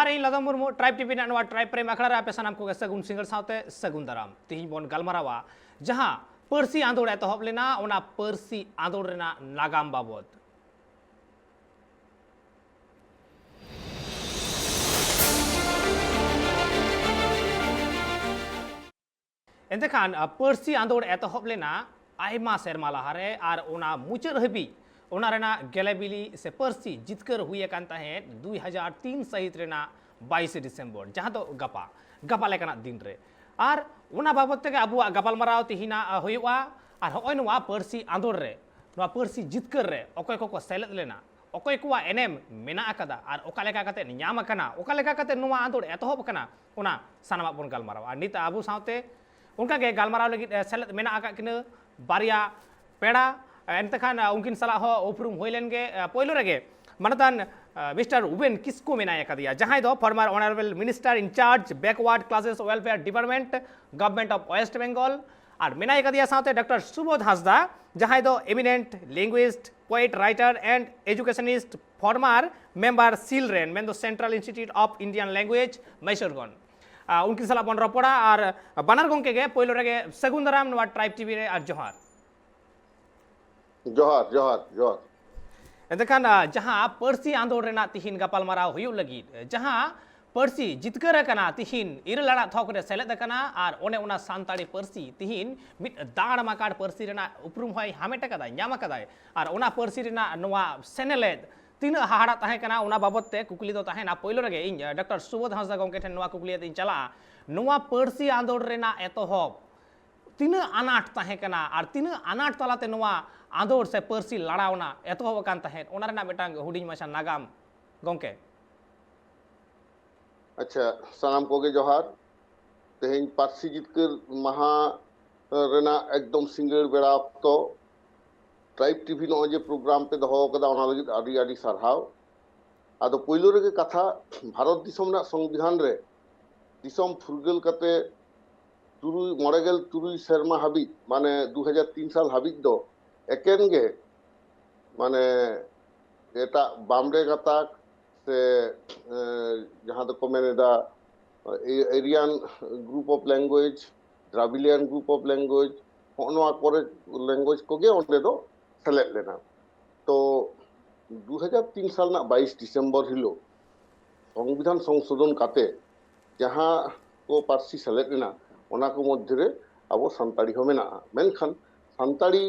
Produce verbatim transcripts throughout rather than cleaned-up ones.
ᱤᱧ ᱞᱟᱫᱚᱢ Murmu, tribe TV ᱨᱮᱱᱟᱜ ᱱᱚᱣᱟ ᱴᱨᱟᱭᱤᱵᱽ ᱯᱨᱟᱭᱤᱢ ᱟᱠᱷᱲᱟ ᱨᱮ ᱟᱯᱮ ᱥᱟᱱᱟᱢ ᱠᱚᱜᱮ ᱥᱟᱹᱜᱩᱱ ᱥᱤᱸᱜᱟᱹᱲ ᱥᱟᱶᱛᱮ ᱥᱟᱹᱜᱩᱱ ᱫᱟᱨᱟᱢ᱾ ᱛᱤᱦᱤᱧ ᱵᱚᱱ ᱜᱟᱞᱢᱟᱨᱟᱣᱟ ᱡᱟᱦᱟᱸ ᱯᱟᱹᱨᱥᱤ ᱟᱸᱫᱳᱲ ᱮᱛᱚᱦᱚᱵ ᱞᱮᱱᱟ, ᱚᱱᱟ ᱯᱟᱹᱨᱥᱤ ᱟᱸᱫᱳᱲ ᱨᱮᱱᱟᱜ ᱱᱟᱜᱟᱢ ᱵᱟᱵᱚᱫ᱾ ᱮᱱᱛᱮ ᱠᱷᱟᱱ, ᱟ, ᱯᱟᱹᱨᱥᱤ ᱟᱸᱫᱳᱲ ᱮᱛᱚᱦᱚᱵ ᱞᱮᱱᱟ ᱟᱭᱢᱟ ᱥᱮᱨᱢᱟ ᱞᱟᱦᱟᱨᱮ ᱟᱨ ᱚᱱᱟ ᱢᱩᱪᱟᱹᱫ ᱦᱟᱹᱵᱤᱡ ᱚᱱᱟ ᱨᱮᱱᱟᱜ ᱜᱮᱞᱮᱵᱤᱞᱤ ᱥᱮ ᱯᱟᱹᱨᱥᱤ ᱡᱤᱛᱠᱟᱹᱨ ᱦᱩᱭ ᱟᱠᱟᱱ ᱛᱟᱦᱮᱸᱫ ᱫᱩᱭ ᱦᱟᱡᱟᱨ ᱛᱤᱱ ᱥᱟᱹᱦᱤᱛ ᱨᱮᱱᱟᱜ ᱵᱟᱭᱤᱥᱮ ᱰᱤᱥᱮᱢᱵᱚᱨ, ᱡᱟᱦᱟᱸ ᱫᱚ ᱜᱟᱯᱟ, ᱜᱟᱯᱟ ᱞᱮᱠᱟᱱᱟᱜ ᱫᱤᱱ ᱨᱮ᱾ ᱟᱨ ᱚᱱᱟ ᱵᱟᱵᱚᱫ ᱛᱮᱜᱮ ᱟᱵᱚᱣᱟᱜ ᱜᱟᱯᱟᱞᱢᱟᱨᱟᱣ ᱛᱮᱦᱮᱧᱟᱜ, ᱟ, ᱦᱩᱭᱩᱜᱼᱟ᱾ ᱟᱨ ᱦᱚᱸᱜᱼᱚᱭ ᱱᱚᱣᱟ ᱯᱟᱹᱨᱥᱤ ᱟᱸᱫᱳᱲ ᱨᱮ, ᱱᱚᱣᱟ ᱯᱟᱹᱨᱥᱤ ᱡᱤᱛᱠᱟᱹᱨ ᱨᱮ ᱚᱠᱚᱭ ᱠᱚᱠᱚ ᱥᱮᱞᱮᱫ ᱞᱮᱱᱟ, ᱚᱠᱚᱭ ᱠᱚᱣᱟᱜ ᱮᱱᱮᱢ ᱢᱮᱱᱟᱜ ᱟᱠᱟᱫᱟ ᱟᱨ ᱚᱠᱟ ᱞᱮᱠᱟ ᱠᱟᱛᱮ ᱧᱟᱢ ᱟᱠᱟᱱᱟ, ᱚᱠᱟ ᱞᱮᱠᱟ ᱠᱟᱛᱮ ᱱᱚᱣᱟ ᱟᱸᱫᱳᱲ ᱮᱛᱚᱦᱚᱵ ᱟᱠᱟᱱᱟ, ᱚᱱᱟ ᱥᱟᱱᱟᱢᱟᱜ ᱵᱚᱱ ᱜᱟᱞᱢᱟᱨᱟᱣᱟ᱾ ᱟᱨ ᱱᱤᱛ ᱟᱵᱚ ᱥᱟᱶᱛᱮ ᱚᱱᱠᱟᱜᱮ ᱜᱟᱞᱢᱟᱨᱟᱣ ᱞᱟᱹᱜᱤᱫ, ᱮ, ᱥᱮᱞᱮᱫ ᱢᱮᱱᱟᱜ ᱟᱠᱟᱫ ᱠᱤᱱᱟᱹ ᱵᱟᱨᱭᱟ ᱯᱮᱲᱟ᱾ ᱮ, ᱮᱱᱛᱮ ᱠᱷᱟᱱ, ᱮ, ᱩᱱᱠᱤᱱ ᱥᱟᱞᱟᱜ ᱦᱚᱸ ᱩᱯᱨᱩᱢ ᱦᱩᱭ ᱞᱮᱱ ᱜᱮ᱾ ᱮ, ᱯᱳᱭᱞᱳ ᱨᱮᱜᱮ ᱢᱟᱱᱚᱛᱟᱱ, ᱮ, ᱢᱤᱥᱴᱟᱨ ᱩᱵᱮᱱ ᱠᱤᱥᱠᱩ ᱢᱮᱱᱟᱭ ᱟᱠᱟᱫᱮᱭᱟ, ᱡᱟᱦᱟᱸᱭ ᱫᱚ former honorable minister in charge backward classes welfare department, Government of West Bengal, ᱟᱨ ᱢᱮᱱᱟᱭ ᱟᱠᱟᱫᱮᱭᱟ ᱥᱟᱶᱛᱮ ᱰᱚᱠᱴᱚᱨ ᱥᱩᱵᱳᱫᱷ ᱦᱟᱸᱥᱫᱟ, ᱡᱟᱦᱟᱸᱭ ᱫᱚ eminent linguist, poet, writer and educationist, former member SIL ᱨᱮᱱ, ᱢᱮᱱᱫᱚ Central Institute of Indian Language, ᱢᱚᱭᱥᱩᱨᱜᱚᱸᱡᱽ᱾ ᱟ, ᱩᱱᱠᱤᱱ ᱥᱟᱞᱟᱜ ᱵᱚᱱ ᱨᱚᱯᱚᱲᱟ ᱟᱨ ᱵᱟᱱᱟᱨ ᱜᱚᱢᱠᱮ ᱜᱮ ᱯᱳᱭᱞᱳ ᱨᱮᱜᱮ ᱥᱟᱹᱜᱩᱱ ᱫᱟᱨᱟᱢ ᱱᱚᱣᱟ ᱴᱨᱟᱭᱤᱵᱽ ᱴᱤᱵᱷᱤ ᱨᱮ, ᱟᱨ ᱡᱚᱦᱟᱨ᱾ ᱡᱚᱦᱟᱨ, ᱡᱚᱦᱟᱨ, ᱡᱚᱦᱟᱨ᱾ ᱮᱱᱛᱮ ᱠᱷᱟᱱ, ᱟ, ᱡᱟᱦᱟᱸ ᱯᱟᱹᱨᱥᱤ ᱟᱸᱫᱳᱲ ᱨᱮᱱᱟᱜ ᱛᱤᱦᱤᱧ ᱜᱟᱯᱟᱞᱢᱟᱨᱟᱣ ᱦᱩᱭᱩᱜ ᱞᱟᱹᱜᱤᱫ, ᱡᱟᱦᱟᱸ ᱯᱟᱹᱨᱥᱤ ᱡᱤᱛᱠᱟᱹᱨ ᱟᱠᱟᱱᱟ, ᱛᱤᱦᱤᱧ ᱤᱨᱟᱹᱞ ᱟᱱᱟᱜ ᱛᱷᱚᱠ ᱨᱮ ᱥᱮᱞᱮᱫ ᱟᱠᱟᱱᱟ, ᱟᱨ ᱚᱱᱮ ᱚᱱᱟ ᱥᱟᱱᱛᱟᱲᱤ ᱯᱟᱹᱨᱥᱤ ᱛᱤᱦᱤᱧ ᱢᱤᱫ ᱫᱟᱲ ᱢᱟᱠᱟᱲ ᱯᱟᱹᱨᱥᱤ ᱨᱮᱱᱟᱜ ᱩᱯᱨᱩᱢ ᱦᱚᱸᱭ ᱦᱟᱢᱮᱴ ᱟᱠᱟᱫᱟᱭ, ᱧᱟᱢ ᱟᱠᱟᱫᱟᱭ᱾ ᱟᱨ ᱚᱱᱟ ᱯᱟᱹᱨᱥᱤ ᱨᱮᱱᱟᱜ ᱱᱚᱣᱟ ᱥᱮᱱᱮᱞᱮᱫ ᱛᱤᱱᱟᱹᱜ ᱦᱟᱦᱟᱲᱟᱜ ᱛᱟᱦᱮᱸ ᱠᱟᱱᱟ, ᱚᱱᱟ ᱵᱟᱵᱚᱫ ᱛᱮ ᱠᱩᱠᱞᱤ ᱫᱚ ᱛᱟᱦᱮᱱᱟ᱾ ᱯᱳᱭᱞᱳ ᱨᱮᱜᱮ ᱤᱧ, ᱰᱚᱠᱴᱚᱨ ᱥᱩᱵᱳᱫᱷ ᱦᱟᱸᱥᱫᱟ ᱜᱚᱢᱠᱮ ᱴᱷᱮᱱ ᱱᱚᱣᱟ ᱠᱩᱠᱞᱤ ᱟᱛᱮ ᱤᱧ ᱪᱟᱞᱟᱜᱼᱟ, ᱱᱚᱣᱟ ᱯᱟᱹᱨᱥᱤ ᱟᱸᱫᱳᱲ ᱨᱮᱱᱟᱜ ᱮᱛᱚᱦᱚᱵ ᱛᱤᱱᱟᱹᱜ ᱟᱱᱟᱴ ᱛᱟᱦᱮᱸ ᱠᱟᱱᱟ ᱟᱨ ᱛᱤᱱᱟᱹᱜ ᱟᱱᱟᱴ ᱛᱟᱞᱟᱛᱮ ᱱᱚᱣᱟ ᱟᱸᱫᱳᱲ ᱥᱮ ᱯᱟᱹᱨᱥᱤ ᱞᱟᱲᱟᱣᱱᱟ, ᱮᱛᱚᱦᱚᱵ ᱟᱠᱟᱱ ᱛᱟᱦᱮᱸᱫ, ᱚᱱᱟ ᱨᱮᱱᱟᱜ ᱢᱤᱫᱴᱟᱝ ᱦᱩᱰᱤᱧ ᱢᱟᱪᱷᱟ ᱱᱟᱜᱟᱢ, ᱜᱚᱢᱠᱮ? ᱟᱪᱪᱷᱟ, ᱥᱟᱱᱟᱢ ᱠᱚᱜᱮ ᱡᱚᱦᱟᱨ᱾ ᱛᱮᱦᱮᱧ ᱯᱟᱹᱨᱥᱤ ᱡᱤᱛᱠᱟᱹᱨ ᱢᱟᱦᱟ ᱨᱮᱱᱟᱜ ᱮᱠᱫᱚᱢ ᱥᱤᱸᱜᱟᱹᱲ ᱵᱮᱲᱟ ᱚᱠᱛᱚ ᱴᱨᱟᱭᱤᱵᱽ ᱴᱤᱵᱷᱤ ᱱᱚᱜᱼᱚᱭ ᱡᱮ ᱯᱨᱳᱜᱨᱟᱢ ᱯᱮ ᱫᱚᱦᱚ ᱟᱠᱟᱫᱟ, ᱚᱱᱟ ᱞᱟᱹᱜᱤᱫ ᱟᱹᱰᱤ ᱟᱹᱰᱤ ᱥᱟᱨᱦᱟᱣ᱾ ᱟᱫᱚ ᱯᱳᱭᱞᱳ ᱨᱮᱜᱮ ᱠᱟᱛᱷᱟ, ᱵᱷᱟᱨᱚᱛ ᱫᱤᱥᱚᱢ ᱨᱮᱱᱟᱜ ᱥᱚᱝᱵᱤᱫᱷᱟᱱ ᱨᱮ ᱫᱤᱥᱚᱢ ᱯᱷᱩᱨᱜᱟᱹᱞ ᱠᱟᱛᱮ ᱛᱩᱨᱩᱭ, ᱢᱚᱬᱮ ᱜᱮᱞ ᱛᱩᱨᱩᱭ ᱥᱮᱨᱢᱟ ᱦᱟᱹᱵᱤᱡ, ᱢᱟᱱᱮ ᱫᱩ ᱦᱟᱡᱟᱨ ᱛᱤᱱ ᱥᱟᱞ ᱦᱟᱹᱵᱤᱡ ᱫᱚ ᱮᱠᱮᱱ ᱜᱮ, ᱢᱟᱱᱮ, ᱮᱴᱟᱜ ᱵᱟᱢᱰᱮ ᱜᱟᱛᱟᱠ, ᱥᱮ ᱮ, ᱡᱟᱦᱟᱸ ᱫᱚᱠᱚ ᱢᱮᱱ ᱮᱫᱟ ᱮ-, Aryan group of language, Dravidian group of language, ᱦᱚᱸᱜᱼᱚ ᱱᱚᱣᱟ ᱠᱚᱨᱮ language ᱠᱚᱜᱮ ᱚᱸᱰᱮ ᱫᱚ ᱥᱮᱞᱮᱫ ᱞᱮᱱᱟ᱾ ᱛᱚ ᱫᱩ ᱦᱟᱡᱟᱨ ᱛᱤᱱ ᱥᱟᱞ ᱨᱮᱱᱟᱜ ᱵᱟᱭᱤᱥ ᱰᱤᱥᱮᱢᱵᱚᱨ ᱦᱤᱞᱳᱜ ᱥᱚᱝᱵᱤᱫᱷᱟᱱ ᱥᱚᱝᱥᱳᱫᱷᱚᱱ ᱠᱟᱛᱮ ᱡᱟᱦᱟᱸ ᱠᱚ ᱯᱟᱹᱨᱥᱤ ᱥᱮᱞᱮᱫ ᱮᱱᱟ, ᱚᱱᱟ ᱠᱚ ᱢᱚᱫᱽᱫᱷᱮ ᱨᱮ ᱟᱵᱚ ᱥᱟᱱᱛᱟᱲᱤ ᱦᱚᱸ ᱢᱮᱱᱟᱜᱼᱟ᱾ ᱢᱮᱱᱠᱷᱟᱱ ᱥᱟᱱᱛᱟᱲᱤ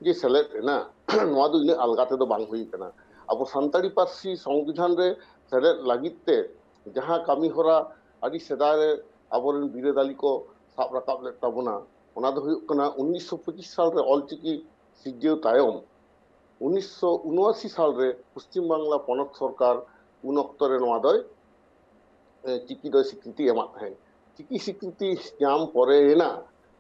ᱡᱮ ᱥᱮᱞᱮᱫ ᱮᱱᱟ, ᱱᱚᱣᱟ ᱫᱚ ᱤᱱᱟᱹᱜ ᱟᱞᱜᱟ ᱛᱮᱫᱚ ᱵᱟᱝ ᱦᱩᱭ ᱠᱟᱱᱟ᱾ ᱟᱵᱚ ᱥᱟᱱᱛᱟᱲᱤ ᱯᱟᱹᱨᱥᱤ ᱥᱚᱝᱵᱤᱫᱷᱟᱱ ᱨᱮ ᱥᱮᱞᱮᱫ ᱞᱟᱹᱜᱤᱫ ᱛᱮ ᱡᱟᱦᱟᱸ ᱠᱟᱹᱢᱤ ᱦᱚᱨᱟ ᱟᱹᱰᱤ ᱥᱮᱫᱟᱭ ᱨᱮ ᱟᱵᱚᱨᱮᱱ ᱵᱤᱨᱟᱹᱫᱟᱞᱤ ᱠᱚ ᱥᱟᱵ ᱨᱟᱠᱟᱵ ᱞᱮᱫ ᱛᱟᱵᱚᱱᱟ, ᱚᱱᱟ ᱫᱚ ᱦᱩᱭᱩᱜ ᱠᱟᱱᱟ ᱩᱱᱤᱥᱥᱚ ᱯᱚᱸᱪᱤᱥ ᱥᱟᱞ ᱨᱮ ᱚᱞᱪᱤᱠᱤ ᱥᱤᱨᱡᱟᱹᱣ ᱛᱟᱭᱚᱢ ᱩᱱᱤᱥᱥᱚ ᱩᱱᱚᱟᱥᱤ ᱥᱟᱞ ᱨᱮ ᱯᱚᱥᱪᱤᱢ ᱵᱟᱝᱞᱟ ᱯᱚᱱᱚᱛ ᱥᱚᱨᱠᱟᱨ ᱩᱱ ᱚᱠᱛᱚ ᱨᱮ ᱱᱚᱣᱟ ᱫᱚᱭ, ᱮ, ᱪᱤᱠᱤ ᱫᱚᱭ ᱥᱤᱠᱨᱤᱛᱤ ᱮᱢᱟᱫ ᱛᱟᱦᱮᱸᱫ᱾ ᱪᱤᱠᱤ ᱥᱤᱠᱨᱤᱛᱤ ᱧᱟᱢ ᱯᱚᱨᱮᱭᱮᱱᱟ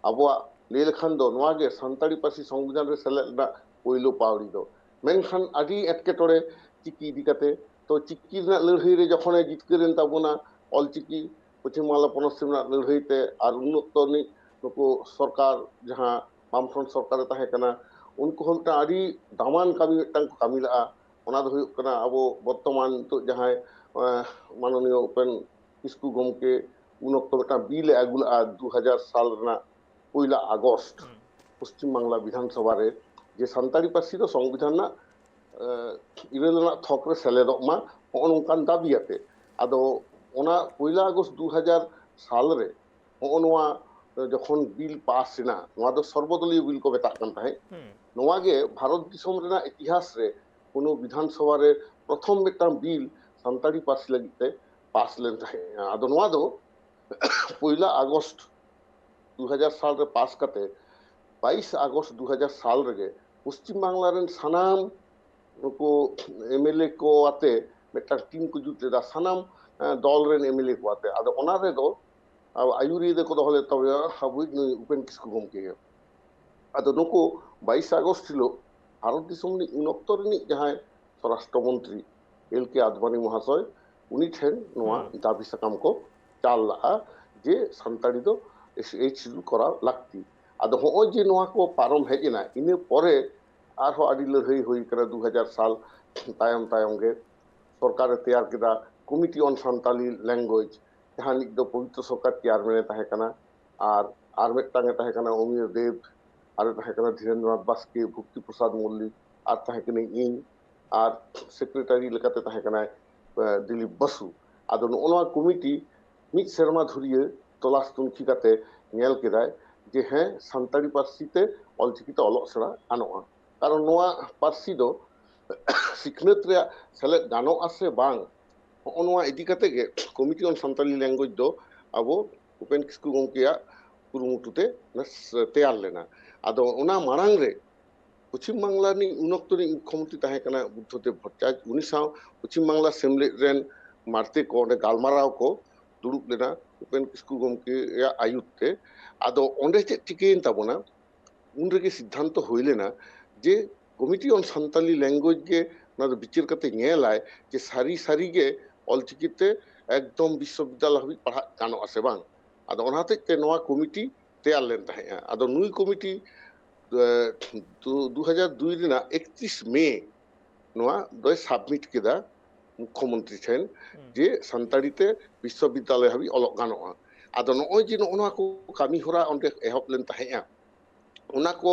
ᱟᱵᱚᱣᱟᱜ ᱞᱟᱹᱭ ᱞᱮᱠᱷᱟᱱ ᱫᱚ ᱱᱚᱣᱟ ᱜᱮ ᱥᱟᱱᱛᱟᱲᱤ ᱯᱟᱹᱨᱥᱤ ᱥᱚᱝᱵᱤᱫᱷᱟᱱ ᱨᱮ ᱥᱮᱞᱮᱫ ᱨᱮᱱᱟᱜ ᱯᱳᱭᱞᱳ ᱯᱟᱹᱣᱲᱤ ᱫᱚ᱾ ᱢᱮᱱᱠᱷᱟᱱ ᱟᱹᱰᱤ ᱮᱴᱠᱮᱴᱚᱬᱮ ᱪᱤᱠᱤ ᱤᱫᱤ ᱠᱟᱛᱮ, ᱛᱚ ᱪᱤᱠᱤ ᱨᱮᱱᱟᱜ ᱞᱟᱹᱲᱦᱟᱹᱭ ᱨᱮ ᱡᱚᱠᱷᱚᱱᱮ ᱡᱤᱛᱠᱟᱹᱨ ᱮᱱ ᱛᱟᱵᱚᱱᱟ ᱚᱞᱪᱤᱠᱤ ᱯᱚᱪᱷᱤᱢ ᱵᱟᱝᱞᱟ ᱯᱚᱱᱚᱛ ᱥᱤᱢ ᱨᱮᱱᱟᱜ ᱞᱟᱹᱲᱦᱟᱹᱭ ᱛᱮ, ᱟᱨ ᱩᱱ ᱚᱠᱛᱚ ᱨᱤᱱᱤᱡ ᱱᱩᱠᱩ ᱥᱚᱨᱠᱟᱨ ᱡᱟᱦᱟᱸ ᱵᱟᱢᱯᱷᱨᱚᱱᱴ ᱥᱚᱨᱠᱟᱨᱮ ᱛᱟᱦᱮᱸ ᱠᱟᱱᱟ, ᱩᱱᱠᱩ ᱦᱚᱸ ᱢᱤᱫᱴᱟᱝ ᱟᱹᱰᱤ ᱫᱟᱢᱟᱱ ᱠᱟᱹᱢᱤ ᱢᱤᱫᱴᱟᱝ ᱠᱚ ᱠᱟᱹᱢᱤ ᱞᱟᱜᱼᱟ᱾ ᱚᱱᱟ ᱫᱚ ᱦᱩᱭᱩᱜ ᱠᱟᱱᱟ ᱟᱵᱚ ᱵᱚᱨᱛᱚᱢᱟᱱ ᱱᱤᱛᱚᱜ ᱡᱟᱦᱟᱸᱭ, ᱮᱸ, ᱢᱟᱱᱚᱱᱤᱭᱚ ᱩᱯᱮᱱ ᱠᱤᱥᱠᱩ ᱜᱚᱢᱠᱮ ᱩᱱ ᱚᱠᱛᱚ ᱢᱤᱫᱴᱟᱝ ᱵᱤᱞ ᱮ ᱟᱹᱜᱩ ᱞᱟᱜᱼᱟ ᱫᱩ ᱦᱟᱡᱟᱨ ᱥᱟᱞ ᱨᱮᱱᱟᱜ ᱯᱚᱭᱞᱟ ᱟᱜᱚᱥᱴ ᱯᱚᱥᱪᱤᱢ ᱵᱟᱝᱞᱟ ᱵᱤᱫᱷᱟᱱ ᱥᱚᱵᱷᱟ ᱨᱮ, ᱡᱮ ᱥᱟᱱᱛᱟᱲᱤ ᱯᱟᱹᱨᱥᱤ ᱫᱚ ᱥᱚᱝᱵᱤᱫᱷᱟᱱ ᱨᱮᱱᱟᱜ, ᱮᱸ, ᱤᱨᱟᱹᱞ ᱟᱱᱟᱜ ᱛᱷᱚᱠ ᱨᱮ ᱥᱮᱞᱮᱫᱚᱜ ᱢᱟ, ᱦᱚᱸᱜᱼᱚ ᱱᱚᱝᱠᱟᱱ ᱫᱟᱹᱵᱤ ᱟᱛᱮ᱾ ᱟᱫᱚ ᱚᱱᱟ ᱯᱚᱭᱞᱟ ᱟᱜᱚᱥᱴ ᱫᱩ ᱦᱟᱡᱟᱨ ᱥᱟᱞ ᱨᱮ ᱦᱚᱸᱜᱼᱚ ᱱᱚᱣᱟ, ᱮ, ᱡᱚᱠᱷᱚᱱ ᱵᱤᱞ ᱯᱟᱥ ᱮᱱᱟ, ᱱᱚᱣᱟ ᱫᱚ ᱥᱚᱨᱵᱚᱫᱚᱞᱤᱭᱚ ᱵᱤᱞ ᱠᱚ ᱢᱮᱛᱟᱜ ᱠᱟᱱ ᱛᱟᱦᱮᱸᱫ᱾ ᱱᱚᱣᱟ ᱜᱮ ᱵᱷᱟᱨᱚᱛ ᱫᱤᱥᱚᱢ ᱨᱮᱱᱟᱜ ᱤᱛᱤᱦᱟᱥ ᱨᱮ ᱠᱳᱱᱳ ᱵᱤᱫᱷᱟᱱ ᱥᱚᱵᱷᱟ ᱨᱮ ᱯᱨᱚᱛᱷᱚᱢ ᱢᱤᱫᱴᱟᱝ ᱵᱤᱞ ᱥᱟᱱᱛᱟᱲᱤ ᱯᱟᱹᱨᱥᱤ ᱞᱟᱹᱜᱤᱫ ᱛᱮ ᱯᱟᱥ ᱞᱮᱱ ᱛᱟᱦᱮᱸᱫ᱾ ᱟᱫᱚ ᱱᱚᱣᱟ ᱫᱚ ᱯᱚᱭᱞᱟ ᱟᱜᱚᱥᱴ ᱫᱩ ᱦᱟᱡᱟᱨ ᱥᱟᱞ ᱨᱮ ᱯᱟᱥ ᱠᱟᱛᱮ ᱵᱟᱭᱤᱥ ᱟᱜᱚᱥᱴ ᱫᱩ ᱦᱟᱡᱟᱨ ᱥᱟᱞ ᱨᱮᱜᱮ ᱯᱚᱥᱪᱤᱢ ᱵᱟᱝᱞᱟ ᱨᱮᱱ ᱥᱟᱱᱟᱢ ᱱᱩᱠᱩ ᱮᱢᱮᱞᱮ ᱠᱚ ᱟᱛᱮ ᱢᱤᱫᱴᱟᱝ ᱴᱤᱢ ᱠᱚ ᱡᱩᱛ ᱞᱮᱫᱟ, ᱥᱟᱱᱟᱢ, ᱮ, ᱫᱚᱞ ᱨᱮᱱ ᱮᱢᱮᱞᱮ ᱠᱚ ᱟᱛᱮ᱾ ᱟᱫᱚ ᱚᱱᱟ ᱨᱮᱫᱚ ᱟᱵᱚ ᱟᱹᱭᱩᱨᱤᱭᱟᱹ ᱫᱚᱠᱚ ᱫᱚᱦᱚ ᱞᱮᱫ ᱛᱟᱵᱚᱱᱟ ᱟᱵᱚᱭᱤᱡ ᱱᱩᱭ ᱩᱯᱮᱱ ᱠᱤᱥᱠᱩ ᱜᱚᱢᱠᱮ ᱜᱮ᱾ ᱟᱫᱚ ᱱᱩᱠᱩ ᱵᱟᱭᱤᱥ ᱟᱜᱚᱥᱴ ᱦᱤᱞᱳᱜ ᱵᱷᱟᱨᱚᱛ ᱫᱤᱥᱚᱢ ᱨᱤᱱᱤᱡ ᱩᱱ ᱚᱠᱛᱚ ᱨᱤᱱᱤᱡ ᱡᱟᱦᱟᱸᱭ ᱥᱚᱨᱟᱥᱴᱨᱚ ᱢᱚᱱᱛᱨᱤ ᱮᱞ ᱠᱮ ᱟᱫᱵᱟᱱᱤ ᱢᱚᱦᱟᱥᱚᱭ, ᱩᱱᱤ ᱴᱷᱮᱱ ᱱᱚᱣᱟ ᱦᱩᱸ᱾ ᱫᱟᱹᱵᱤ ᱥᱟᱠᱟᱢ ᱠᱚ ᱪᱟᱞ ᱞᱟᱜᱼᱟ ᱡᱮ ᱥᱟᱱᱛᱟᱲᱤ ᱫᱚ ᱮᱭᱤᱴ ᱥᱤᱰᱩᱞ ᱠᱚᱨᱟᱣ ᱞᱟᱹᱠᱛᱤ᱾ ᱟᱫᱚ ᱦᱚᱸᱜᱼᱚᱭ ᱡᱮ ᱱᱚᱣᱟ ᱠᱚ ᱯᱟᱨᱚᱢ ᱦᱮᱡ ᱮᱱᱟ, ᱤᱱᱟᱹ ᱯᱚᱨᱮ ᱟᱨᱦᱚᱸ ᱟᱹᱰᱤ ᱞᱟᱹᱲᱦᱟᱹᱭ ᱦᱩᱭ ᱠᱟᱱᱟ ᱫᱩ ᱦᱟᱡᱟᱨ ᱥᱟᱞ ᱛᱟᱭᱚᱢ ᱛᱟᱭᱚᱢ ᱜᱮ᱾ ᱥᱚᱨᱠᱟᱨᱮ ᱛᱮᱭᱟᱨ ᱠᱮᱫᱟ, ᱠᱚᱢᱤᱴᱤ ᱚᱱ ᱥᱟᱱᱛᱟᱞᱤ ᱞᱮᱝᱜᱩᱭᱮᱡᱽ, ᱡᱟᱦᱟᱸ ᱱᱤᱛ ᱫᱚ ᱯᱚᱵᱤᱛᱨᱚ ᱥᱚᱨᱠᱟᱨ ᱪᱮᱭᱟᱨᱢᱮᱱᱮ ᱛᱟᱦᱮᱸ ᱠᱟᱱᱟ, ᱟᱨ ᱟᱨ ᱢᱤᱫᱴᱟᱝ ᱮ ᱛᱟᱦᱮᱸ ᱠᱟᱱᱟ ᱚᱢᱤᱭᱚ ᱫᱮᱵᱽ, ᱟᱨ ᱮ ᱛᱟᱦᱮᱸ ᱠᱟᱱᱟ ᱫᱷᱤᱨᱮᱱᱫᱨᱚᱱᱟᱛᱷ ᱵᱟᱥᱠᱮ, ᱵᱷᱚᱠᱛᱤ ᱯᱨᱚᱥᱟᱫᱽ ᱢᱚᱞᱞᱤᱠ, ᱟᱨ ᱛᱟᱦᱮᱸ ᱠᱟᱹᱱᱟᱹᱧ ᱤᱧ, ᱟᱨ ᱥᱮᱠᱨᱮᱴᱟᱨᱤ ᱞᱮᱠᱟᱛᱮ ᱛᱟᱦᱮᱸ ᱠᱟᱱᱟᱭ ᱫᱤᱞᱤᱯ ᱵᱟᱥᱩ᱾ ᱟᱫᱚ ᱱᱚᱜᱼᱚ ᱱᱚᱣᱟ ᱠᱚᱢᱤᱴᱤ ᱢᱤᱫ ᱥᱮᱨᱢᱟ ᱫᱷᱩᱨᱤᱭᱟᱹ ᱛᱚᱞᱟᱥ ᱛᱩᱱᱠᱷᱤ ᱠᱟᱛᱮ ᱧᱮᱞ ᱠᱮᱫᱟᱭ ᱡᱮ ᱦᱮᱸ, ᱥᱟᱱᱛᱟᱲᱤ ᱯᱟᱹᱨᱥᱤ ᱛᱮ ᱚᱞᱪᱤᱠᱤ ᱛᱮ ᱚᱞᱚᱜ ᱥᱮᱬᱟ ᱜᱟᱱᱚᱜᱼᱟ᱾ ᱠᱟᱨᱚᱱ ᱱᱚᱣᱟ ᱯᱟᱹᱨᱥᱤ ᱫᱚ ᱥᱤᱠᱷᱱᱟᱹᱛ ᱨᱮᱭᱟᱜ ᱥᱮᱞᱮᱫ ᱜᱟᱱᱚᱜᱼᱟ ᱥᱮ ᱵᱟᱝ, ᱦᱚᱸᱜᱼᱚ ᱱᱚᱣᱟ ᱤᱫᱤ ᱠᱟᱛᱮ ᱜᱮ ᱠᱚᱢᱤᱴᱤ ᱚᱱ ᱥᱟᱱᱛᱟᱞᱤ ᱞᱮᱝᱜᱩᱭᱮᱡᱽ ᱫᱚ ᱟᱵᱚ ᱩᱯᱮᱱ ᱠᱤᱥᱠᱩ ᱜᱚᱢᱠᱮᱭᱟᱜ ᱠᱩᱨᱩᱢᱩᱴᱩ ᱛᱮ ᱛᱮᱭᱟᱨ ᱞᱮᱱᱟ᱾ ᱟᱫᱚ ᱚᱱᱟ ᱢᱟᱲᱟᱝ ᱨᱮ ᱯᱚᱪᱷᱤᱢ ᱵᱟᱝᱞᱟ ᱨᱤᱱᱤᱡ ᱩᱱ ᱚᱠᱛᱚ ᱨᱤᱱᱤᱡ ᱢᱩᱠᱷᱭᱚᱢᱚᱱᱛᱨᱤ ᱛᱟᱦᱮᱸ ᱠᱟᱱᱟ ᱵᱩᱫᱽᱫᱷᱚᱫᱮᱵ ᱵᱷᱚᱴᱴᱟᱪᱟᱨᱡ, ᱩᱱᱤ ᱥᱟᱶ ᱯᱚᱪᱷᱤᱢ ᱵᱟᱝᱞᱟ ᱥᱮᱢᱞᱮᱫ ᱨᱮᱱ ᱢᱟᱨᱛᱮ ᱠᱚ ᱚᱸᱰᱮ ᱜᱟᱞᱢᱟᱨᱟᱣ ᱠᱚ ᱫᱩᱲᱩᱵ ᱞᱮᱱᱟ᱾ ᱩᱯᱮᱱ ᱠᱤᱥᱠᱩ ᱜᱚᱢᱠᱮᱭᱟᱜ ᱟᱹᱭᱩᱨ ᱛᱮ᱾ ᱟᱫᱚ ᱚᱸᱰᱮ ᱪᱮᱫ ᱪᱤᱠᱟᱹᱭᱮᱱ ᱛᱟᱵᱚᱱᱟ, ᱩᱱ ᱨᱮᱜᱮ ᱥᱤᱫᱽᱫᱷᱟᱱᱛᱚ ᱦᱩᱭ ᱞᱮᱱᱟ ᱡᱮ ᱠᱚᱢᱤᱴᱤ ᱚᱱ ᱥᱟᱱᱛᱟᱞᱤ ᱞᱮᱝᱜᱩᱭᱮᱡᱽ ᱜᱮ ᱚᱱᱟ ᱫᱚ ᱵᱤᱪᱟᱹᱨ ᱠᱟᱛᱮ ᱧᱮᱞᱟᱭ ᱡᱮ ᱥᱟᱹᱨᱤ ᱥᱟᱹᱨᱤ ᱜᱮ ᱚᱞᱪᱤᱠᱤ ᱛᱮ ᱮᱠᱫᱚᱢ ᱵᱤᱥᱥᱚᱵᱤᱫᱽᱫᱟᱞᱚᱭ ᱦᱟᱹᱵᱤᱡ ᱯᱟᱲᱦᱟᱜ ᱜᱟᱱᱚᱜᱼᱟ ᱥᱮ ᱵᱟᱝ᱾ ᱟᱫᱚ ᱚᱱᱟ ᱦᱚᱛᱮᱡ ᱛᱮ ᱱᱚᱣᱟ ᱠᱚᱢᱤᱴᱤ ᱛᱮᱭᱟᱨ ᱞᱮᱱ ᱛᱟᱦᱮᱸᱫᱼᱟ᱾ ᱟᱫᱚ ᱱᱩᱭ ᱠᱚᱢᱤᱴᱤ, ᱮ, ᱫᱩ-, ᱫᱩ ᱦᱟᱡᱟᱨ ᱫᱩᱭ ᱨᱮᱱᱟᱜ ᱮᱠᱛᱨᱤᱥ ᱢᱮ ᱱᱚᱣᱟ ᱫᱚᱭ ᱥᱟᱵᱢᱤᱴ ᱠᱮᱫᱟ ᱢᱩᱠᱷᱭᱚᱢᱚᱱᱛᱨᱤ ᱴᱷᱮᱱ ᱦᱩᱸ᱾ ᱡᱮ ᱥᱟᱱᱛᱟᱲᱤ ᱛᱮ ᱵᱤᱥᱥᱚᱵᱤᱫᱽᱫᱟᱞᱚᱭ ᱦᱟᱹᱵᱤᱡ ᱚᱞᱚᱜ ᱜᱟᱱᱚᱜᱼᱟ᱾ ᱟᱫᱚ ᱱᱚᱜᱼᱚᱭ ᱡᱮ ᱱᱚᱜᱼᱚ ᱱᱚᱣᱟ ᱠᱚ ᱠᱟᱹᱢᱤ ᱦᱚᱨᱟ ᱚᱸᱰᱮ ᱮᱦᱚᱵ ᱞᱮᱱ ᱛᱟᱦᱮᱸᱫᱼᱟ, ᱚᱱᱟ ᱠᱚ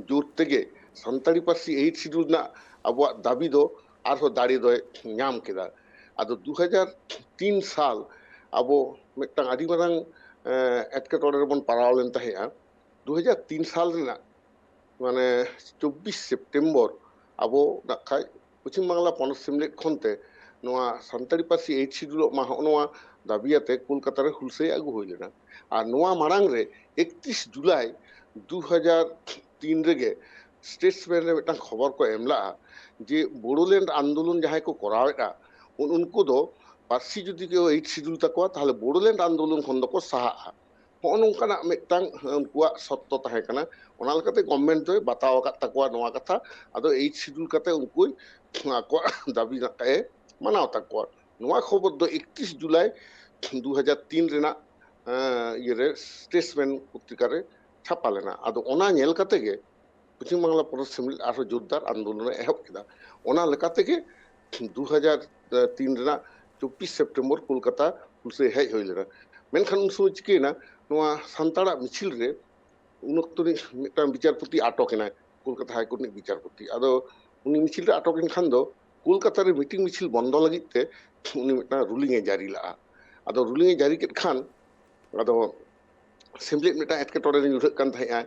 ᱡᱳᱨ ᱛᱮᱜᱮ ᱥᱟᱱᱛᱟᱲᱤ ᱯᱟᱹᱨᱥᱤ ᱮᱭᱤᱴ ᱥᱤᱰᱩᱞ ᱨᱮᱱᱟᱜ ᱟᱵᱚᱣᱟᱜ ᱫᱟᱹᱵᱤ ᱫᱚ ᱟᱨᱦᱚᱸ ᱫᱟᱲᱮ ᱫᱚᱭ ᱧᱟᱢ ᱠᱮᱫᱟ᱾ ᱟᱫᱚ ᱫᱩ ᱦᱟᱡᱟᱨ ᱛᱤᱱ ᱥᱟᱞ ᱟᱵᱚ ᱢᱤᱫᱴᱟᱝ ᱟᱹᱰᱤ ᱢᱟᱨᱟᱝ, ᱮᱸ, ᱮᱴᱠᱮᱴᱚᱬᱮ ᱨᱮᱵᱚᱱ ᱯᱟᱲᱟᱣ ᱞᱮᱱ ᱛᱟᱦᱮᱸᱫᱼᱟ᱾ ᱫᱩ ᱦᱟᱡᱟᱨ ᱛᱤᱱ ᱥᱟᱞ ᱨᱮᱱᱟᱜ ᱢᱟᱱᱮ ᱪᱚᱵᱵᱤᱥ ᱥᱮᱯᱴᱮᱢᱵᱚᱨ ᱟᱵᱚ ᱱᱟᱜ ᱠᱷᱟᱡ ᱯᱚᱪᱷᱤᱢ ᱵᱟᱝᱞᱟ ᱯᱚᱱᱚᱛ ᱥᱮᱢᱞᱮᱫ ᱠᱷᱚᱱ ᱛᱮ ᱱᱚᱣᱟ ᱥᱟᱱᱛᱟᱲᱤ ᱯᱟᱹᱨᱥᱤ ᱮᱭᱤᱴ ᱥᱤᱰᱩᱞᱚᱜ ᱢᱟ, ᱦᱚᱸᱜᱼᱚ ᱱᱚᱣᱟ ᱫᱟᱹᱵᱤ ᱟᱛᱮ ᱠᱳᱞᱠᱟᱛᱟ ᱨᱮ ᱦᱩᱞᱥᱟᱹᱭ ᱟᱹᱜᱩ ᱦᱩᱭ ᱞᱮᱱᱟ᱾ ᱟᱨ ᱱᱚᱣᱟ ᱢᱟᱲᱟᱝ ᱨᱮ ᱮᱠᱛᱨᱤᱥ ᱡᱩᱞᱟᱭ ᱫᱩ ᱦᱟᱡᱟᱨ ᱛᱤᱱ ᱨᱮᱜᱮ ᱥᱴᱮᱴᱥᱢᱮᱱ ᱨᱮ ᱢᱤᱫᱴᱟᱝ ᱠᱷᱚᱵᱚᱨ ᱠᱚ ᱮᱢ ᱞᱟᱜᱼᱟ ᱡᱮ ᱵᱳᱰᱳᱞᱮᱱᱰ ᱟᱱᱫᱳᱞᱚᱱ ᱡᱟᱦᱟᱸᱭ ᱠᱚ ᱠᱚᱨᱟᱣᱮᱫᱼᱟ, ᱩᱱ-, ᱩᱱᱠᱩ ᱫᱚ ᱯᱟᱹᱨᱥᱤ ᱡᱩᱫᱤ ᱠᱚ ᱮᱭᱤᱴ ᱥᱤᱰᱩᱞ ᱛᱟᱠᱚᱣᱟ, ᱛᱟᱦᱚᱞᱮ ᱵᱳᱰᱳᱞᱮᱱᱰ ᱟᱱᱫᱳᱞᱚᱱ ᱠᱷᱚᱱ ᱫᱚᱠᱚ ᱥᱟᱦᱟᱜᱼᱟ᱾ ᱦᱚᱸᱜᱼᱚ ᱱᱚᱝᱠᱟᱱᱟᱜ ᱢᱤᱫᱴᱟᱝ ᱩᱱᱠᱩᱣᱟᱜ ᱥᱚᱨᱛᱚ ᱛᱟᱦᱮᱸ ᱠᱟᱱᱟ᱾ ᱚᱱᱟ ᱞᱮᱠᱟᱛᱮ ᱜᱚᱵᱷᱢᱮᱱᱴ ᱫᱚᱭ ᱵᱟᱛᱟᱣ ᱟᱠᱟᱫ ᱛᱟᱠᱚᱣᱟ ᱱᱚᱣᱟ ᱠᱟᱛᱷᱟ᱾ ᱟᱫᱚ ᱮᱭᱤᱴ ᱥᱤᱰᱩᱞ ᱠᱟᱛᱮ ᱩᱱᱠᱩᱭ ᱟᱠᱚᱣᱟᱜ ᱫᱟᱹᱵᱤ ᱱᱟᱜ ᱮ ᱢᱟᱱᱟᱣ ᱛᱟᱠᱚᱣᱟ᱾ ᱱᱚᱣᱟ ᱠᱷᱚᱵᱚᱨ ᱫᱚ ᱮᱠᱛᱨᱤᱥ ᱡᱩᱞᱟᱭ ᱫᱩ ᱦᱟᱡᱟᱨ ᱛᱤᱱ ᱨᱮᱱᱟᱜ, ᱮᱸ, ᱤᱭᱟᱹᱨᱮ ᱥᱴᱮᱴᱥᱢᱮᱱ ᱯᱚᱛᱨᱤᱠᱟ ᱨᱮ ᱪᱷᱟᱯᱟ ᱞᱮᱱᱟ᱾ ᱟᱫᱚ ᱚᱱᱟ ᱧᱮᱞ ᱠᱟᱛᱮ ᱜᱮ ᱯᱚᱪᱷᱤᱢ ᱵᱟᱝᱞᱟ ᱯᱚᱱᱚᱛ ᱥᱮᱢᱞᱮᱫ ᱟᱨᱦᱚᱸ ᱡᱳᱨᱫᱟᱨ ᱟᱱᱫᱳᱞᱚᱱ ᱮ ᱮᱦᱚᱵ ᱠᱮᱫᱟ᱾ ᱚᱱᱟ ᱞᱮᱠᱟ ᱛᱮᱜᱮ ᱫᱩ ᱦᱟᱡᱟᱨ ᱛᱤᱱ ᱨᱮᱱᱟᱜ ᱪᱚᱵᱵᱤᱥ ᱥᱮᱯᱴᱮᱢᱵᱚᱨ ᱠᱳᱞᱠᱟᱛᱟ ᱦᱩᱞᱥᱟᱹᱭ ᱦᱮᱡ ᱦᱩᱭ ᱞᱮᱱᱟ᱾ ᱢᱮᱱᱠᱷᱟᱱ ᱩᱱ ᱥᱚᱢᱚᱭ ᱪᱤᱠᱟᱹᱭᱮᱱᱟ, ᱱᱚᱣᱟ ᱥᱟᱱᱛᱟᱲᱟᱜ ᱢᱤᱪᱷᱤᱞ ᱨᱮ ᱩᱱ ᱚᱠᱛᱚ ᱨᱤᱱᱤᱡ ᱢᱤᱫᱴᱟᱝ ᱵᱤᱪᱟᱨᱯᱚᱛᱤ ᱟᱴᱚᱠ ᱮᱱᱟᱭ, ᱠᱳᱞᱠᱟᱛᱟ ᱦᱟᱭᱠᱳᱨᱴ ᱨᱤᱱᱤᱡ ᱵᱤᱪᱟᱨᱯᱚᱛᱤ᱾ ᱟᱫᱚ ᱩᱱᱤ ᱢᱤᱪᱷᱤᱞ ᱨᱮ ᱟᱴᱚᱠ ᱮᱱ ᱠᱷᱟᱱ ᱫᱚ ᱠᱳᱞᱠᱟᱛᱟ ᱨᱮ ᱢᱤᱴᱤᱝ ᱢᱤᱪᱷᱤᱞ ᱵᱚᱱᱫᱚ ᱞᱟᱹᱜᱤᱫ ᱛᱮ ᱩᱱᱤ ᱢᱤᱫᱴᱟᱝ ᱨᱩᱞᱤᱝ ᱮ ᱡᱟᱹᱨᱤ ᱞᱟᱜᱼᱟ᱾ ᱟᱫᱚ ᱨᱩᱞᱤᱝ ᱮ ᱡᱟᱹᱨᱤ ᱠᱮᱫ ᱠᱷᱟᱱ ᱟᱫᱚ ᱥᱮᱢᱞᱮᱫ ᱢᱤᱫᱴᱟᱝ ᱮᱴᱠᱮᱴᱚᱬᱮ ᱨᱮ ᱧᱩᱨᱦᱟᱹᱜ ᱠᱟᱱ ᱛᱟᱦᱮᱸᱜᱼᱟ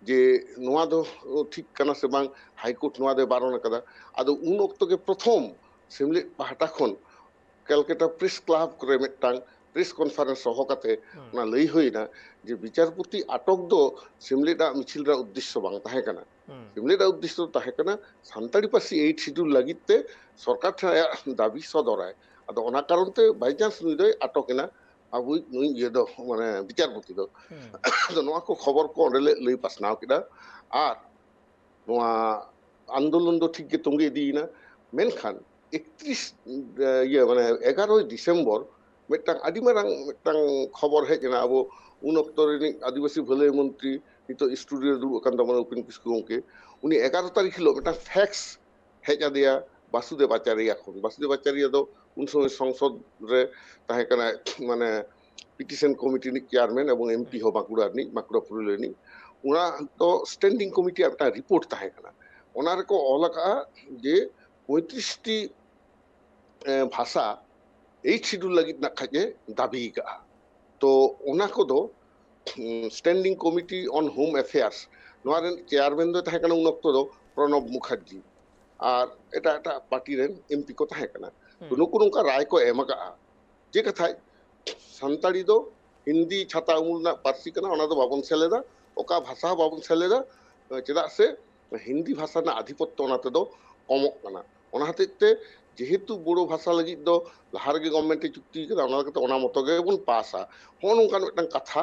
ᱡᱮ ᱱᱚᱣᱟ ᱫᱚ ᱴᱷᱤᱠ ᱠᱟᱱᱟ ᱥᱮ ᱵᱟᱝ, ᱦᱟᱭᱠᱳᱨᱴ ᱱᱚᱣᱟ ᱫᱚᱭ ᱵᱟᱨᱚᱱ ᱟᱠᱟᱫᱟ᱾ ᱟᱫᱚ ᱩᱱ ᱚᱠᱛᱚ ᱜᱮ ᱯᱨᱚᱛᱷᱚᱢ ᱥᱮᱢᱞᱮᱫ ᱯᱟᱦᱴᱟ ᱠᱷᱚᱱ ᱠᱮᱞᱠᱟᱴᱟ ᱯᱨᱮᱥ ᱠᱞᱟᱵᱽ ᱨᱮ ᱢᱤᱫᱴᱟᱝ ᱯᱨᱮᱥ ᱠᱚᱱᱯᱷᱟᱨᱮᱱᱥ ᱦᱚᱦᱚ ᱠᱟᱛᱮ ᱚᱱᱟ ᱞᱟᱹᱭ ᱦᱩᱭᱱᱟ ᱡᱮ ᱵᱤᱪᱟᱨᱯᱚᱛᱤ ᱟᱴᱚᱠ ᱫᱚ ᱥᱮᱢᱞᱮᱫ ᱟᱜ ᱢᱤᱪᱷᱤᱞ ᱨᱮᱱᱟᱜ ᱩᱫᱽᱫᱮᱥᱥᱚ ᱵᱟᱝ ᱛᱟᱦᱮᱸ ᱠᱟᱱᱟ᱾ ᱥᱮᱢᱞᱮᱫ ᱟᱜ ᱩᱫᱽᱫᱮᱥᱥᱚ ᱫᱚ ᱛᱟᱦᱮᱸ ᱠᱟᱱᱟ ᱥᱟᱱᱛᱟᱲᱤ ᱯᱟᱹᱨᱥᱤ ᱮᱭᱤᱴ ᱥᱤᱰᱩᱞ ᱞᱟᱹᱜᱤᱫ ᱛᱮ ᱥᱚᱨᱠᱟᱨ ᱴᱷᱮᱱ ᱟᱭᱟᱜ ᱫᱟᱹᱵᱤ ᱥᱚᱫᱚᱨᱟᱭ᱾ ᱟᱫᱚ ᱚᱱᱟ ᱠᱟᱨᱚᱱ ᱛᱮ ᱵᱟᱭᱪᱟᱱᱥ ᱱᱩᱭ ᱫᱚᱭ ᱟᱴᱚᱠ ᱮᱱᱟ, ᱟᱵᱚᱭᱤᱡ ᱱᱩᱭ ᱤᱭᱟᱹ ᱫᱚ, ᱢᱟᱱᱮ, ᱵᱤᱪᱟᱨᱯᱚᱛᱤ ᱫᱚ᱾ ᱟᱫᱚ ᱱᱚᱣᱟ ᱠᱚ ᱠᱷᱚᱵᱚᱨ ᱠᱚ ᱚᱸᱰᱮ ᱞᱮ ᱞᱟᱹᱭ ᱯᱟᱥᱱᱟᱣ ᱠᱮᱫᱟ᱾ ᱟᱨ ᱱᱚᱣᱟ ᱟᱱᱫᱳᱞᱚᱱ ᱫᱚ ᱴᱷᱤᱠ ᱜᱮ ᱛᱚᱸᱜᱮ ᱤᱫᱤᱭᱮᱱᱟ, ᱢᱮᱱᱠᱷᱟᱱ ᱮᱠᱛᱨᱤᱥ, ᱤᱭᱟᱹ, ᱢᱟᱱᱮ, ᱮᱜᱟᱨᱳᱭ ᱰᱤᱥᱮᱢᱵᱚᱨ ᱢᱤᱫᱴᱟᱝ ᱟᱹᱰᱤ ᱢᱟᱨᱟᱝ ᱢᱤᱫᱴᱟᱝ ᱠᱷᱚᱵᱚᱨ ᱦᱮᱡ ᱮᱱᱟ᱾ ᱟᱵᱚ ᱩᱱ ᱚᱠᱛᱚ ᱨᱤᱱᱤᱡ ᱟᱹᱫᱤᱵᱟᱹᱥᱤ ᱵᱷᱟᱹᱞᱟᱹᱭ ᱢᱚᱱᱛᱨᱤ, ᱱᱤᱛᱚᱜ ᱥᱴᱩᱰᱤᱭᱳ ᱨᱮ ᱫᱩᱲᱩᱵ ᱟᱠᱟᱱ ᱛᱟᱵᱚᱱᱟ ᱩᱯᱮᱱ ᱠᱤᱥᱠᱩ ᱜᱚᱢᱠᱮ, ᱩᱱᱤ ᱮᱜᱟᱨᱚ ᱛᱟᱹᱨᱤᱠᱷ ᱦᱤᱞᱳᱜ ᱢᱤᱫᱴᱟᱝ ᱯᱷᱮᱠᱥ ᱦᱮᱡ ᱟᱫᱮᱭᱟ ᱵᱟᱥᱩᱫᱮᱵ ᱟᱪᱟᱨᱭᱟ ᱠᱷᱚᱱ᱾ ᱵᱟᱥᱩᱫᱮᱵ ᱟᱪᱟᱨᱭᱟ ᱫᱚ ᱩᱱ ᱥᱚᱢᱚᱭ ᱥᱚᱝᱥᱚᱫ ᱨᱮ ᱛᱟᱦᱮᱸ ᱠᱟᱱᱟᱭ, ᱢᱟᱱᱮ, ᱯᱤᱴᱤᱥᱚᱱ ᱠᱚᱢᱤᱴᱤ ᱨᱤᱱᱤᱡ ᱪᱮᱭᱟᱨᱢᱮᱱ ᱮᱵᱚᱝ ᱮᱢᱯᱤ ᱦᱚᱸ ᱵᱟᱸᱠᱩᱲᱟ ᱨᱤᱱᱤᱡ, ᱵᱟᱸᱠᱩᱲᱟ ᱯᱩᱨᱩᱞᱤᱭᱟᱹ ᱨᱤᱱᱤᱡ᱾ ᱚᱱᱟ ᱫᱚ ᱥᱴᱮᱱᱰᱤᱝ ᱠᱚᱢᱤᱴᱤᱭᱟᱜ ᱢᱤᱫᱴᱟᱝ ᱨᱤᱯᱳᱨᱴ ᱛᱟᱦᱮᱸ ᱠᱟᱱᱟ᱾ ᱚᱱᱟ ᱨᱮᱠᱚ ᱚᱞ ᱟᱠᱟᱫᱼᱟ ᱡᱮ ᱯᱚᱸᱭᱛᱨᱤᱥ ᱴᱤ, ᱮ, ᱵᱷᱟᱥᱟ ᱮᱭᱤᱴ ᱥᱤᱰᱩᱞ ᱞᱟᱹᱜᱤᱫ ᱱᱟᱜ ᱠᱷᱟᱡ ᱮ ᱫᱟᱹᱵᱤ ᱟᱠᱟᱫᱼᱟ᱾ ᱛᱚ ᱚᱱᱟ ᱠᱚᱫᱚ, ᱩᱸ, Standing Committee on Home Affairs, ᱱᱚᱣᱟ ᱨᱮᱱ ᱪᱮᱭᱟᱨᱢᱮᱱ ᱫᱚᱭ ᱛᱟᱦᱮᱸ ᱠᱟᱱᱟ ᱩᱱ ᱚᱠᱛᱚ ᱫᱚ ᱯᱨᱚᱱᱚᱵ ᱢᱩᱠᱷᱟᱨᱡᱤ, ᱟᱨ ᱮᱴᱟᱜ ᱮᱴᱟᱜ ᱯᱟᱨᱴᱤ ᱨᱮᱱ ᱮᱢᱯᱤ ᱠᱚ ᱛᱟᱦᱮᱸ ᱠᱟᱱᱟ᱾ ᱛᱚ ᱱᱩᱠᱩ ᱱᱚᱝᱠᱟ ᱨᱟᱭ ᱠᱚ ᱮᱢ ᱟᱠᱟᱫᱼᱟ ᱡᱮ ᱠᱟᱛᱷᱟᱡ ᱥᱟᱱᱛᱟᱲᱤ ᱫᱚ ᱦᱤᱱᱫᱤ ᱪᱷᱟᱛᱟ ᱩᱢᱩᱞ ᱨᱮᱱᱟᱜ ᱯᱟᱹᱨᱥᱤ ᱠᱟᱱᱟ, ᱚᱱᱟ ᱫᱚ ᱵᱟᱵᱚᱱ ᱥᱮᱞᱮᱫᱟ, ᱚᱠᱟ ᱵᱷᱟᱥᱟ ᱦᱚᱸ ᱵᱟᱵᱚᱱ ᱥᱮᱞᱮᱫᱟ, ᱪᱮᱫᱟᱜ ᱥᱮ ᱦᱤᱱᱫᱤ ᱵᱷᱟᱥᱟ ᱨᱮᱱᱟᱜ ᱟᱫᱷᱤᱯᱚᱛᱛᱚ ᱚᱱᱟ ᱛᱮᱫᱚ ᱠᱚᱢᱚᱜ ᱠᱟᱱᱟ᱾ ᱚᱱᱟ ᱦᱚᱛᱮᱡ ᱛᱮ ᱡᱮᱦᱮᱛᱩ ᱵᱳᱰᱳ ᱵᱷᱟᱥᱟ ᱞᱟᱹᱜᱤᱫ ᱫᱚ ᱞᱟᱦᱟ ᱨᱮᱜᱮ ᱜᱚᱵᱷᱢᱮᱱᱴ ᱮ ᱪᱩᱠᱛᱤ ᱠᱟᱫᱟ, ᱚᱱᱟ ᱞᱮᱠᱟᱛᱮ ᱚᱱᱟ ᱢᱚᱛᱚ ᱜᱮᱵᱚᱱ ᱯᱟᱥᱟ, ᱦᱚᱸᱜᱼᱚ ᱱᱚᱝᱠᱟᱱ ᱢᱤᱫᱴᱟᱝ ᱠᱟᱛᱷᱟ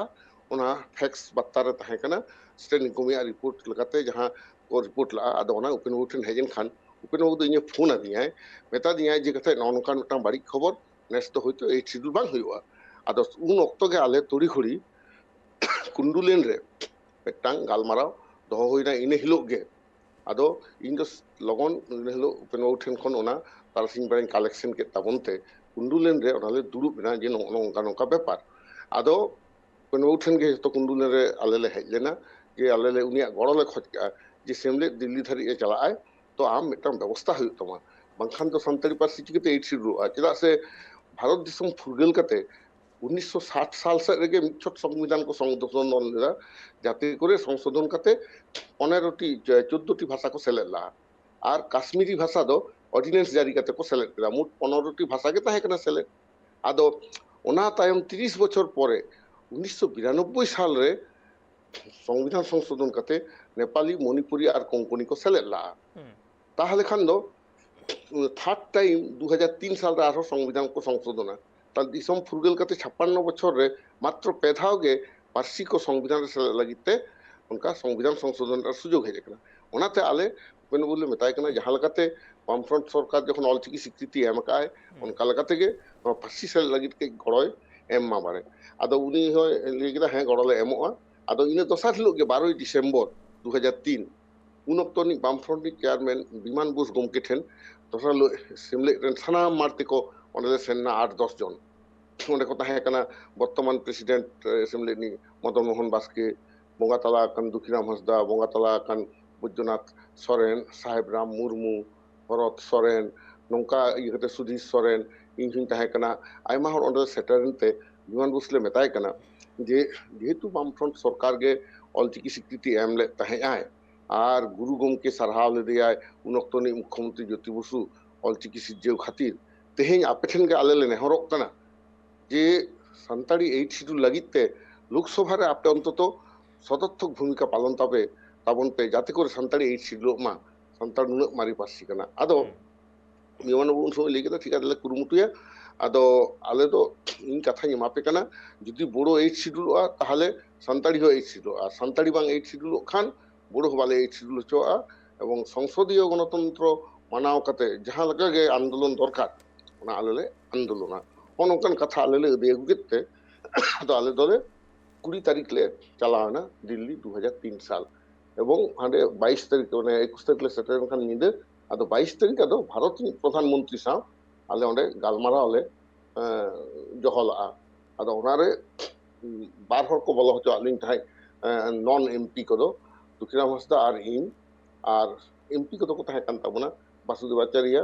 ᱚᱱᱟ ᱯᱷᱮᱠᱥ ᱵᱟᱨᱛᱟ ᱨᱮ ᱛᱟᱦᱮᱸ ᱠᱟᱱᱟ᱾ ᱥᱴᱮᱱᱰᱤᱝ ᱠᱚᱢᱤᱴᱤᱭᱟᱜ ᱨᱤᱯᱳᱨᱴ ᱞᱮᱠᱟᱛᱮ ᱡᱟᱦᱟᱸ ᱠᱚ ᱨᱤᱯᱳᱨᱴ ᱞᱟᱜᱼᱟ, ᱟᱫᱚ ᱚᱱᱟ ᱩᱯᱮᱱ ᱵᱟᱹᱵᱩ ᱴᱷᱮᱱ ᱦᱮᱡ ᱮᱱ ᱠᱷᱟᱱ ᱩᱯᱮᱱ ᱵᱟᱹᱵᱩ ᱫᱚ ᱤᱧᱮ ᱯᱷᱳᱱ ᱟᱫᱤᱧᱟᱭ, ᱢᱮᱛᱟ ᱫᱤᱧᱟᱭ ᱡᱮ ᱠᱟᱛᱷᱟ ᱱᱚᱜᱼᱚ ᱱᱚᱝᱠᱟᱱ ᱢᱤᱫᱴᱟᱝ ᱵᱟᱹᱲᱤᱡ ᱠᱷᱚᱵᱚᱨ, ᱱᱮᱥ ᱫᱚ ᱦᱳᱭᱛᱳ ᱮᱭᱤᱴ ᱥᱤᱰᱩᱞ ᱵᱟᱝ ᱦᱩᱭᱩᱜᱼᱟ᱾ ᱟᱫᱚ ᱩᱱ ᱚᱠᱛᱚ ᱜᱮ ᱟᱞᱮ ᱛᱩᱲᱤ ᱠᱩᱲᱤ ᱠᱩᱱᱰᱩ ᱞᱮᱱ ᱨᱮ ᱢᱤᱫᱴᱟᱝ ᱜᱟᱞᱢᱟᱨᱟᱣ ᱫᱚᱦᱚ ᱦᱩᱭᱱᱟ ᱤᱱᱟᱹ ᱦᱤᱞᱳᱜ ᱜᱮ᱾ ᱟᱫᱚ ᱤᱧ ᱫᱚ ᱞᱚᱜᱚᱱ ᱤᱱᱟᱹ ᱦᱤᱞᱳᱜ ᱩᱯᱮᱱ ᱵᱟᱹᱵᱩ ᱴᱷᱮᱱ ᱠᱷᱚᱱ ᱚᱱᱟ ᱛᱟᱨᱟᱥᱤᱧ ᱵᱮᱲᱟᱧ ᱠᱟᱞᱮᱠᱥᱚᱱ ᱠᱮᱫ ᱛᱟᱵᱚᱱ ᱛᱮ ᱠᱩᱱᱰᱩᱞᱮᱱ ᱨᱮ ᱚᱱᱟ ᱞᱮ ᱫᱩᱲᱩᱵ ᱮᱱᱟ ᱡᱮ ᱱᱚᱜᱼᱚ ᱱᱚᱝᱠᱟ ᱱᱚᱝᱠᱟ ᱵᱮᱯᱟᱨ᱾ ᱟᱫᱚ ᱩᱯᱮᱱ ᱵᱟᱹᱵᱩ ᱴᱷᱮᱱ ᱜᱮ ᱡᱚᱛᱚ ᱠᱩᱱᱰᱩᱞᱮᱱ ᱨᱮ ᱟᱞᱮ ᱞᱮ ᱦᱮᱡ ᱞᱮᱱᱟ ᱡᱮ ᱟᱞᱮ ᱞᱮ ᱩᱱᱤᱭᱟᱜ ᱜᱚᱲᱚ ᱞᱮ ᱠᱷᱚᱡ ᱠᱟᱜᱼᱟ ᱡᱮ ᱥᱮᱢᱞᱮᱫ ᱫᱤᱞᱞᱤ ᱫᱷᱟᱹᱨᱤᱡ ᱮ ᱪᱟᱞᱟᱜᱼᱟᱭ, ᱛᱚ ᱟᱢ ᱢᱤᱫᱴᱟᱝ ᱵᱮᱵᱚᱥᱛᱷᱟ ᱦᱩᱭᱩᱜ ᱛᱟᱢᱟ, ᱵᱟᱝᱠᱷᱟᱱ ᱫᱚ ᱥᱟᱱᱛᱟᱲᱤ ᱯᱟᱹᱨᱥᱤ ᱪᱤᱠᱟᱹᱛᱮ ᱮᱭᱤᱴ ᱥᱤᱰᱩᱞᱚᱜᱼᱟ? ᱪᱮᱫᱟᱜ ᱥᱮ ᱵᱷᱟᱨᱚᱛ ᱫᱤᱥᱚᱢ ᱯᱷᱩᱨᱜᱟᱹᱞ ᱠᱟᱛᱮ ᱩᱱᱤᱥᱥᱚ ᱥᱟᱴ ᱥᱟᱞ ᱥᱮᱫ ᱨᱮᱜᱮ ᱢᱤᱫ ᱪᱷᱚᱴ ᱥᱚᱝᱵᱤᱫᱷᱟᱱ ᱠᱚ ᱥᱚᱝᱥᱳᱫᱷᱚᱱ ᱞᱮᱫᱟ, ᱡᱟᱛᱮ ᱠᱚᱨᱮ ᱥᱚᱝᱥᱳᱫᱷᱚᱱ ᱠᱟᱛᱮ ᱯᱚᱱᱮᱨᱚ ᱴᱤ, ᱪᱳᱫᱽᱫᱳ ᱴᱤ ᱵᱷᱟᱥᱟ ᱠᱚ ᱥᱮᱞᱮᱫ ᱞᱟᱜᱼᱟ᱾ ᱟᱨ ᱠᱟᱥᱢᱤᱨᱤ ᱵᱷᱟᱥᱟ ᱫᱚ ᱚᱨᱰᱤᱱᱮᱱᱥ ᱡᱟᱹᱨᱤ ᱠᱟᱛᱮ ᱠᱚ ᱥᱮᱞᱮᱫ ᱠᱮᱫᱟ᱾ ᱢᱳᱴ ᱯᱚᱱᱮᱨᱚ ᱴᱤ ᱵᱷᱟᱥᱟ ᱜᱮ ᱛᱟᱦᱮᱸ ᱠᱟᱱᱟ ᱥᱮᱞᱮᱫ᱾ ᱟᱫᱚ ᱚᱱᱟ ᱛᱟᱭᱚᱢ ᱛᱤᱨᱤᱥ ᱵᱚᱪᱷᱚᱨ ᱯᱚᱨᱮ ᱩᱱᱤᱥᱥᱚ ᱵᱤᱨᱟᱱᱚᱵᱵᱳᱭ ᱥᱟᱞ ᱨᱮ ᱥᱚᱝᱵᱤᱫᱷᱟᱱ ᱥᱚᱝᱥᱳᱫᱷᱚᱱ ᱠᱟᱛᱮ ᱱᱮᱯᱟᱞᱤ, ᱢᱚᱱᱤᱯᱩᱨᱤ ᱟᱨ ᱠᱳᱝᱠᱚᱱᱤ ᱠᱚ ᱥᱮᱞᱮᱫ ᱞᱟᱜᱼᱟ᱾ ᱦᱩᱸ᱾ ᱛᱟᱦᱚᱞᱮ ᱠᱷᱟᱱ ᱫᱚ ᱛᱷᱟᱨᱰ ᱴᱟᱭᱤᱢ ᱫᱩ ᱦᱟᱡᱟᱨ ᱛᱤᱱ ᱥᱟᱞ ᱨᱮ ᱟᱨᱦᱚᱸ ᱥᱚᱝᱵᱤᱫᱷᱟᱱ ᱠᱚ ᱥᱚᱝᱥᱳᱫᱷᱚᱱᱟ᱾ ᱛᱟᱦᱞᱮ ᱫᱤᱥᱚᱢ ᱯᱷᱩᱨᱜᱟᱹᱞ ᱠᱟᱛᱮ ᱪᱷᱟᱯᱟᱱᱱᱚ ᱵᱚᱪᱷᱚᱨ ᱨᱮ ᱢᱟᱛᱨᱚ ᱯᱮ ᱫᱷᱟᱣ ᱜᱮ ᱯᱟᱹᱨᱥᱤ ᱠᱚ ᱥᱚᱝᱵᱤᱫᱷᱟᱱ ᱨᱮ ᱥᱮᱞᱮᱫ ᱞᱟᱹᱜᱤᱫ ᱛᱮ ᱚᱱᱠᱟ ᱥᱚᱝᱵᱤᱫᱷᱟᱱ ᱥᱚᱝᱥᱳᱫᱷᱚᱱ ᱨᱮᱱᱟᱜ ᱥᱩᱡᱳᱜᱽ ᱦᱮᱡ ᱟᱠᱟᱱᱟ᱾ ᱚᱱᱟᱛᱮ ᱟᱞᱮ ᱩᱯᱮᱱ ᱵᱟᱹᱵᱩ ᱞᱮ ᱢᱮᱛᱟᱭ ᱠᱟᱱᱟ, ᱡᱟᱦᱟᱸ ᱞᱮᱠᱟᱛᱮ ᱵᱟᱢᱯᱷᱨᱚᱱᱴ ᱥᱚᱨᱠᱟᱨ ᱡᱚᱠᱷᱚᱱ ᱚᱞᱪᱤᱠᱤ ᱥᱤᱠᱨᱤᱛᱤᱭ ᱮᱢ ᱟᱠᱟᱫᱼᱟᱭ, ᱦᱩᱸ᱾ ᱚᱱᱠᱟ ᱞᱮᱠᱟ ᱛᱮᱜᱮ ᱱᱚᱣᱟ ᱯᱟᱹᱨᱥᱤ ᱥᱮᱞᱮᱫ ᱞᱟᱹᱜᱤᱫ ᱠᱟᱹᱡ ᱜᱚᱲᱚᱭ ᱮᱢ ᱢᱟ ᱵᱟᱲᱮ᱾ ᱟᱫᱚ ᱩᱱᱤ ᱦᱚᱸᱭ ᱞᱟᱹᱭ ᱠᱮᱫᱟ, ᱦᱮᱸ, ᱜᱚᱲᱚ ᱞᱮ ᱮᱢᱚᱜᱼᱟ᱾ ᱟᱫᱚ ᱤᱱᱟᱹ ᱫᱚᱥᱟᱨ ᱦᱤᱞᱳᱜ ᱜᱮ, ᱵᱟᱨᱚᱭ ᱰᱤᱥᱮᱢᱵᱚᱨ ᱫᱩ ᱦᱟᱡᱟᱨ ᱛᱤᱱ, ᱩᱱ ᱚᱠᱛᱚ ᱨᱤᱱᱤᱡ ᱵᱟᱢᱯᱷᱨᱚᱱᱴ ᱨᱤᱱᱤᱡ ᱪᱮᱭᱟᱨᱢᱮᱱ ᱵᱤᱢᱟᱱ ᱵᱳᱥ ᱜᱚᱢᱠᱮ ᱴᱷᱮᱱ ᱫᱚᱥᱟᱨ ᱦᱤᱞᱳᱜ ᱥᱮᱢᱞᱮᱫ ᱨᱮᱱ ᱥᱟᱱᱟᱢ ᱢᱟᱲ ᱛᱮᱠᱚ ᱚᱸᱰᱮ ᱞᱮ ᱥᱮᱱ ᱮᱱᱟ, ᱟᱴ ᱫᱚᱥ ᱡᱚᱱ᱾ ᱚᱸᱰᱮ ᱠᱚ ᱛᱟᱦᱮᱸ ᱠᱟᱱᱟ ᱵᱚᱨᱛᱚᱢᱟᱱ ᱯᱨᱮᱥᱤᱰᱮᱱᱴ, ᱮ, ᱥᱮᱢᱞᱮᱫ ᱨᱤᱱᱤᱡ ᱢᱚᱫᱚᱱ ᱢᱳᱦᱚᱱ ᱵᱟᱥᱠᱮ, ᱵᱚᱸᱜᱟ ᱛᱟᱞᱟ ᱟᱠᱟᱱ ᱫᱩᱠᱷᱤᱨᱟᱢ ᱦᱟᱸᱥᱫᱟ, ᱵᱚᱸᱜᱟ ᱛᱟᱞᱟ ᱟᱠᱟᱱ ᱵᱳᱭᱫᱚᱱᱟᱛᱷ ᱥᱚᱨᱮᱱ, ᱥᱟᱦᱮᱵ ᱨᱟᱢ ᱢᱩᱨᱢᱩ, ᱵᱷᱚᱨᱚᱛ ᱥᱚᱨᱮᱱ, ᱱᱚᱝᱠᱟ ᱤᱭᱟᱹ ᱠᱟᱛᱮ ᱥᱩᱫᱷᱤᱨ ᱥᱚᱨᱮᱱ, ᱤᱧ ᱦᱚᱸᱧ ᱛᱟᱦᱮᱸ ᱠᱟᱱᱟ᱾ ᱟᱭᱢᱟ ᱦᱚᱲ ᱚᱸᱰᱮ ᱥᱮᱴᱮᱨ ᱮᱱᱛᱮ ᱵᱤᱢᱟᱱ ᱵᱳᱥ ᱞᱮ ᱢᱮᱛᱟᱭ ᱠᱟᱱᱟ ᱡᱮ ᱡᱮᱦᱮᱛᱩ ᱵᱟᱢᱯᱷᱨᱚᱱᱴ ᱥᱚᱨᱠᱟᱨ ᱜᱮ ᱚᱞᱪᱤᱠᱤ ᱥᱤᱠᱨᱤᱛᱤ ᱮᱢ ᱞᱮᱫ ᱛᱟᱦᱮᱸᱫ ᱟᱭ ᱟᱨ ᱜᱩᱨᱩ ᱜᱚᱢᱠᱮ ᱥᱟᱨᱦᱟᱣ ᱞᱮᱫᱮᱭᱟᱭ ᱩᱱ ᱚᱠᱛᱚ ᱨᱤᱱᱤᱡ ᱢᱩᱠᱷᱭᱚᱢᱚᱱᱛᱨᱤ ᱡᱳᱛᱤ ᱵᱚᱥᱩ ᱚᱞᱪᱤᱠᱤ ᱥᱤᱨᱡᱟᱹᱣ ᱠᱷᱟᱹᱛᱤᱨ, ᱛᱮᱦᱮᱧ ᱟᱯᱮ ᱴᱷᱮᱱ ᱜᱮ ᱟᱞᱮ ᱞᱮ ᱱᱮᱦᱚᱨᱚᱜ ᱠᱟᱱᱟ ᱡᱮ ᱥᱟᱱᱛᱟᱲᱤ ᱮᱭᱤᱴ ᱥᱤᱰᱩᱞ ᱞᱟᱹᱜᱤᱫ ᱛᱮ ᱞᱳᱠᱥᱚᱵᱷᱟ ᱨᱮ ᱟᱯᱮ ᱚᱱᱛᱚᱛᱚ ᱥᱚᱫᱚᱨᱛᱷᱚᱠ ᱵᱷᱩᱢᱤᱠᱟ ᱯᱟᱞᱚᱱ ᱛᱟᱯᱮ, ᱛᱟᱵᱚᱱ ᱯᱮ, ᱡᱟᱛᱮ ᱠᱚᱨᱮ ᱥᱟᱱᱛᱟᱲᱤ ᱮᱭᱤᱴ ᱥᱤᱰᱩᱞᱚᱜ ᱢᱟ᱾ ᱥᱟᱱᱛᱟᱲ ᱱᱩᱱᱟᱹᱜ ᱢᱟᱨᱮ ᱯᱟᱹᱨᱥᱤ ᱠᱟᱱᱟ᱾ ᱟᱫᱚ ᱦᱩᱸ᱾ ᱵᱤᱢᱟᱱ ᱵᱟᱹᱵᱩ ᱩᱱ ᱥᱚᱢᱚᱭ ᱞᱟᱹᱭ ᱠᱮᱫᱟ, ᱴᱷᱤᱠ ᱟᱪᱷᱮ, ᱞᱮ ᱠᱩᱨᱩᱢᱩᱴᱩᱭᱟ᱾ ᱟᱫᱚ ᱟᱞᱮ ᱫᱚ ᱤᱧ ᱠᱟᱛᱷᱟᱧ ᱮᱢᱟ ᱯᱮ ᱠᱟᱱᱟ, ᱡᱩᱫᱤ ᱵᱳᱰᱳ ᱮᱭᱤᱴ ᱥᱤᱰᱩᱞᱚᱜᱼᱟ, ᱛᱟᱦᱚᱞᱮ ᱥᱟᱱᱛᱟᱲᱤ ᱦᱚᱸ ᱮᱭᱤᱴ ᱥᱤᱰᱩᱞᱚᱜᱼᱟ᱾ ᱥᱟᱱᱛᱟᱲᱤ ᱵᱟᱝ ᱮᱭᱤᱴ ᱥᱤᱰᱩᱞᱚᱜ ᱠᱷᱟᱱ ᱵᱳᱰᱳ ᱦᱚᱸ ᱵᱟᱞᱮ ᱮᱭᱤᱴ ᱥᱤᱰᱩᱞ ᱦᱚᱪᱚᱣᱟᱜᱼᱟ᱾ ᱮᱵᱚᱝ ᱥᱚᱝᱥᱚᱫᱤᱭᱚ ᱜᱚᱱᱚᱛᱚᱱᱛᱨᱚ ᱢᱟᱱᱟᱣ ᱠᱟᱛᱮ ᱡᱟᱦᱟᱸ ᱞᱮᱠᱟ ᱜᱮ ᱟᱱᱫᱳᱞᱚᱱ ᱫᱚᱨᱠᱟᱨ, ᱚᱱᱟ ᱟᱞᱮ ᱞᱮ ᱟᱱᱫᱳᱞᱚᱱᱟ᱾ ᱱᱚᱜᱼᱚ ᱱᱚᱝᱠᱟᱱ ᱠᱟᱛᱷᱟ ᱟᱞᱮ ᱞᱮ ᱟᱹᱫᱟᱹᱭ ᱟᱹᱜᱩ ᱠᱮᱫ ᱛᱮ, ᱟᱫᱚ ᱟᱞᱮ ᱫᱚᱞᱮ ᱠᱩᱲᱤ ᱛᱟᱹᱨᱤᱠᱷ ᱞᱮ ᱪᱟᱞᱟᱣ ᱮᱱᱟ ᱫᱤᱞᱞᱤ ᱫᱩ ᱦᱟᱡᱟᱨ ᱛᱤᱱ ᱥᱟᱞ᱾ ᱮᱵᱚᱝ ᱦᱟᱸᱰᱮ ᱵᱟᱭᱤᱥ ᱛᱟᱹᱨᱤᱠᱷ, ᱢᱟᱱᱮ ᱮᱠᱩᱥ ᱛᱟᱹᱨᱤᱠᱷ ᱞᱮ ᱥᱮᱴᱮᱨ ᱮᱱ ᱠᱷᱟᱱ ᱧᱤᱫᱟᱹ ᱟᱫᱚ ᱵᱟᱭᱤᱥ ᱛᱟᱹᱨᱤᱠᱷ ᱟᱫᱚ ᱵᱷᱟᱨᱚᱛ ᱨᱤᱱᱤᱡ ᱯᱨᱚᱫᱷᱟᱱ ᱢᱚᱱᱛᱨᱤ ᱥᱟᱶ ᱟᱞᱮ ᱚᱸᱰᱮ ᱜᱟᱞᱢᱟᱨᱟᱣ ᱞᱮ ᱮᱸ, ᱫᱚᱦᱚ ᱞᱟᱜᱼᱟ᱾ ᱟᱫᱚ ᱚᱱᱟᱨᱮ ᱩᱸ, ᱵᱟᱨ ᱦᱚᱲ ᱠᱚ ᱵᱚᱞᱚ ᱦᱚᱪᱚᱣᱟᱜ ᱞᱤᱧ ᱛᱟᱦᱮᱸᱫ, ᱮᱸ, ᱱᱚᱱ ᱮᱢᱯᱤ ᱠᱚᱫᱚ, ᱫᱩᱠᱷᱤᱨᱟᱢ ᱦᱟᱸᱥᱫᱟ ᱟᱨ ᱤᱧ᱾ ᱟᱨ ᱮᱢᱯᱤ ᱠᱚᱫᱚ ᱠᱚ ᱛᱟᱦᱮᱸ ᱠᱟᱱ ᱛᱟᱵᱚᱱᱟ ᱵᱟᱥᱩᱫᱮᱵ ᱟᱪᱟᱨᱭᱟ,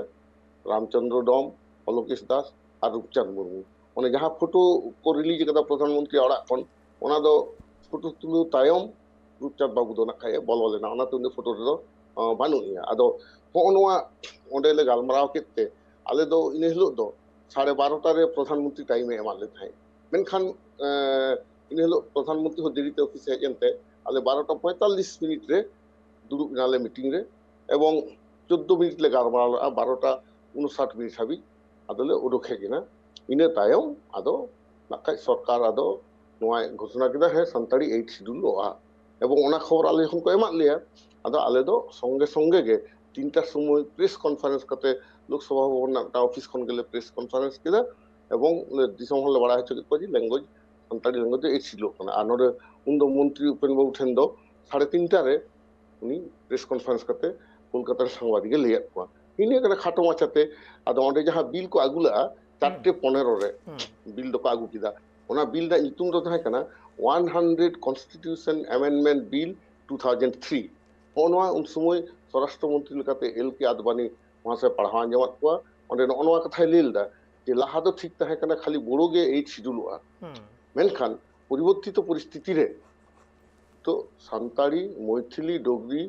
ᱨᱟᱢᱪᱚᱸᱫᱽᱨᱚ ᱰᱚᱢ, ᱚᱞᱳᱠᱮᱥ ᱫᱟᱥ ᱟᱨ ᱨᱩᱯᱪᱟᱸᱫᱽ ᱢᱩᱨᱢᱩ᱾ ᱚᱱᱮ ᱡᱟᱦᱟᱸ ᱯᱷᱳᱴᱳ ᱠᱚ ᱨᱤᱞᱤᱡᱽ ᱟᱠᱟᱫᱟ ᱯᱨᱚᱫᱷᱟᱱ ᱢᱚᱱᱛᱨᱤ ᱚᱲᱟᱜ ᱠᱷᱚᱱ, ᱚᱱᱟ ᱫᱚ ᱯᱷᱳᱴᱳ ᱛᱩᱞᱟᱹᱣ ᱛᱟᱭᱚᱢ ᱨᱩᱯᱪᱟᱸᱫᱽ ᱵᱟᱹᱵᱩ ᱫᱚ ᱱᱟᱜ ᱠᱷᱟᱡ ᱮ ᱵᱚᱞᱚ ᱞᱮᱱᱟ, ᱚᱱᱟᱛᱮ ᱩᱱᱤ ᱯᱷᱳᱴᱳ ᱨᱮᱫᱚ, ᱟᱸ, ᱵᱟᱹᱱᱩᱜ ᱮᱭᱟ᱾ ᱟᱫᱚ ᱦᱚᱸᱜᱼᱚ ᱱᱚᱣᱟ ᱚᱸᱰᱮ ᱞᱮ ᱜᱟᱞᱢᱟᱨᱟᱣ ᱠᱮᱫ ᱛᱮ, ᱟᱞᱮ ᱫᱚ ᱤᱱᱟᱹ ᱦᱤᱞᱳᱜ ᱫᱚ ᱥᱟᱲᱮ ᱵᱟᱨᱚᱴᱟ ᱨᱮ ᱯᱨᱚᱫᱷᱟᱱ ᱢᱚᱱᱛᱨᱤ ᱴᱟᱭᱤᱢ ᱮ ᱮᱢᱟᱫ ᱞᱮ ᱛᱟᱦᱮᱸᱫ᱾ ᱢᱮᱱᱠᱷᱟᱱ, ᱮᱸ, ᱤᱱᱟᱹ ᱦᱤᱞᱳᱜ ᱯᱨᱚᱫᱷᱟᱱ ᱢᱚᱱᱛᱨᱤ ᱦᱚᱸ ᱫᱮᱨᱤᱛᱮ ᱚᱯᱷᱤᱥ ᱮ ᱦᱮᱡ ᱮᱱᱛᱮ, ᱟᱞᱮ ᱵᱟᱨᱚᱴᱟ ᱯᱚᱸᱭᱛᱟᱞᱞᱤᱥ ᱢᱤᱱᱤᱴ ᱨᱮ ᱫᱩᱲᱩᱵ ᱮᱱᱟᱞᱮ ᱢᱤᱴᱤᱝ ᱨᱮ, ᱮᱵᱚᱝ ᱪᱳᱫᱽᱫᱳ ᱢᱤᱱᱤᱴ ᱞᱮ ᱜᱟᱞᱢᱟᱨᱟᱣ ᱞᱮᱫᱼᱟ, ᱵᱟᱨᱚᱴᱟ ᱩᱱᱩᱥᱟᱴ ᱢᱤᱱᱤᱴ ᱦᱟᱹᱵᱤᱡ ᱟᱫᱚᱞᱮ ᱩᱰᱩᱠ ᱦᱮᱡ ᱮᱱᱟ᱾ ᱤᱱᱟᱹ ᱛᱟᱭᱚᱢ ᱟᱫᱚ ᱱᱟᱜ ᱠᱷᱟᱡ ᱥᱚᱨᱠᱟᱨ ᱟᱫᱚ ᱱᱚᱣᱟᱭ ᱜᱷᱳᱥᱚᱱᱟ ᱠᱮᱫᱟ, ᱦᱮᱸ, ᱥᱟᱱᱛᱟᱲᱤ ᱮᱭᱤᱴ ᱥᱤᱰᱩᱞᱚᱜᱼᱟ᱾ ᱮᱵᱚᱝ ᱚᱱᱟ ᱠᱷᱚᱵᱚᱨ ᱟᱞᱮ ᱡᱚᱠᱷᱚᱱ ᱠᱚ ᱮᱢᱟᱫ ᱞᱮᱭᱟ, ᱟᱫᱚ ᱟᱞᱮ ᱫᱚ ᱥᱚᱸᱜᱮ ᱥᱚᱸᱜᱮ ᱜᱮ ᱛᱤᱱᱴᱟ ᱥᱚᱢᱚᱭ ᱯᱨᱮᱥ ᱠᱚᱱᱯᱷᱟᱨᱮᱱᱥ ᱠᱟᱛᱮ ᱞᱳᱠᱥᱚᱵᱷᱟ ᱵᱷᱚᱵᱚᱱ ᱨᱮᱱᱟᱜ ᱢᱤᱫᱴᱟᱝ ᱚᱯᱷᱤᱥ ᱠᱷᱚᱱ ᱜᱮᱞᱮ ᱯᱨᱮᱥ ᱠᱚᱱᱯᱷᱟᱨᱮᱱᱥ ᱠᱮᱫᱟ ᱮᱵᱚᱝ ᱞᱮ ᱫᱤᱥᱚᱢ ᱦᱚᱲ ᱞᱮ ᱵᱟᱲᱟᱭ ᱦᱚᱪᱚ ᱠᱮᱫ ᱠᱚᱣᱟ ᱡᱮ ᱞᱮᱝᱜᱩᱭᱮᱡᱽ, ᱥᱟᱱᱛᱟᱲᱤ ᱞᱮᱝᱜᱩᱭᱮᱡᱽ ᱫᱚ ᱮᱭᱤᱴ ᱥᱤᱰᱩᱞᱚᱜ ᱠᱟᱱᱟ᱾ ᱟᱨ ᱱᱚᱰᱮ ᱩᱱᱫᱚ ᱢᱚᱱᱛᱨᱤ ᱩᱯᱮᱱ ᱵᱟᱹᱵᱩ ᱴᱷᱮᱱ ᱫᱚ ᱥᱟᱲᱮ ᱛᱤᱱᱴᱟ ᱨᱮ ᱩᱱᱤ ᱯᱨᱮᱥ ᱠᱚᱱᱯᱷᱟᱨᱮᱱᱥ ᱠᱟᱛᱮ ᱠᱳᱞᱠᱟᱛᱟ ᱨᱮ ᱥᱟᱝᱵᱟᱫᱤᱠ ᱮ ᱞᱟᱹᱭᱟᱫ ᱠᱚᱣᱟ᱾ ᱤᱱᱟᱹ ᱠᱟᱱᱟ ᱠᱷᱟᱴᱚ ᱢᱟᱪᱷᱟᱛᱮ᱾ ᱟᱫᱚ ᱚᱸᱰᱮ ᱡᱟᱦᱟᱸ ᱵᱤᱞ ᱠᱚ ᱟᱹᱜᱩ ᱞᱟᱜᱼᱟ ᱪᱟᱨᱴᱮ ᱯᱚᱱᱮᱨᱚ ᱨᱮ ᱵᱤᱞ ᱫᱚᱠᱚ ᱟᱹᱜᱩ ᱠᱮᱫᱟ᱾ ᱚᱱᱟ ᱵᱤᱞ ᱨᱮᱱᱟᱜ ᱧᱩᱛᱩᱢ ᱫᱚ ᱛᱟᱦᱮᱸ ᱠᱟᱱᱟ one hundred constitution amendment bill two thousand three. ᱦᱚᱸᱜᱼᱚ ᱱᱚᱣᱟ ᱩᱱ ᱥᱚᱢᱚᱭ ᱥᱚᱨᱟᱥᱴᱨᱚ ᱢᱚᱱᱛᱨᱤ ᱞᱮᱠᱟᱛᱮ ᱮᱞ ᱠᱮ ᱟᱫᱵᱟᱱᱤ ᱢᱚᱦᱟᱥᱚᱭ ᱯᱟᱲᱦᱟᱣ ᱟᱸᱡᱚᱢᱟᱫ ᱠᱚᱣᱟ᱾ ᱚᱸᱰᱮ ᱱᱚᱜᱼᱚ ᱱᱚᱣᱟ ᱠᱟᱛᱷᱟᱭ ᱞᱟᱹᱭ ᱞᱮᱫᱟ ᱡᱮ ᱞᱟᱦᱟ ᱫᱚ ᱴᱷᱤᱠ ᱛᱟᱦᱮᱸ ᱠᱟᱱᱟ ᱠᱷᱟᱹᱞᱤ ᱵᱳᱰᱳ ᱜᱮ ᱮᱭᱤᱴ ᱥᱤᱰᱩᱞᱚᱜᱼᱟ, ᱢᱮᱱᱠᱷᱟᱱ ᱯᱚᱨᱤᱵᱚᱨᱛᱤᱛᱚ ᱯᱚᱨᱤᱥᱛᱷᱤᱛᱤ ᱨᱮ ᱛᱚ ᱥᱟᱱᱛᱟᱲᱤ, ᱢᱚᱭᱛᱷᱤᱞᱤ, ᱰᱳᱜᱽᱨᱤ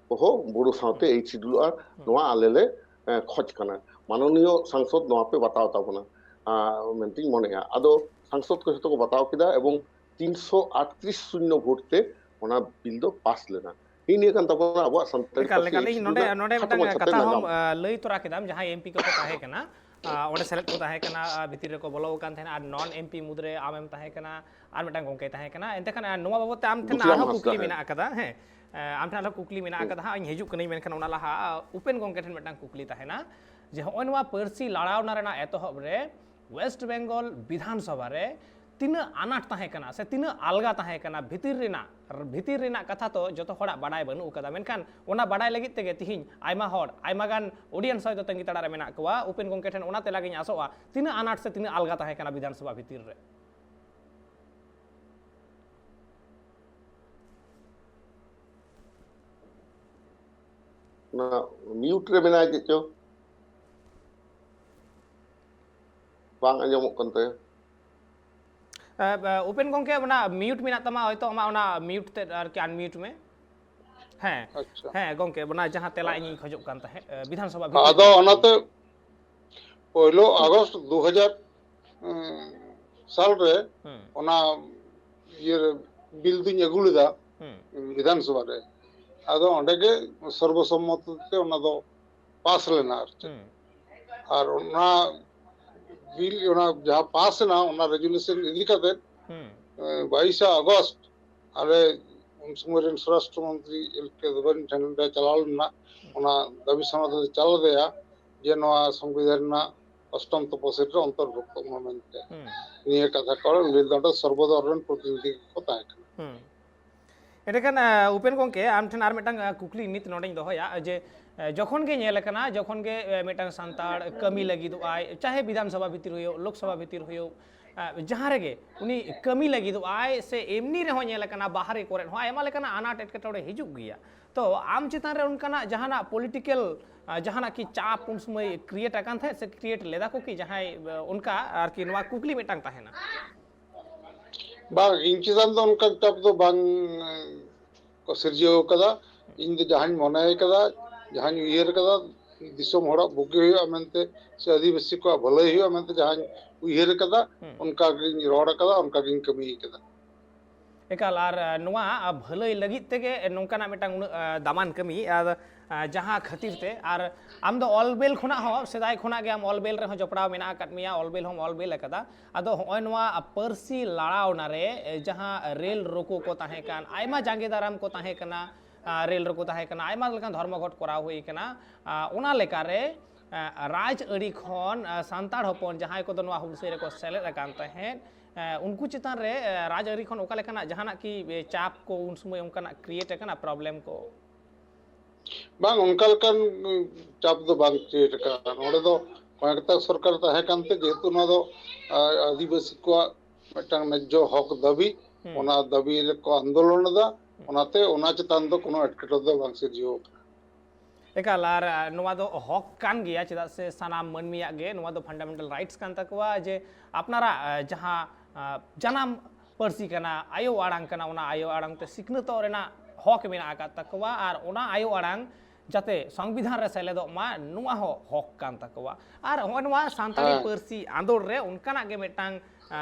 ᱠᱚᱦᱚᱸ ᱵᱳᱰᱳ ᱥᱟᱶᱛᱮ ᱮᱭᱤᱴ ᱥᱤᱰᱩᱞᱚᱜᱼᱟ, ᱱᱚᱣᱟ ᱟᱞᱮ ᱞᱮ, ᱮᱸ, ᱠᱷᱚᱡᱽ ᱠᱟᱱᱟ᱾ ᱢᱟᱱᱚᱱᱤᱭᱚ ᱥᱟᱝᱥᱚᱫᱽ ᱱᱚᱣᱟ ᱯᱮ ᱵᱟᱛᱟᱣ ᱛᱟᱵᱚᱱᱟ, ᱟᱸ, ᱢᱮᱱᱛᱮᱧ ᱢᱚᱱᱮᱭᱟ᱾ ᱟᱫᱚ ᱥᱟᱝᱥᱚᱫᱽ ᱠᱚ ᱡᱷᱚᱛᱚ ᱠᱚ ᱵᱟᱛᱟᱣ ᱠᱮᱫᱟ ᱮᱵᱚᱝ ᱛᱤᱱᱥᱚ ᱟᱴᱛᱨᱤᱥ ᱥᱩᱱᱱᱚ ᱵᱷᱳᱴ ᱛᱮ ᱚᱱᱟ ᱵᱤᱞ ᱫᱚ ᱯᱟᱥ ᱞᱮᱱᱟ᱾ ᱦᱤᱱᱤᱭᱟᱹ ᱠᱟᱱ ᱛᱟᱵᱚᱱᱟ ᱟᱵᱚᱣᱟᱜ ᱥᱟᱱᱛᱟᱲᱤ ᱮᱠᱟᱞ, ᱯᱟᱹᱨᱥᱤ ᱮᱠᱟᱞ᱾ ᱤᱧ ᱱᱚᱰᱮ, ᱨᱮᱱᱟᱜ ᱱᱚᱰᱮ ᱠᱷᱟᱴᱚ ᱢᱤᱫᱴᱟᱝ ᱢᱟᱪᱷᱟᱛᱮ ᱠᱟᱛᱷᱟ ᱦᱚᱸ, ᱱᱟᱜᱟᱢ᱾ ᱟᱸ, ᱞᱟᱹᱭ ᱛᱚᱨᱟ ᱠᱮᱫᱟᱢ, ᱡᱟᱦᱟᱸᱭ ᱮᱢ ᱯᱤ ᱠᱚᱠᱚ ᱛᱟᱦᱮᱸ ᱠᱟᱱᱟ, ᱟᱸ, ᱚᱸᱰᱮ ᱥᱮᱞᱮᱫ ᱠᱚ ᱛᱟᱦᱮᱸ ᱠᱟᱱᱟ, ᱟᱸ, ᱵᱷᱤᱛᱤᱨ ᱨᱮᱠᱚ ᱵᱚᱞᱚ ᱟᱠᱟᱱ ᱛᱟᱦᱮᱱᱟ, ᱟᱨ ᱱᱚᱱ ᱮᱢ ᱯᱤ ᱢᱩᱫᱽᱨᱮ ᱟᱢᱮᱢ ᱛᱟᱦᱮᱸ ᱠᱟᱱᱟ, ᱟᱨ ᱢᱤᱫᱴᱟᱝ ᱜᱚᱢᱠᱮᱭ ᱛᱟᱦᱮᱸ ᱠᱟᱱᱟ᱾ ᱮᱱᱛᱮ ᱠᱷᱟᱱ, ᱟᱸ, ᱱᱚᱣᱟ ᱵᱟᱵᱚᱛ ᱛᱮ ᱟᱢ ᱴᱷᱮᱱ ᱫᱩᱠᱷᱤᱨᱟᱢ ᱟᱨᱦᱚᱸ ᱦᱟᱸᱥᱫᱟ, ᱠᱩᱠᱞᱤ ᱦᱮᱸ᱾ ᱢᱮᱱᱟᱜ ᱟᱠᱟᱫᱟ, ᱦᱮᱸ, ᱟᱸ, ᱟᱢ ᱴᱷᱮᱱ ᱟᱨᱦᱚᱸ ᱠᱩᱠᱞᱤ ᱢᱮᱱᱟᱜ ᱦᱩᱸ᱾ ᱟᱠᱟᱫᱟ ᱦᱟᱸᱜ, ᱤᱧ ᱦᱤᱡᱩᱜ ᱠᱟᱹᱱᱟᱹᱧ, ᱢᱮᱱᱠᱷᱟᱱ ᱚᱱᱟ ᱞᱟᱦᱟ, ᱟᱸ, ᱩᱯᱮᱱ ᱜᱚᱢᱠᱮ ᱴᱷᱮᱱ ᱢᱤᱫᱴᱟᱝ ᱠᱩᱠᱞᱤ ᱛᱟᱦᱮᱱᱟ ᱡᱮ ᱦᱚᱸᱜᱼᱚᱭ ᱱᱚᱣᱟ ᱯᱟᱹᱨᱥᱤ ᱞᱟᱲᱟᱣᱱᱟ ᱨᱮᱱᱟᱜ ᱮᱛᱚᱦᱚᱵ ᱨᱮ ᱣᱮᱥᱴ ᱵᱮᱝᱜᱚᱞ ᱵᱤᱫᱷᱟᱱ ᱥᱚᱵᱷᱟ ᱨᱮ ᱛᱤᱱᱟᱹᱜ ᱟᱱᱟᱴ ᱛᱟᱦᱮᱸ ᱠᱟᱱᱟ ᱥᱮ ᱛᱤᱱᱟᱹᱜ ᱟᱞᱜᱟ ᱛᱟᱦᱮᱸ ᱠᱟᱱᱟ ᱵᱷᱤᱛᱤᱨ ᱨᱮᱱᱟᱜ, ᱵᱷᱤᱛᱤᱨ ᱨᱮᱱᱟᱜ ᱠᱟᱛᱷᱟ ᱛᱚ ᱡᱚᱛᱚ ᱦᱚᱲᱟᱜ ᱵᱟᱰᱟᱭ ᱵᱟᱹᱱᱩᱜ ᱟᱠᱟᱫᱟ, ᱢᱮᱱᱠᱷᱟᱱ ᱚᱱᱟ ᱵᱟᱰᱟᱭ ᱞᱟᱹᱜᱤᱫ ᱛᱮᱜᱮ ᱛᱤᱦᱤᱧ ᱟᱭᱢᱟ ᱦᱚᱲ, ᱟᱭᱢᱟ ᱜᱟᱱ audience ᱦᱚᱭᱛᱳ ᱛᱟᱺᱜᱤ ᱛᱟᱲᱟᱜ ᱨᱮ ᱢᱮᱱᱟᱜ ᱠᱚᱣᱟ᱾ ᱩᱯᱮᱱ ᱜᱚᱢᱠᱮ ᱴᱷᱮᱱ ᱚᱱᱟ ᱛᱮᱞᱟ ᱜᱤᱧ ᱟᱥᱚᱜᱼᱟ, ᱛᱤᱱᱟᱹᱜ ᱟᱱᱟᱴ ᱥᱮ ᱛᱤᱱᱟᱹᱜ ᱟᱞᱜᱟ ᱛᱟᱦᱮᱸ ᱠᱟᱱᱟ ᱵᱤᱫᱷᱟᱱ ᱥᱚᱵᱷᱟ ᱵᱷᱤᱛᱤᱨ ᱨᱮ? ᱚᱱᱟ mute ᱨᱮ ᱢᱮᱱᱟᱭ ᱪᱮᱫ ᱪᱚ, ᱵᱟᱝ ᱟᱸᱡᱚᱢᱚᱜ ᱠᱟᱱ ᱛᱟᱭᱟ᱾ ᱮ, ᱮ, ᱩᱯᱮᱱ ᱜᱚᱢᱠᱮ, ᱚᱱᱟ mute ᱢᱮᱱᱟᱜ ᱛᱟᱢᱟ, ᱦᱚᱭᱛᱳ ᱟᱢᱟᱜ ᱚᱱᱟ mute ᱛᱮᱫ ᱟᱨᱠᱤ unmute ᱢᱮ᱾ ᱦᱮᱸ, ᱟᱪᱪᱷᱟ᱾ ᱦᱮᱸ ᱜᱚᱢᱠᱮ, ᱚᱱᱟ ᱡᱟᱦᱟᱸ ᱛᱮᱞᱟ ᱤᱧᱤᱧ ᱠᱷᱚᱡᱚᱜ ᱠᱟᱱ ᱛᱟᱦᱮᱸᱫ, ᱮ, ᱵᱤᱫᱷᱟᱱ ᱥᱚᱵᱷᱟ ᱵᱷᱤᱛᱤᱨ ᱟᱫᱚ ᱨᱮ᱾ ᱚᱱᱟᱛᱮ ᱯᱳᱭᱞᱳ ᱟᱜᱚᱥᱴ ᱫᱩ ᱦᱟᱡᱟᱨ, ᱩᱸ, ᱥᱟᱞ ᱨᱮ ᱦᱩᱸ᱾ ᱚᱱᱟ ᱤᱭᱟᱹ ᱨᱮ ᱵᱤᱞ ᱫᱩᱧ ᱟᱹᱜᱩ ᱞᱮᱫᱟ ᱦᱩᱸ᱾ ᱵᱤᱫᱷᱟᱱ ᱥᱚᱵᱷᱟ ᱨᱮ᱾ ᱟᱫᱚ ᱚᱸᱰᱮ ᱜᱮ ᱥᱚᱨᱵᱚᱥᱚᱢᱢᱚᱛᱚ ᱛᱮ ᱚᱱᱟ ᱫᱚ ᱯᱟᱥ ᱞᱮᱱᱟ ᱟᱨ ᱪᱮᱫ᱾ ᱦᱩᱸ᱾ ᱟᱨ ᱚᱱᱟ ᱵᱤᱞ, ᱚᱱᱟ ᱡᱟᱦᱟᱸ ᱯᱟᱥ ᱮᱱᱟ, ᱚᱱᱟ ᱨᱮᱡᱩᱞᱮᱥᱚᱱ ᱤᱫᱤ ᱠᱟᱛᱮ, ᱦᱩᱸ᱾ ᱮ, ᱵᱟᱭᱤᱥᱟ ᱟᱜᱚᱥᱴ ᱟᱞᱮ ᱩᱱ ᱥᱚᱢᱚᱭ ᱨᱮᱱ ᱥᱚᱨᱟᱥᱴᱨᱚ ᱢᱚᱱᱛᱨᱤ ᱮᱞ ᱠᱮ ᱫᱚᱵᱮᱱ ᱴᱷᱮᱱ ᱞᱮ ᱪᱟᱞᱟᱣ ᱞᱮᱱᱟ᱾ ᱦᱩᱸ᱾ ᱚᱱᱟ ᱫᱟᱹᱵᱤ ᱥᱟᱱᱟ ᱫᱚᱞᱮ ᱪᱟᱞ ᱟᱫᱮᱭᱟ ᱡᱮ ᱱᱚᱣᱟ ᱥᱚᱝᱵᱤᱫᱷᱟᱱ ᱨᱮᱱᱟᱜ ᱚᱥᱴᱚᱢ ᱛᱚᱯᱚᱥᱤᱞ ᱨᱮ ᱚᱱᱛᱚᱨᱵᱷᱩᱠᱛᱚᱜ ᱢᱟ ᱢᱮᱱᱛᱮ᱾ ᱦᱩᱸ᱾ ᱱᱤᱭᱟᱹ ᱠᱟᱛᱷᱟ ᱠᱚ ᱱᱚᱰᱮ ᱥᱚᱨᱵᱚᱫᱚᱞ ᱨᱮᱱ ᱯᱨᱚᱛᱤᱱᱤᱫᱷᱤ ᱠᱚ ᱛᱟᱦᱮᱸ ᱠᱟᱱᱟ᱾ ᱦᱩᱸ᱾ ᱮᱸᱰᱮᱠᱷᱟᱱ, ᱮ, ᱩᱯᱮᱱ ᱜᱚᱢᱠᱮ, ᱟᱢ ᱴᱷᱮᱱ ᱟᱨ ᱢᱤᱫᱴᱟᱝ, ᱮ, ᱠᱩᱠᱞᱤ ᱱᱤᱛ ᱱᱚᱰᱮᱧ ᱫᱚᱦᱚᱭᱟ ᱡᱮ, ᱮ, ᱡᱚᱠᱷᱚᱱ ᱜᱮ ᱧᱮᱞ ᱟᱠᱟᱱᱟ, ᱡᱚᱠᱷᱚᱱ ᱜᱮ, ᱮ, ᱢᱤᱫᱴᱟᱝ ᱥᱟᱱᱛᱟᱲ ᱠᱟᱹᱢᱤ ᱞᱟᱹᱜᱤᱫᱚᱜ ᱟᱭ, ᱪᱟᱦᱮ ᱵᱤᱫᱷᱟᱱ ᱥᱚᱵᱷᱟ ᱵᱷᱤᱛᱤᱨ ᱦᱩᱭᱩᱜ, ᱞᱳᱠ ᱥᱚᱵᱷᱟ ᱵᱷᱤᱛᱤᱨ ᱦᱩᱭᱩᱜ, ᱮ, ᱡᱟᱦᱟᱸ ᱨᱮᱜᱮ ᱩᱱᱤ ᱠᱟᱹᱢᱤ ᱞᱟᱹᱜᱤᱫᱚᱜ ᱟᱭ ᱥᱮ ᱮᱢᱱᱤ ᱨᱮᱦᱚᱸ ᱧᱮᱞ ᱟᱠᱟᱱᱟ, ᱵᱟᱦᱨᱮ ᱠᱚᱨᱮ ᱦᱚᱸ ᱟᱭᱢᱟ ᱞᱮᱠᱟᱱᱟᱜ ᱟᱱᱟᱴ ᱮᱴᱠᱮᱴᱚᱬᱮ ᱦᱤᱡᱩᱜ ᱜᱮᱭᱟ᱾ ᱛᱚ ᱟᱢ ᱪᱮᱛᱟᱱ ᱨᱮ ᱚᱱᱠᱟᱱᱟᱜ ᱡᱟᱦᱟᱱᱟᱜ ᱯᱚᱞᱤᱴᱤᱠᱮᱞ, ᱮ, ᱡᱟᱦᱟᱱᱟᱜ ᱠᱤ ᱪᱟᱯ ᱩᱱ ᱥᱚᱢᱚᱭ ᱠᱨᱤᱭᱮᱴ ᱟᱠᱟᱱ ᱛᱟᱦᱮᱸᱫ ᱥᱮ ᱠᱨᱤᱭᱮᱴ ᱞᱮᱫᱟ ᱠᱚ ᱠᱤ ᱡᱟᱦᱟᱸᱭ, ᱮ, ᱚᱱᱠᱟ ᱟᱨᱠᱤ ᱱᱚᱣᱟ ᱠᱩᱠᱞᱤ ᱢᱤᱫᱴᱟᱝ ᱛᱟᱦᱮᱱᱟ? ᱵᱟᱝ, ᱤᱧ ᱪᱮᱛᱟᱱ ᱫᱚ ᱚᱱᱠᱟᱱ ᱪᱟᱯ ᱫᱚ ᱵᱟᱝ ᱠᱚ ᱥᱤᱨᱡᱟᱹᱣ ᱠᱟᱫᱟ᱾ ᱤᱧ ᱫᱚ ᱡᱟᱦᱟᱸᱧ ᱢᱚᱱᱮ ᱠᱟᱫᱟ, ᱡᱟᱦᱟᱸᱧ ᱩᱭᱦᱟᱹᱨ ᱠᱟᱫᱟ, ᱫᱤᱥᱚᱢ ᱦᱚᱲᱟᱜ ᱵᱩᱜᱤ ᱦᱩᱭᱩᱜᱼᱟ ᱢᱮᱱᱛᱮ ᱥᱮ ᱟᱹᱫᱤᱵᱟᱹᱥᱤ ᱠᱚᱣᱟᱜ ᱵᱷᱟᱹᱞᱟᱹᱭ ᱦᱩᱭᱩᱜᱼᱟ ᱢᱮᱱᱛᱮ ᱡᱟᱦᱟᱸᱧ ᱩᱭᱦᱟᱹᱨ ᱠᱟᱫᱟ, ᱦᱩᱸ᱾ ᱚᱱᱠᱟ ᱜᱤᱧ ᱨᱚᱲ ᱠᱟᱫᱟ, ᱚᱱᱠᱟ ᱜᱤᱧ ᱠᱟᱹᱢᱤ ᱠᱟᱫᱟ᱾ ᱮᱠᱟᱞ, ᱟᱨ, ᱟ, ᱱᱚᱣᱟ, ᱟ, ᱵᱷᱟᱹᱞᱟᱹᱭ ᱞᱟᱹᱜᱤᱫ ᱛᱮᱜᱮ ᱱᱚᱝᱠᱟᱱᱟᱜ ᱢᱤᱫᱴᱟᱝ ᱩᱱᱟᱹᱜ, ᱟ, ᱫᱟᱢᱟᱱ ᱠᱟᱹᱢᱤ, ᱟᱨ, ᱟ, ᱡᱟᱦᱟᱸ ᱠᱷᱟᱹᱛᱤᱨ ᱛᱮ, ᱟᱨ ᱟᱢ ᱫᱚ ᱚᱞ ᱵᱮᱞ ᱠᱷᱚᱱᱟᱜ ᱦᱚᱸ, ᱥᱮᱫᱟᱭ ᱠᱷᱚᱱᱟᱜ ᱜᱮ ᱟᱢ ᱚᱞ ᱵᱮᱞ ᱨᱮᱦᱚᱸ ᱡᱚᱯᱲᱟᱣ ᱢᱮᱱᱟᱜ ᱟᱠᱟᱫ ᱢᱮᱭᱟ, ᱚᱞ ᱵᱮᱞ ᱦᱚᱸᱢ ᱚᱞ ᱵᱮᱞ ᱟᱠᱟᱫᱟ᱾ ᱟᱫᱚ ᱦᱚᱸᱜᱼᱚᱭ ᱱᱚᱣᱟ, ᱟ, ᱯᱟᱹᱨᱥᱤ ᱞᱟᱲᱟᱣᱱᱟ ᱨᱮ, ᱮ, ᱡᱟᱦᱟᱸ ᱨᱮᱞ ᱨᱳᱠᱳ ᱠᱚ ᱛᱟᱦᱮᱸ ᱠᱟᱱ, ᱟᱭᱢᱟ ᱡᱟᱸᱜᱮ ᱫᱟᱨᱟᱢ ᱠᱚ ᱛᱟᱦᱮᱸ ᱠᱟᱱᱟ, ᱟ, ᱨᱮᱞ ᱨᱳᱠᱳ ᱛᱟᱦᱮᱸ ᱠᱟᱱᱟ, ᱟᱭᱢᱟ ᱞᱮᱠᱟᱱ ᱫᱷᱚᱨᱢᱚᱜᱷᱚᱴ ᱠᱚᱨᱟᱣ ᱦᱩᱭ ᱠᱟᱱᱟ᱾ ᱟ, ᱚᱱᱟ ᱞᱮᱠᱟᱨᱮ ᱨᱟᱡᱽ ᱟᱹᱨᱤ ᱠᱷᱚᱱ ᱥᱟᱱᱛᱟᱲ ᱦᱚᱯᱚᱱ ᱡᱟᱦᱟᱸᱭ ᱠᱚᱫᱚ ᱱᱚᱣᱟ ᱦᱩᱞᱥᱟᱹᱭ ᱨᱮᱠᱚ ᱥᱮᱞᱮᱫ ᱟᱠᱟᱱ ᱛᱟᱦᱮᱸᱫ, ᱩᱱᱠᱩ ᱪᱮᱛᱟᱱ ᱨᱮ ᱨᱟᱡᱽ ᱟᱹᱨᱤ ᱠᱷᱚᱱ ᱚᱠᱟ ᱞᱮᱠᱟᱱᱟᱜ ᱡᱟᱦᱟᱱᱟᱜ ᱠᱤ ᱪᱟᱯ ᱠᱚ ᱩᱱ ᱥᱚᱢᱚᱭ ᱚᱱᱠᱟᱱᱟᱜ ᱠᱨᱤᱭᱮᱴ ᱟᱠᱟᱱᱟ, ᱯᱨᱚᱵᱞᱮᱢ ᱠᱚ? ᱵᱟᱝ, ᱚᱱᱠᱟ ᱞᱮᱠᱟᱱ ᱪᱟᱯ ᱫᱚ ᱵᱟᱝ ᱠᱨᱤᱭᱮᱴ ᱟᱠᱟᱱᱟ᱾ ᱱᱚᱰᱮ ᱫᱚ ᱠᱚᱭᱮᱠᱴᱟ ᱥᱚᱨᱠᱟᱨ ᱛᱟᱦᱮᱸ ᱠᱟᱱᱛᱮ, ᱡᱮᱦᱮᱛᱩ ᱱᱚᱣᱟ ᱫᱚ ᱟᱹᱫᱤᱵᱟᱹᱥᱤ ᱠᱚᱣᱟᱜ ᱢᱤᱫᱴᱟᱝ ᱱᱟᱡᱽᱡᱚ ᱦᱚᱠ ᱫᱟᱹᱵᱤ, ᱚᱱᱟ ᱫᱟᱹᱵᱤ ᱨᱮᱠᱚ ᱟᱱᱫᱳᱞᱚᱱ ᱞᱮᱫᱟ᱾ ᱚᱱᱟᱛᱮ ᱚᱱᱟ ᱪᱮᱛᱟᱱ ᱫᱚ ᱠᱳᱱᱳ ᱮᱴᱠᱮᱴᱚᱬᱮ ᱫᱚ ᱵᱟᱝ ᱥᱤᱨᱡᱟᱹᱣ ᱟᱠᱟᱱᱟ᱾ ᱮᱠᱟᱞ, ᱟᱨ ᱱᱚᱣᱟ ᱫᱚ ᱦᱚᱠ ᱠᱟᱱ ᱜᱮᱭᱟ, ᱪᱮᱫᱟᱜ ᱥᱮ ᱥᱟᱱᱟᱢ ᱢᱟᱹᱱᱢᱤᱭᱟᱜ ᱜᱮ ᱱᱚᱣᱟ ᱫᱚ ᱯᱷᱟᱱᱰᱟᱢᱮᱱᱴᱟᱞ ᱨᱟᱭᱤᱴᱥ ᱠᱟᱱ ᱛᱟᱠᱚᱣᱟ ᱡᱮ ᱟᱯᱱᱟᱨᱟᱜ ᱡᱟᱦᱟᱸ ᱡᱟᱱᱟᱢ ᱯᱟᱹᱨᱥᱤ ᱠᱟᱱᱟ, ᱟᱭᱳ ᱟᱲᱟᱝ ᱠᱟᱱᱟ, ᱚᱱᱟ ᱟᱭᱳ ᱟᱲᱟᱝ ᱛᱮ ᱥᱤᱠᱷᱱᱟᱹᱛᱚᱜ ᱨᱮᱱᱟᱜ ᱦᱚᱠ ᱢᱮᱱᱟᱜ ᱟᱠᱟᱫ ᱛᱟᱠᱚᱣᱟ᱾ ᱟᱨ ᱚᱱᱟ ᱟᱭᱳ ᱟᱲᱟᱝ ᱡᱟᱛᱮ ᱥᱚᱝᱵᱤᱫᱷᱟᱱ ᱨᱮ ᱥᱮᱞᱮᱫᱚᱜ ᱢᱟ, ᱱᱚᱣᱟ ᱦᱚᱸ ᱦᱚᱠ ᱠᱟᱱ ᱛᱟᱠᱚᱣᱟ᱾ ᱟᱨ ᱦᱚᱸᱜᱼᱚᱭ ᱱᱚᱣᱟ ᱥᱟᱱᱛᱟᱲᱤ ᱯᱟᱹᱨᱥᱤ ᱟᱸᱫᱳᱲ ᱨᱮ ᱚᱱᱠᱟᱱᱟᱜ ᱜᱮ ᱢᱤᱫᱴᱟᱝ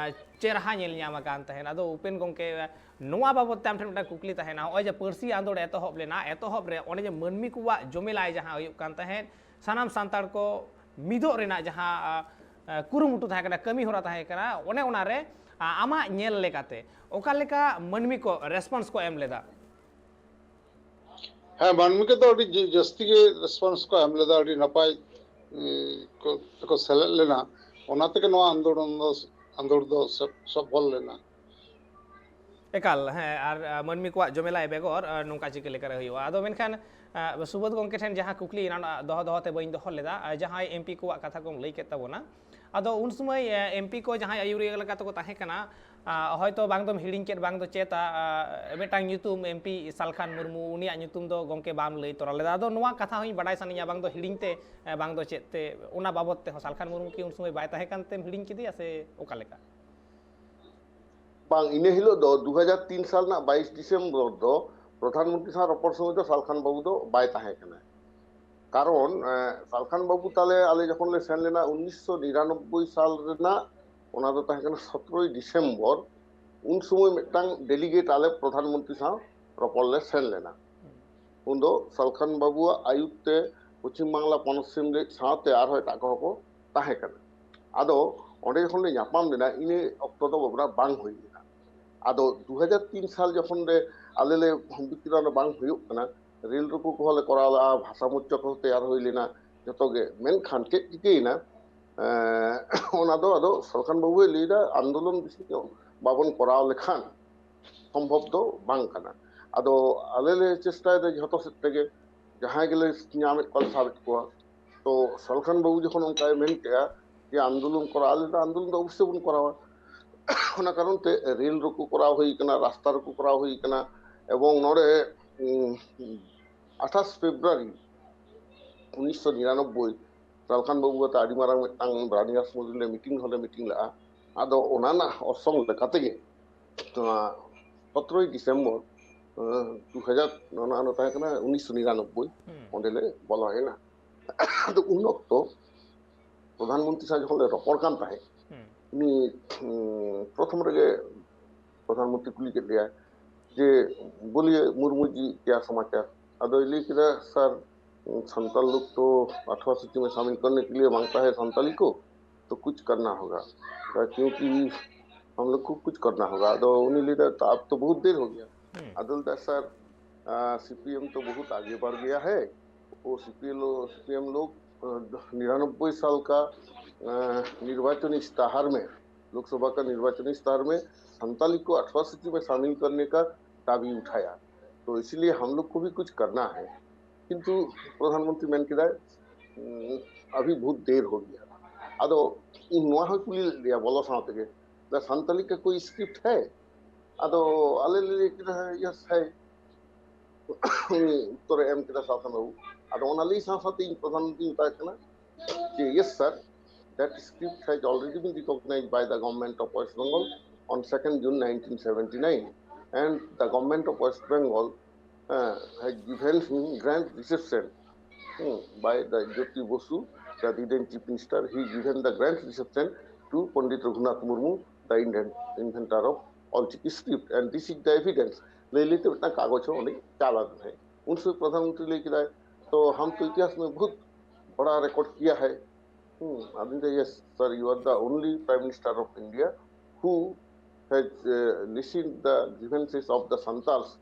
ᱪᱮᱨᱦᱟ ᱧᱮᱞ ᱧᱟᱢ ᱟᱠᱟᱱ ᱛᱟᱦᱮᱸᱫ᱾ ᱟᱫᱚ ᱩᱯᱮᱱ ᱜᱚᱢᱠᱮ, ᱱᱚᱣᱟ ᱵᱟᱵᱚᱛ ᱛᱮ ᱟᱢ ᱴᱷᱮᱱ ᱢᱤᱫᱴᱟᱝ ᱠᱩᱠᱞᱤ ᱛᱟᱦᱮᱱᱟ, ᱱᱚᱜᱼᱚᱭ ᱡᱮ ᱯᱟᱹᱨᱥᱤ ᱟᱸᱫᱳᱲ ᱮᱛᱚᱦᱚᱵ ᱞᱮᱱᱟ, ᱮᱛᱚᱦᱚᱵ ᱨᱮ ᱚᱱᱮ ᱡᱮ ᱢᱟᱹᱱᱢᱤ ᱠᱚᱣᱟᱜ ᱡᱚᱢᱮᱞᱟᱭ ᱡᱟᱦᱟᱸ ᱦᱩᱭᱩᱜ ᱠᱟᱱ ᱛᱟᱦᱮᱸᱫ, ᱥᱟᱱᱟᱢ ᱥᱟᱱᱛᱟᱲ ᱠᱚ ᱢᱤᱫᱚᱜ ᱨᱮᱱᱟᱜ ᱡᱟᱦᱟᱸ ᱠᱩᱨᱩᱢᱩᱴᱩ ᱛᱟᱦᱮᱸ ᱠᱟᱱᱟ, ᱠᱟᱹᱢᱤ ᱦᱚᱨᱟ ᱛᱟᱦᱮᱸ ᱠᱟᱱᱟ, ᱚᱱᱮ ᱚᱱᱟᱨᱮ ᱟᱢᱟᱜ ᱧᱮᱞ ᱞᱮᱠᱟᱛᱮ ᱚᱠᱟ ᱞᱮᱠᱟ ᱢᱟᱹᱱᱢᱤ ᱠᱚ ᱨᱮᱥᱯᱚᱱᱥ ᱠᱚ ᱮᱢ ᱞᱮᱫᱟ? ᱦᱮᱸ, ᱢᱟᱹᱱᱢᱤ ᱠᱚᱫᱚ ᱟᱹᱰᱤ ᱡᱟᱹᱥᱛᱤ ᱜᱮ ᱨᱮᱥᱯᱚᱱᱥ ᱠᱚ ᱮᱢ ᱞᱮᱫᱟ, ᱟᱹᱰᱤ ᱱᱟᱯᱟᱭ ᱠᱚ ᱥᱮᱞᱮᱫ ᱞᱮᱱᱟ᱾ ᱚᱱᱟ ᱛᱮᱜᱮ ᱱᱚᱣᱟ ᱟᱱᱫᱳᱲᱚᱱ ᱫᱚ ᱟᱸᱫᱳᱲ ᱫᱚ ᱥᱚᱯᱷᱚᱞ ᱞᱮᱱᱟ᱾ ᱮᱠᱟᱞ, ᱦᱮᱸ, ᱟᱨ ᱢᱟᱹᱱᱢᱤ ᱠᱚᱣᱟᱜ ᱡᱚᱢᱮᱞᱟᱭ ᱵᱮᱜᱚᱨ ᱱᱚᱝᱠᱟ ᱪᱤᱠᱟᱹ ᱞᱮᱠᱟᱨᱮ ᱦᱩᱭᱩᱜᱼᱟ? ᱟᱫᱚ ᱢᱮᱱᱠᱷᱟᱱ ᱥᱩᱵᱳᱫᱷ ᱜᱚᱢᱠᱮ ᱴᱷᱮᱱ ᱡᱟᱦᱟᱸ ᱠᱩᱠᱞᱤ ᱮᱱᱟᱱ ᱫᱚᱦᱚ ᱫᱚᱦᱚ ᱛᱮ ᱵᱟᱹᱧ ᱫᱚᱦᱚ ᱞᱮᱫᱟ, ᱡᱟᱦᱟᱸᱭ ᱮᱢᱯᱤ ᱠᱚᱣᱟᱜ ᱠᱟᱛᱷᱟ ᱠᱚᱢ ᱞᱟᱹᱭ ᱠᱮᱫ ᱛᱟᱵᱚᱱᱟ, ᱟᱫᱚ ᱩᱱ ᱥᱚᱢᱚᱭ ᱮᱢᱯᱤ ᱠᱚ ᱡᱟᱦᱟᱸᱭ ᱟᱹᱭᱩᱨᱤᱭᱟᱹ ᱞᱮᱠᱟ ᱛᱮᱠᱚ ᱛᱟᱦᱮᱸ ᱠᱟᱱᱟ, ᱦᱚᱭᱛᱳ ᱵᱟᱝ ᱫᱚᱢ ᱦᱤᱲᱤᱧ ᱠᱮᱫ, ᱵᱟᱝ ᱫᱚ ᱪᱮᱫ, ᱢᱤᱫᱴᱟᱝ ᱧᱩᱛᱩᱢ ᱮᱢᱯᱤ ᱥᱟᱞᱠᱷᱟᱱ ᱢᱩᱨᱢᱩ, ᱩᱱᱤᱭᱟᱜ ᱧᱩᱛᱩᱢ ᱫᱚ ᱜᱚᱢᱠᱮ ᱵᱟᱢ ᱞᱟᱹᱭ ᱛᱚᱨᱟ ᱞᱮᱫᱟ᱾ ᱟᱫᱚ ᱱᱚᱣᱟ ᱠᱟᱛᱷᱟ ᱦᱚᱸᱧ ᱵᱟᱰᱟᱭ ᱥᱟᱱᱟᱧᱟ, ᱵᱟᱝ ᱫᱚ ᱦᱤᱲᱤᱧ ᱛᱮ, ᱵᱟᱝ ᱫᱚ ᱪᱮᱫ ᱛᱮ, ᱚᱱᱟ ᱵᱟᱵᱚᱛ ᱛᱮᱦᱚᱸ ᱥᱟᱞᱠᱷᱟᱱ ᱢᱩᱨᱢᱩ ᱠᱤ ᱩᱱ ᱥᱚᱢᱚᱭ ᱵᱟᱭ ᱛᱟᱦᱮᱸ ᱠᱟᱱ ᱛᱮᱢ ᱦᱤᱲᱤᱧ ᱠᱮᱫᱮᱭᱟ ᱥᱮ ᱚᱠᱟ ᱞᱮᱠᱟ? ᱵᱟᱝ, ᱤᱱᱟᱹ ᱦᱤᱞᱳᱜ ᱫᱚ ᱫᱩ ᱦᱟᱡᱟᱨ ᱛᱤᱱ ᱥᱟᱞ ᱨᱮᱱᱟᱜ ᱵᱟᱭᱤᱥ ᱰᱤᱥᱮᱢᱵᱚᱨ ᱫᱚ ᱯᱨᱚᱫᱷᱟᱱ ᱢᱚᱱᱛᱨᱤ ᱥᱟᱶ ᱨᱚᱯᱚᱲ ᱥᱚᱢᱚᱭ ᱫᱚ ᱥᱟᱞᱠᱷᱟᱱ ᱵᱟᱹᱵᱩ ᱫᱚ ᱵᱟᱭ ᱛᱟᱦᱮᱸ ᱠᱟᱱᱟ᱾ ᱠᱟᱨᱚᱱ ᱥᱟᱞᱠᱷᱟᱱ ᱵᱟᱹᱵᱩ ᱛᱟᱞᱮ ᱟᱞᱮ ᱡᱚᱠᱷᱚᱱ ᱞᱮ ᱥᱮᱱ ᱞᱮᱱᱟ ᱩᱱᱤᱥᱥᱚ ᱱᱤᱨᱟᱱᱚᱵᱵᱳᱭ ᱥᱟᱞ ᱨᱮᱱᱟᱜ, ᱚᱱᱟ ᱫᱚ ᱛᱟᱦᱮᱸ ᱠᱟᱱᱟ ᱥᱚᱛᱨᱚᱭ ᱰᱤᱥᱮᱢᱵᱚᱨ, ᱩᱱ ᱥᱚᱢᱚᱭ ᱢᱤᱫᱴᱟᱝ ᱰᱮᱞᱤᱜᱮᱴ ᱟᱞᱮ ᱯᱨᱚᱫᱷᱟᱱ ᱢᱚᱱᱛᱨᱤ ᱥᱟᱶ ᱨᱚᱯᱚᱲ ᱞᱮ ᱥᱮᱱ ᱞᱮᱱᱟ᱾ ᱩᱱᱫᱚ ᱥᱟᱞᱠᱷᱟᱱ ᱵᱟᱹᱵᱩᱣᱟᱜ ᱟᱹᱭᱩᱨ ᱛᱮ ᱯᱚᱪᱷᱤᱢ ᱵᱟᱝᱞᱟ ᱯᱚᱱᱚᱛ ᱥᱤᱢ ᱨᱮᱡ ᱥᱟᱶᱛᱮ ᱟᱨᱦᱚᱸ ᱮᱴᱟᱜ ᱠᱚᱦᱚᱸ ᱠᱚ ᱛᱟᱦᱮᱸ ᱠᱟᱱᱟ᱾ ᱟᱫᱚ ᱚᱸᱰᱮ ᱡᱚᱠᱷᱚᱱ ᱞᱮ ᱧᱟᱯᱟᱢ ᱞᱮᱱᱟ, ᱤᱱᱟᱹ ᱚᱠᱛᱚ ᱫᱚ ᱵᱟᱯᱞᱟ ᱵᱟᱝ ᱦᱩᱭ ᱞᱮᱱᱟ᱾ ᱟᱫᱚ ᱫᱩ ᱦᱟᱡᱟᱨ ᱛᱤᱱ ᱥᱟᱞ ᱡᱚᱠᱷᱚᱱ ᱞᱮ ᱟᱞᱮ ᱞᱮ ᱵᱤᱠᱨᱚᱢ ᱵᱟᱝ ᱦᱩᱭᱩᱜ ᱠᱟᱱᱟ, ᱨᱮᱞ ᱨᱩᱠᱩ ᱠᱚᱦᱚᱸ ᱞᱮ ᱠᱚᱨᱟᱣ ᱞᱮᱜᱼᱟ, ᱵᱷᱟᱥᱟ ᱢᱳᱨᱪᱟ ᱠᱚᱦᱚᱸ ᱛᱮᱭᱟᱨ ᱦᱩᱭ ᱞᱮᱱᱟ, ᱡᱚᱛᱚ ᱜᱮ᱾ ᱢᱮᱱᱠᱷᱟᱱ ᱪᱮᱫ ᱪᱤᱠᱟᱹᱭᱮᱱᱟ? ᱮᱸ, ᱚᱱᱟ ᱫᱚ ᱟᱫᱚ ᱥᱟᱞᱠᱷᱟᱱ ᱵᱟᱹᱵᱩᱭ ᱞᱟᱹᱭᱫᱟ, ᱟᱱᱫᱳᱞᱚᱱ ᱵᱮᱥᱤ ᱧᱚᱜ ᱵᱟᱵᱚᱱ ᱠᱚᱨᱟᱣ ᱞᱮᱠᱷᱟᱱ ᱥᱚᱢᱵᱷᱚᱵ ᱫᱚ ᱵᱟᱝ ᱠᱟᱱᱟ᱾ ᱟᱫᱚ ᱟᱞᱮ ᱞᱮ ᱪᱮᱥᱴᱟᱭᱮᱫᱟ ᱡᱷᱚᱛᱚ ᱥᱮᱫ ᱛᱮᱜᱮ, ᱡᱟᱦᱟᱸᱭ ᱜᱮᱞᱮ ᱧᱟᱢᱮᱫ ᱠᱚᱣᱟ ᱞᱮ ᱥᱟᱵᱮᱫ ᱠᱚᱣᱟ᱾ ᱛᱚ ᱥᱟᱞᱠᱷᱟᱱ ᱵᱟᱹᱵᱩ ᱡᱚᱠᱷᱚᱱ ᱚᱱᱠᱟᱭ ᱢᱮᱱ ᱠᱮᱜᱼᱟ ᱡᱮ ᱟᱱᱫᱳᱞᱚᱱ ᱠᱚᱨᱟᱣ, ᱟᱞᱮ ᱫᱚ ᱟᱱᱫᱳᱞᱚᱱ ᱫᱚ ᱚᱵᱚᱥᱥᱳᱭ ᱵᱚᱱ ᱠᱚᱨᱟᱣᱟ᱾ ᱚᱱᱟ ᱠᱟᱨᱚᱱ ᱛᱮ ᱨᱮᱞ ᱨᱳᱠᱳ ᱠᱚᱨᱟᱣ ᱦᱩᱭ ᱠᱟᱱᱟ, ᱨᱟᱥᱛᱟ ᱨᱳᱠᱳ ᱠᱚᱨᱟᱣ ᱦᱩᱭ ᱠᱟᱱᱟ, ᱮᱵᱚᱝ ᱱᱚᱰᱮ, ᱩᱸ, ᱟᱴᱷᱟᱥ ᱯᱷᱮᱵᱽᱨᱩᱣᱟᱨᱤ ᱩᱱᱤᱥᱥᱚ ᱱᱤᱨᱟᱱᱚᱵᱵᱳᱭ ᱥᱟᱞᱠᱷᱟᱱ ᱵᱟᱹᱵᱩ ᱟᱛᱮ ᱟᱹᱰᱤ ᱢᱟᱨᱟᱝ ᱢᱤᱫᱴᱟᱝ ᱵᱨᱟᱱᱤᱭᱟᱥ ᱢᱚᱫᱽᱫᱷᱮ ᱨᱮ ᱢᱤᱴᱤᱝ ᱦᱚᱸᱞᱮ ᱢᱤᱴᱤᱝ ᱞᱮᱫᱼᱟ᱾ ᱟᱫᱚ ᱚᱱᱟ ᱨᱮᱱᱟᱜ ᱚᱨᱥᱚᱝ ᱞᱮᱠᱟ ᱛᱮᱜᱮ ᱱᱚᱣᱟ ᱥᱚᱛᱨᱚᱭ ᱰᱤᱥᱮᱢᱵᱚᱨ, ᱫᱩ ᱦᱟᱡᱟᱨ, ᱚᱱᱟ ᱚᱱᱟ ᱛᱟᱦᱮᱸ ᱠᱟᱱᱟ ᱩᱱᱤᱥᱥᱚ ᱱᱤᱨᱟᱱᱚᱵᱵᱳᱭ, ᱚᱸᱰᱮ ᱞᱮ ᱵᱚᱞᱚᱭᱮᱱᱟ᱾ ᱟᱫᱚ ᱩᱱ ᱚᱠᱛᱚ ᱯᱨᱚᱫᱷᱟᱱ ᱢᱚᱱᱛᱨᱤ ᱥᱟᱶ ᱡᱚᱠᱷᱚᱱ ᱞᱮ ᱨᱚᱯᱚᱲ ᱠᱟᱱ ᱛᱟᱦᱮᱸᱫ, ᱩᱱᱤ, ᱩᱸ, ᱯᱨᱚᱛᱷᱚᱢ ᱨᱮᱜᱮ ᱯᱨᱚᱫᱷᱟᱱ ᱢᱚᱱᱛᱨᱤ ᱠᱩᱞᱤ ᱠᱮᱫ ᱞᱮᱭᱟ ᱡᱮ, "ᱵᱳᱞᱤᱭᱮ ᱢᱩᱨᱢᱩ ᱡᱤ, ᱠᱮᱭᱟ ᱥᱚᱢᱟᱪᱟᱨ?" ᱟᱫᱚᱭ ᱞᱟᱹᱭ ᱠᱮᱫᱟ, "ᱥᱟᱨ, ᱥᱟᱱᱛᱟᱲ ᱞᱳᱠ ᱛᱚ ᱟᱴᱷᱣᱟ ᱥᱩᱪᱤ ᱢᱮ ᱥᱟᱢᱤᱞ ᱠᱟᱨᱱᱮ ᱠᱮ ᱞᱤᱭᱮ ᱢᱟᱝᱜᱛᱟ ᱦᱮ ᱥᱟᱱᱛᱟᱞᱤ ᱠᱚ, ᱛᱚ ᱠᱩᱪ ᱠᱟᱨᱱᱟ ᱦᱳᱜᱟ, ᱠᱤᱭᱩᱸᱠᱤ ᱦᱟᱢ ᱞᱳᱜ ᱠᱚ ᱠᱩᱪ ᱠᱟᱨᱱᱟ ᱦᱳᱜᱟ᱾" ᱟᱫᱚ ᱩᱱᱤ ᱞᱟᱹᱭ ᱫᱟ, "ᱛᱚ ᱟᱵ ᱛᱚ ᱵᱚᱦᱩᱛ ᱫᱮᱨ ᱦᱳ ᱜᱮᱭᱟ᱾" ᱟᱫᱚ ᱞᱟᱹᱭ ᱫᱟ, ᱥᱟᱨ, ᱥᱤᱯᱤᱮᱢ ᱛᱚ ᱵᱚᱦᱩᱛ ᱟᱜᱮ ᱵᱟᱲ ᱜᱮᱭᱟ ᱦᱮ, ᱳ ᱥᱤᱯᱤᱮᱢ ᱞᱳ-, ᱥᱤᱯᱤᱮᱢ ᱞᱳᱜ, ᱱᱤᱨᱟᱱᱚᱵᱵᱳᱭ ᱥᱟᱞ ᱠᱟ ᱱᱤᱨᱵᱟᱪᱚᱱᱤ ᱤᱥᱛᱟᱦᱟᱨ ᱢᱮ, ᱞᱳᱠᱥᱚᱵᱷᱟ ᱠᱟ ᱱᱤᱨᱵᱟᱪᱚᱱᱤ ᱤᱥᱛᱟᱦᱟᱨ ᱢᱮ ᱥᱟᱱᱛᱟᱞᱤ ᱠᱚ ᱟᱴᱷᱣᱟ ᱥᱩᱪᱤ ᱢᱮ ᱥᱟᱢᱤᱞ ᱠᱟᱨᱱᱮ ᱠᱟ ᱫᱟᱵᱤ ᱩᱴᱷᱟᱭᱟ, ᱛᱚ ᱤᱥᱤᱞᱤᱭᱮ ᱦᱟᱢ ᱞᱳᱜ ᱠᱚ ᱵᱷᱤ ᱠᱩᱪ ᱠᱟᱨᱱᱟ ᱦᱮ᱾ ᱠᱤᱱᱛᱩ ᱯᱨᱚᱫᱷᱟᱱ ᱢᱚᱱᱛᱨᱤ ᱢᱮᱱ ᱠᱮᱫᱟᱭ, "ᱩᱸ, ᱟᱵᱷᱤ ᱵᱚᱦᱩᱛ ᱫᱮᱨ ᱦᱳ ᱜᱮᱭᱟ᱾" ᱟᱫᱚ ᱤᱧ ᱱᱚᱣᱟ ᱦᱚᱸ ᱠᱩᱞᱤ ᱞᱮᱫ ᱞᱮᱭᱟ ᱵᱚᱞᱚ ᱥᱟᱶ ᱛᱮᱜᱮ, "ᱫᱟ ᱥᱟᱱᱛᱟᱞᱤ ᱠᱟ ᱠᱳᱭ ᱥᱠᱨᱤᱯᱴ ᱦᱮ?" ᱟᱫᱚ ᱟᱞᱮ ᱞᱮ ᱞᱟᱹᱭ ᱠᱮᱫᱟ, "ᱦᱮᱸ, ᱭᱮᱥ ᱦᱮ᱾" ᱩᱱᱤ ᱩᱛᱛᱚᱨᱮ ᱮᱢ ᱠᱮᱫᱟ ᱥᱟᱞᱠᱷᱟᱱ ᱵᱟᱹᱵᱩ᱾ ᱟᱫᱚ ᱚᱱᱟ ᱞᱟᱹᱭ ᱥᱟᱶ ᱥᱟᱶᱛᱮ ᱤᱧ ᱯᱨᱚᱫᱷᱟᱱ ᱢᱚᱱᱛᱨᱤᱧ ᱢᱮᱛᱟᱭ ᱠᱟᱱᱟ ᱡᱮ, "Yes sir, that script has already been recognized by the government of West Bengal on second June nineteen seventy-nine, and the government of West Bengal uh, had given him grand reception, hmm, by the Jyoti Basu, the then Chief Minister. He given the grand reception to Pandit Raghunath Murmu, the inven-, inventor of Olchiki script, and this is the evidence." ᱞᱟᱹᱭ ᱞᱟᱹᱭᱛᱮ ᱢᱤᱫᱴᱟᱝ ᱠᱟᱜᱚᱡᱽ ᱦᱚᱸ ᱩᱱᱤ ᱪᱟᱞ ᱟᱫᱮ ᱛᱟᱦᱮᱸᱫ᱾ ᱩᱱ ᱥᱚᱢᱚᱭ ᱯᱨᱚᱫᱷᱟᱱ ᱢᱚᱱᱛᱨᱤ ᱞᱟᱹᱭ ᱠᱮᱫᱟᱭ, "ᱛᱚ ᱦᱟᱢ ᱛᱚ ᱤᱛᱤᱦᱟᱥ ᱢᱮ ᱵᱚᱦᱩᱛ ᱵᱟᱲᱟ ᱨᱮᱠᱚᱨᱰ ᱠᱤᱭᱟ ᱦᱮ᱾" ᱦᱩᱸ, ᱟᱫᱚᱧ ᱞᱟᱹᱭᱟ, "Yes sir, you are the only Prime Minister of India who has, uh, listened the grievances of the Santals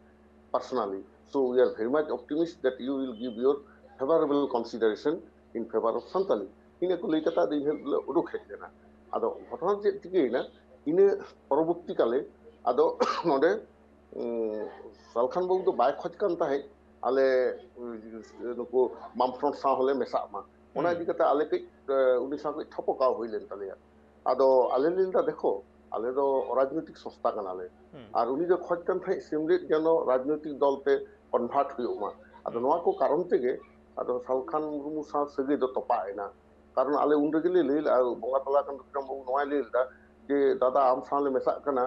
personally. So we are very much optimistic that you will give your favorable consideration in favor of Santali, ᱤᱱᱟᱹ ᱠᱚ ᱞᱟᱹᱭ ᱠᱟᱛᱮ ᱟᱫᱚ ᱤᱱᱟᱹ ᱦᱤᱞᱳᱜ ᱞᱮ ᱩᱰᱩᱠ ᱦᱮᱡ ᱞᱮᱱᱟ᱾ ᱟᱫᱚ ᱜᱷᱚᱴᱚᱱᱟ ᱪᱮᱫ ᱪᱤᱠᱟᱹᱭᱮᱱᱟ, ᱤᱱᱟᱹ ᱯᱚᱨᱚᱵᱚᱨᱛᱤ ᱠᱟᱞᱮ ᱟᱫᱚ ᱱᱚᱰᱮ ᱩᱸ, ᱥᱟᱞᱠᱷᱟᱱ ᱵᱟᱹᱵᱩ ᱫᱚ ᱵᱟᱭ ᱠᱷᱚᱡᱽ ᱠᱟᱱ ᱛᱟᱦᱮᱸᱫ ᱟᱞᱮ ᱩᱸ, ᱱᱩᱠᱩ ᱵᱟᱢ ᱯᱷᱨᱚᱱᱴ ᱥᱟᱶ ᱦᱚᱸᱞᱮ ᱢᱮᱥᱟᱜ ᱢᱟ᱾ ᱚᱱᱟ ᱦᱩᱸ᱾ ᱤᱫᱤ ᱠᱟᱛᱮ ᱟᱞᱮ ᱠᱟᱹᱡ ᱮ, ᱩᱱᱤ ᱥᱟᱶ ᱠᱟᱹᱡ ᱴᱷᱚᱯᱚᱠᱟᱣ ᱦᱩᱭ ᱞᱮᱱ ᱛᱟᱞᱮᱭᱟ᱾ ᱟᱫᱚ ᱟᱞᱮ ᱞᱮ ᱞᱟᱹᱭ ᱫᱟ, ᱫᱮᱠᱷᱚ, ᱟᱞᱮ ᱫᱚ ᱚᱨᱟᱡᱽᱱᱳᱭᱛᱤᱠ ᱥᱚᱝᱥᱛᱷᱟ ᱠᱟᱱᱟᱞᱮ᱾ ᱦᱩᱸ᱾ ᱟᱨ ᱩᱱᱤ ᱫᱚ ᱠᱷᱚᱡᱽ ᱠᱟᱱ ᱛᱟᱦᱮᱸᱫ ᱥᱤᱢᱞᱮᱫ ᱡᱮᱱᱚ ᱨᱟᱡᱽᱱᱳᱭᱛᱤᱠ ᱫᱚᱞ ᱛᱮ ᱠᱚᱱᱵᱷᱟᱨᱴ ᱦᱩᱭᱩᱜ ᱢᱟ᱾ ᱟᱫᱚ ᱦᱩᱸ᱾ ᱱᱚᱣᱟ ᱠᱚ ᱠᱟᱨᱚᱱ ᱛᱮᱜᱮ ᱟᱫᱚ ᱥᱟᱞᱠᱷᱟᱱ ᱢᱩᱨᱢᱩ ᱥᱟᱶ ᱥᱟᱹᱜᱟᱹᱭ ᱫᱚ ᱛᱚᱯᱟᱜ ᱮᱱᱟ᱾ ᱠᱟᱨᱚᱱ ᱟᱞᱮ ᱩᱱ ᱨᱮᱜᱮ ᱞᱮ ᱞᱟᱹᱭ ᱞᱮᱫᱼᱟ, ᱵᱚᱸᱜᱟ ᱛᱟᱞᱟ ᱟᱠᱟᱱ ᱵᱤᱠᱨᱚᱢ ᱵᱟᱹᱵᱩ ᱱᱚᱣᱟᱭ ᱞᱟᱹᱭ ᱞᱮᱫᱟ ᱡᱮ, "ᱫᱟᱫᱟ, ᱟᱢ ᱥᱟᱶ ᱞᱮ ᱢᱮᱥᱟᱜ ᱠᱟᱱᱟ,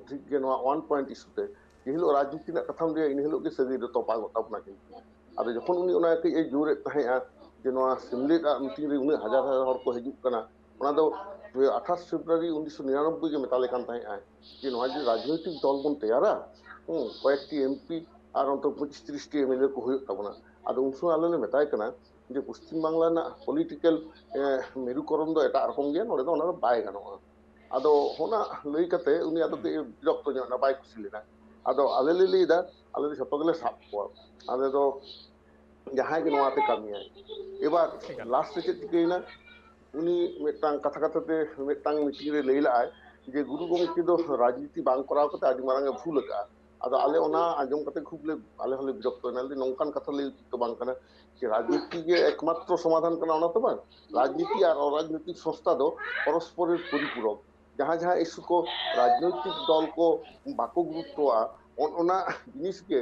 ᱴᱷᱤᱠ ᱜᱮ, ᱱᱚᱣᱟ ᱳᱣᱟᱱ ᱯᱚᱭᱮᱱᱴ ᱤᱥᱩ ᱛᱮ ᱡᱮ ᱦᱤᱞᱳᱜ ᱨᱟᱡᱽᱱᱤᱛᱤ ᱨᱮᱱᱟᱜ ᱠᱟᱛᱷᱟᱢ ᱞᱟᱹᱭᱟ, ᱤᱱᱟᱹ ᱦᱤᱞᱳᱜ ᱜᱮ ᱥᱟᱹᱜᱟᱹᱭ ᱫᱚ ᱛᱚᱯᱟᱜᱚᱜ ᱛᱟᱵᱚᱱᱟ᱾ ᱠᱤᱱᱛᱩ ᱟᱫᱚ ᱡᱚᱠᱷᱚᱱ ᱩᱱᱤ ᱚᱱᱟ ᱠᱟᱹᱡ ᱮ ᱡᱳᱨᱮᱫ ᱛᱟᱦᱮᱸᱜᱼᱟ ᱡᱮ ᱱᱚᱣᱟ ᱥᱤᱢᱞᱮᱫ ᱟᱜ ᱢᱤᱴᱤᱝ ᱨᱮ ᱩᱱᱟᱹᱜ ᱦᱟᱡᱟᱨ ᱦᱟᱡᱟᱨ ᱦᱚᱲ ᱠᱚ ᱦᱤᱡᱩᱜ ᱠᱟᱱᱟ, ᱚᱱᱟ ᱫᱚ ᱟᱴᱷᱟᱥ ᱯᱷᱮᱵᱽᱨᱩᱣᱟᱨᱤ ᱩᱱᱤᱥᱥᱚ ᱱᱤᱨᱟᱱᱚᱵᱵᱳᱭ ᱜᱮ ᱢᱮᱛᱟ ᱞᱮ ᱠᱟᱱ ᱛᱟᱦᱮᱸᱜᱼᱟᱭ ᱡᱮ ᱱᱚᱣᱟ ᱡᱩᱫᱤ ᱨᱟᱡᱽᱱᱳᱭᱛᱤᱠ ᱫᱚᱞ ᱵᱚᱱ ᱛᱮᱭᱟᱨᱟ, ᱦᱩᱸ, ᱠᱚᱭᱮᱠᱴᱤ ᱮᱢᱯᱤ ᱟᱨ ᱚᱱᱛᱚ ᱯᱚᱸᱪᱤᱥ ᱛᱤᱨᱤᱥ ᱴᱤ ᱮᱢ ᱮᱞ ᱮ ᱠᱚ ᱦᱩᱭᱩᱜ ᱛᱟᱵᱚᱱᱟ᱾ ᱟᱫᱚ ᱩᱱ ᱥᱚᱢᱚᱭ ᱟᱞᱮ ᱞᱮ ᱢᱮᱛᱟᱭ ᱠᱟᱱᱟ ᱡᱮ ᱯᱚᱥᱪᱤᱢ ᱵᱟᱝᱞᱟ ᱨᱮᱱᱟᱜ ᱯᱚᱞᱤᱴᱤᱠᱮᱞ ᱢᱮᱨᱩᱠᱚᱨᱚᱱ ᱫᱚ ᱮᱴᱟᱜ ᱨᱚᱠᱚᱢ ᱜᱮᱭᱟ, ᱱᱚᱰᱮ ᱫᱚ ᱚᱱᱟ ᱫᱚ ᱵᱟᱭ ᱜᱟᱱᱚᱜᱼᱟ᱾ ᱟᱫᱚ ᱚᱱᱟ ᱞᱟᱹᱭ ᱠᱟᱛᱮ ᱩᱱᱤ ᱟᱫᱚ ᱠᱟᱹᱡ ᱵᱤᱨᱚᱠᱛᱚ ᱧᱚᱜ ᱮᱱᱟ, ᱵᱟᱭ ᱠᱩᱥᱤ ᱞᱮᱱᱟ᱾ ᱟᱫᱚ ᱟᱞᱮ ᱞᱮ ᱞᱟᱹᱭ ᱮᱫᱟ, ᱟᱞᱮ ᱫᱚ ᱡᱷᱚᱛᱚ ᱜᱮᱞᱮ ᱥᱟᱵ ᱠᱚᱣᱟ, ᱟᱞᱮ ᱫᱚ ᱡᱟᱦᱟᱸᱭ ᱜᱮ ᱱᱚᱣᱟᱛᱮ ᱠᱟᱹᱢᱤᱭᱟᱭ᱾ ᱮᱵᱟᱨ ᱮᱠᱟᱞ᱾ ᱞᱟᱥᱴ ᱨᱮ ᱪᱮᱫ ᱪᱤᱠᱟᱹᱭᱮᱱᱟ, ᱩᱱᱤ ᱢᱤᱫᱴᱟᱝ ᱠᱟᱛᱷᱟ ᱠᱟᱛᱷᱟ ᱛᱮ ᱢᱤᱫᱴᱟᱝ ᱢᱤᱴᱤᱝ ᱨᱮ ᱞᱟᱹᱭ ᱞᱟᱜᱼᱟᱭ ᱡᱮ ᱜᱩᱨᱩ ᱜᱚᱢᱠᱮ ᱫᱚ ᱨᱟᱡᱽᱱᱤᱛᱤ ᱵᱟᱝ ᱠᱚᱨᱟᱣ ᱠᱟᱛᱮ ᱟᱹᱰᱤ ᱢᱟᱨᱟᱝ ᱮ ᱵᱷᱩᱞ ᱟᱠᱟᱫᱼᱟ᱾ ᱟᱫᱚ ᱟᱞᱮ ᱚᱱᱟ ᱟᱸᱡᱚᱢ ᱠᱟᱛᱮ ᱠᱷᱩᱵ ᱞᱮ, ᱟᱞᱮ ᱦᱚᱸᱞᱮ ᱵᱤᱨᱚᱠᱛᱚᱭᱮᱱᱟ, ᱞᱟᱹᱭ, "ᱱᱚᱝᱠᱟᱱ ᱠᱟᱛᱷᱟ ᱞᱟᱹᱭ ᱩᱪᱤᱛ ᱫᱚ ᱵᱟᱝ ᱠᱟᱱᱟ ᱡᱮ ᱨᱟᱡᱽᱱᱤᱛᱤ ᱜᱮ ᱮᱠᱢᱟᱛᱨᱚ ᱥᱚᱢᱟᱫᱷᱟᱱ ᱠᱟᱱᱟ", ᱚᱱᱟ ᱛᱚ ᱵᱟᱝ᱾ ᱨᱟᱡᱽᱱᱤᱛᱤ ᱟᱨ ᱚᱨᱟᱡᱽᱱᱤᱛᱤᱠ ᱥᱚᱝᱥᱛᱷᱟ ᱫᱚ ᱯᱚᱨᱚᱥᱯᱚᱨᱮᱨ ᱯᱚᱨᱤᱯᱩᱨᱚᱠ᱾ ᱡᱟᱦᱟᱸ ᱡᱟᱦᱟᱸ ᱤᱥᱩ ᱠᱚ ᱨᱟᱡᱽᱱᱳᱭᱛᱤᱠ ᱫᱚᱞ ᱠᱚ ᱵᱟᱠᱚ ᱜᱩᱨᱩᱛᱛᱚᱣᱟᱜᱼᱟ, ᱚᱱ-, ᱚᱱᱟ ᱡᱤᱱᱤᱥ ᱜᱮ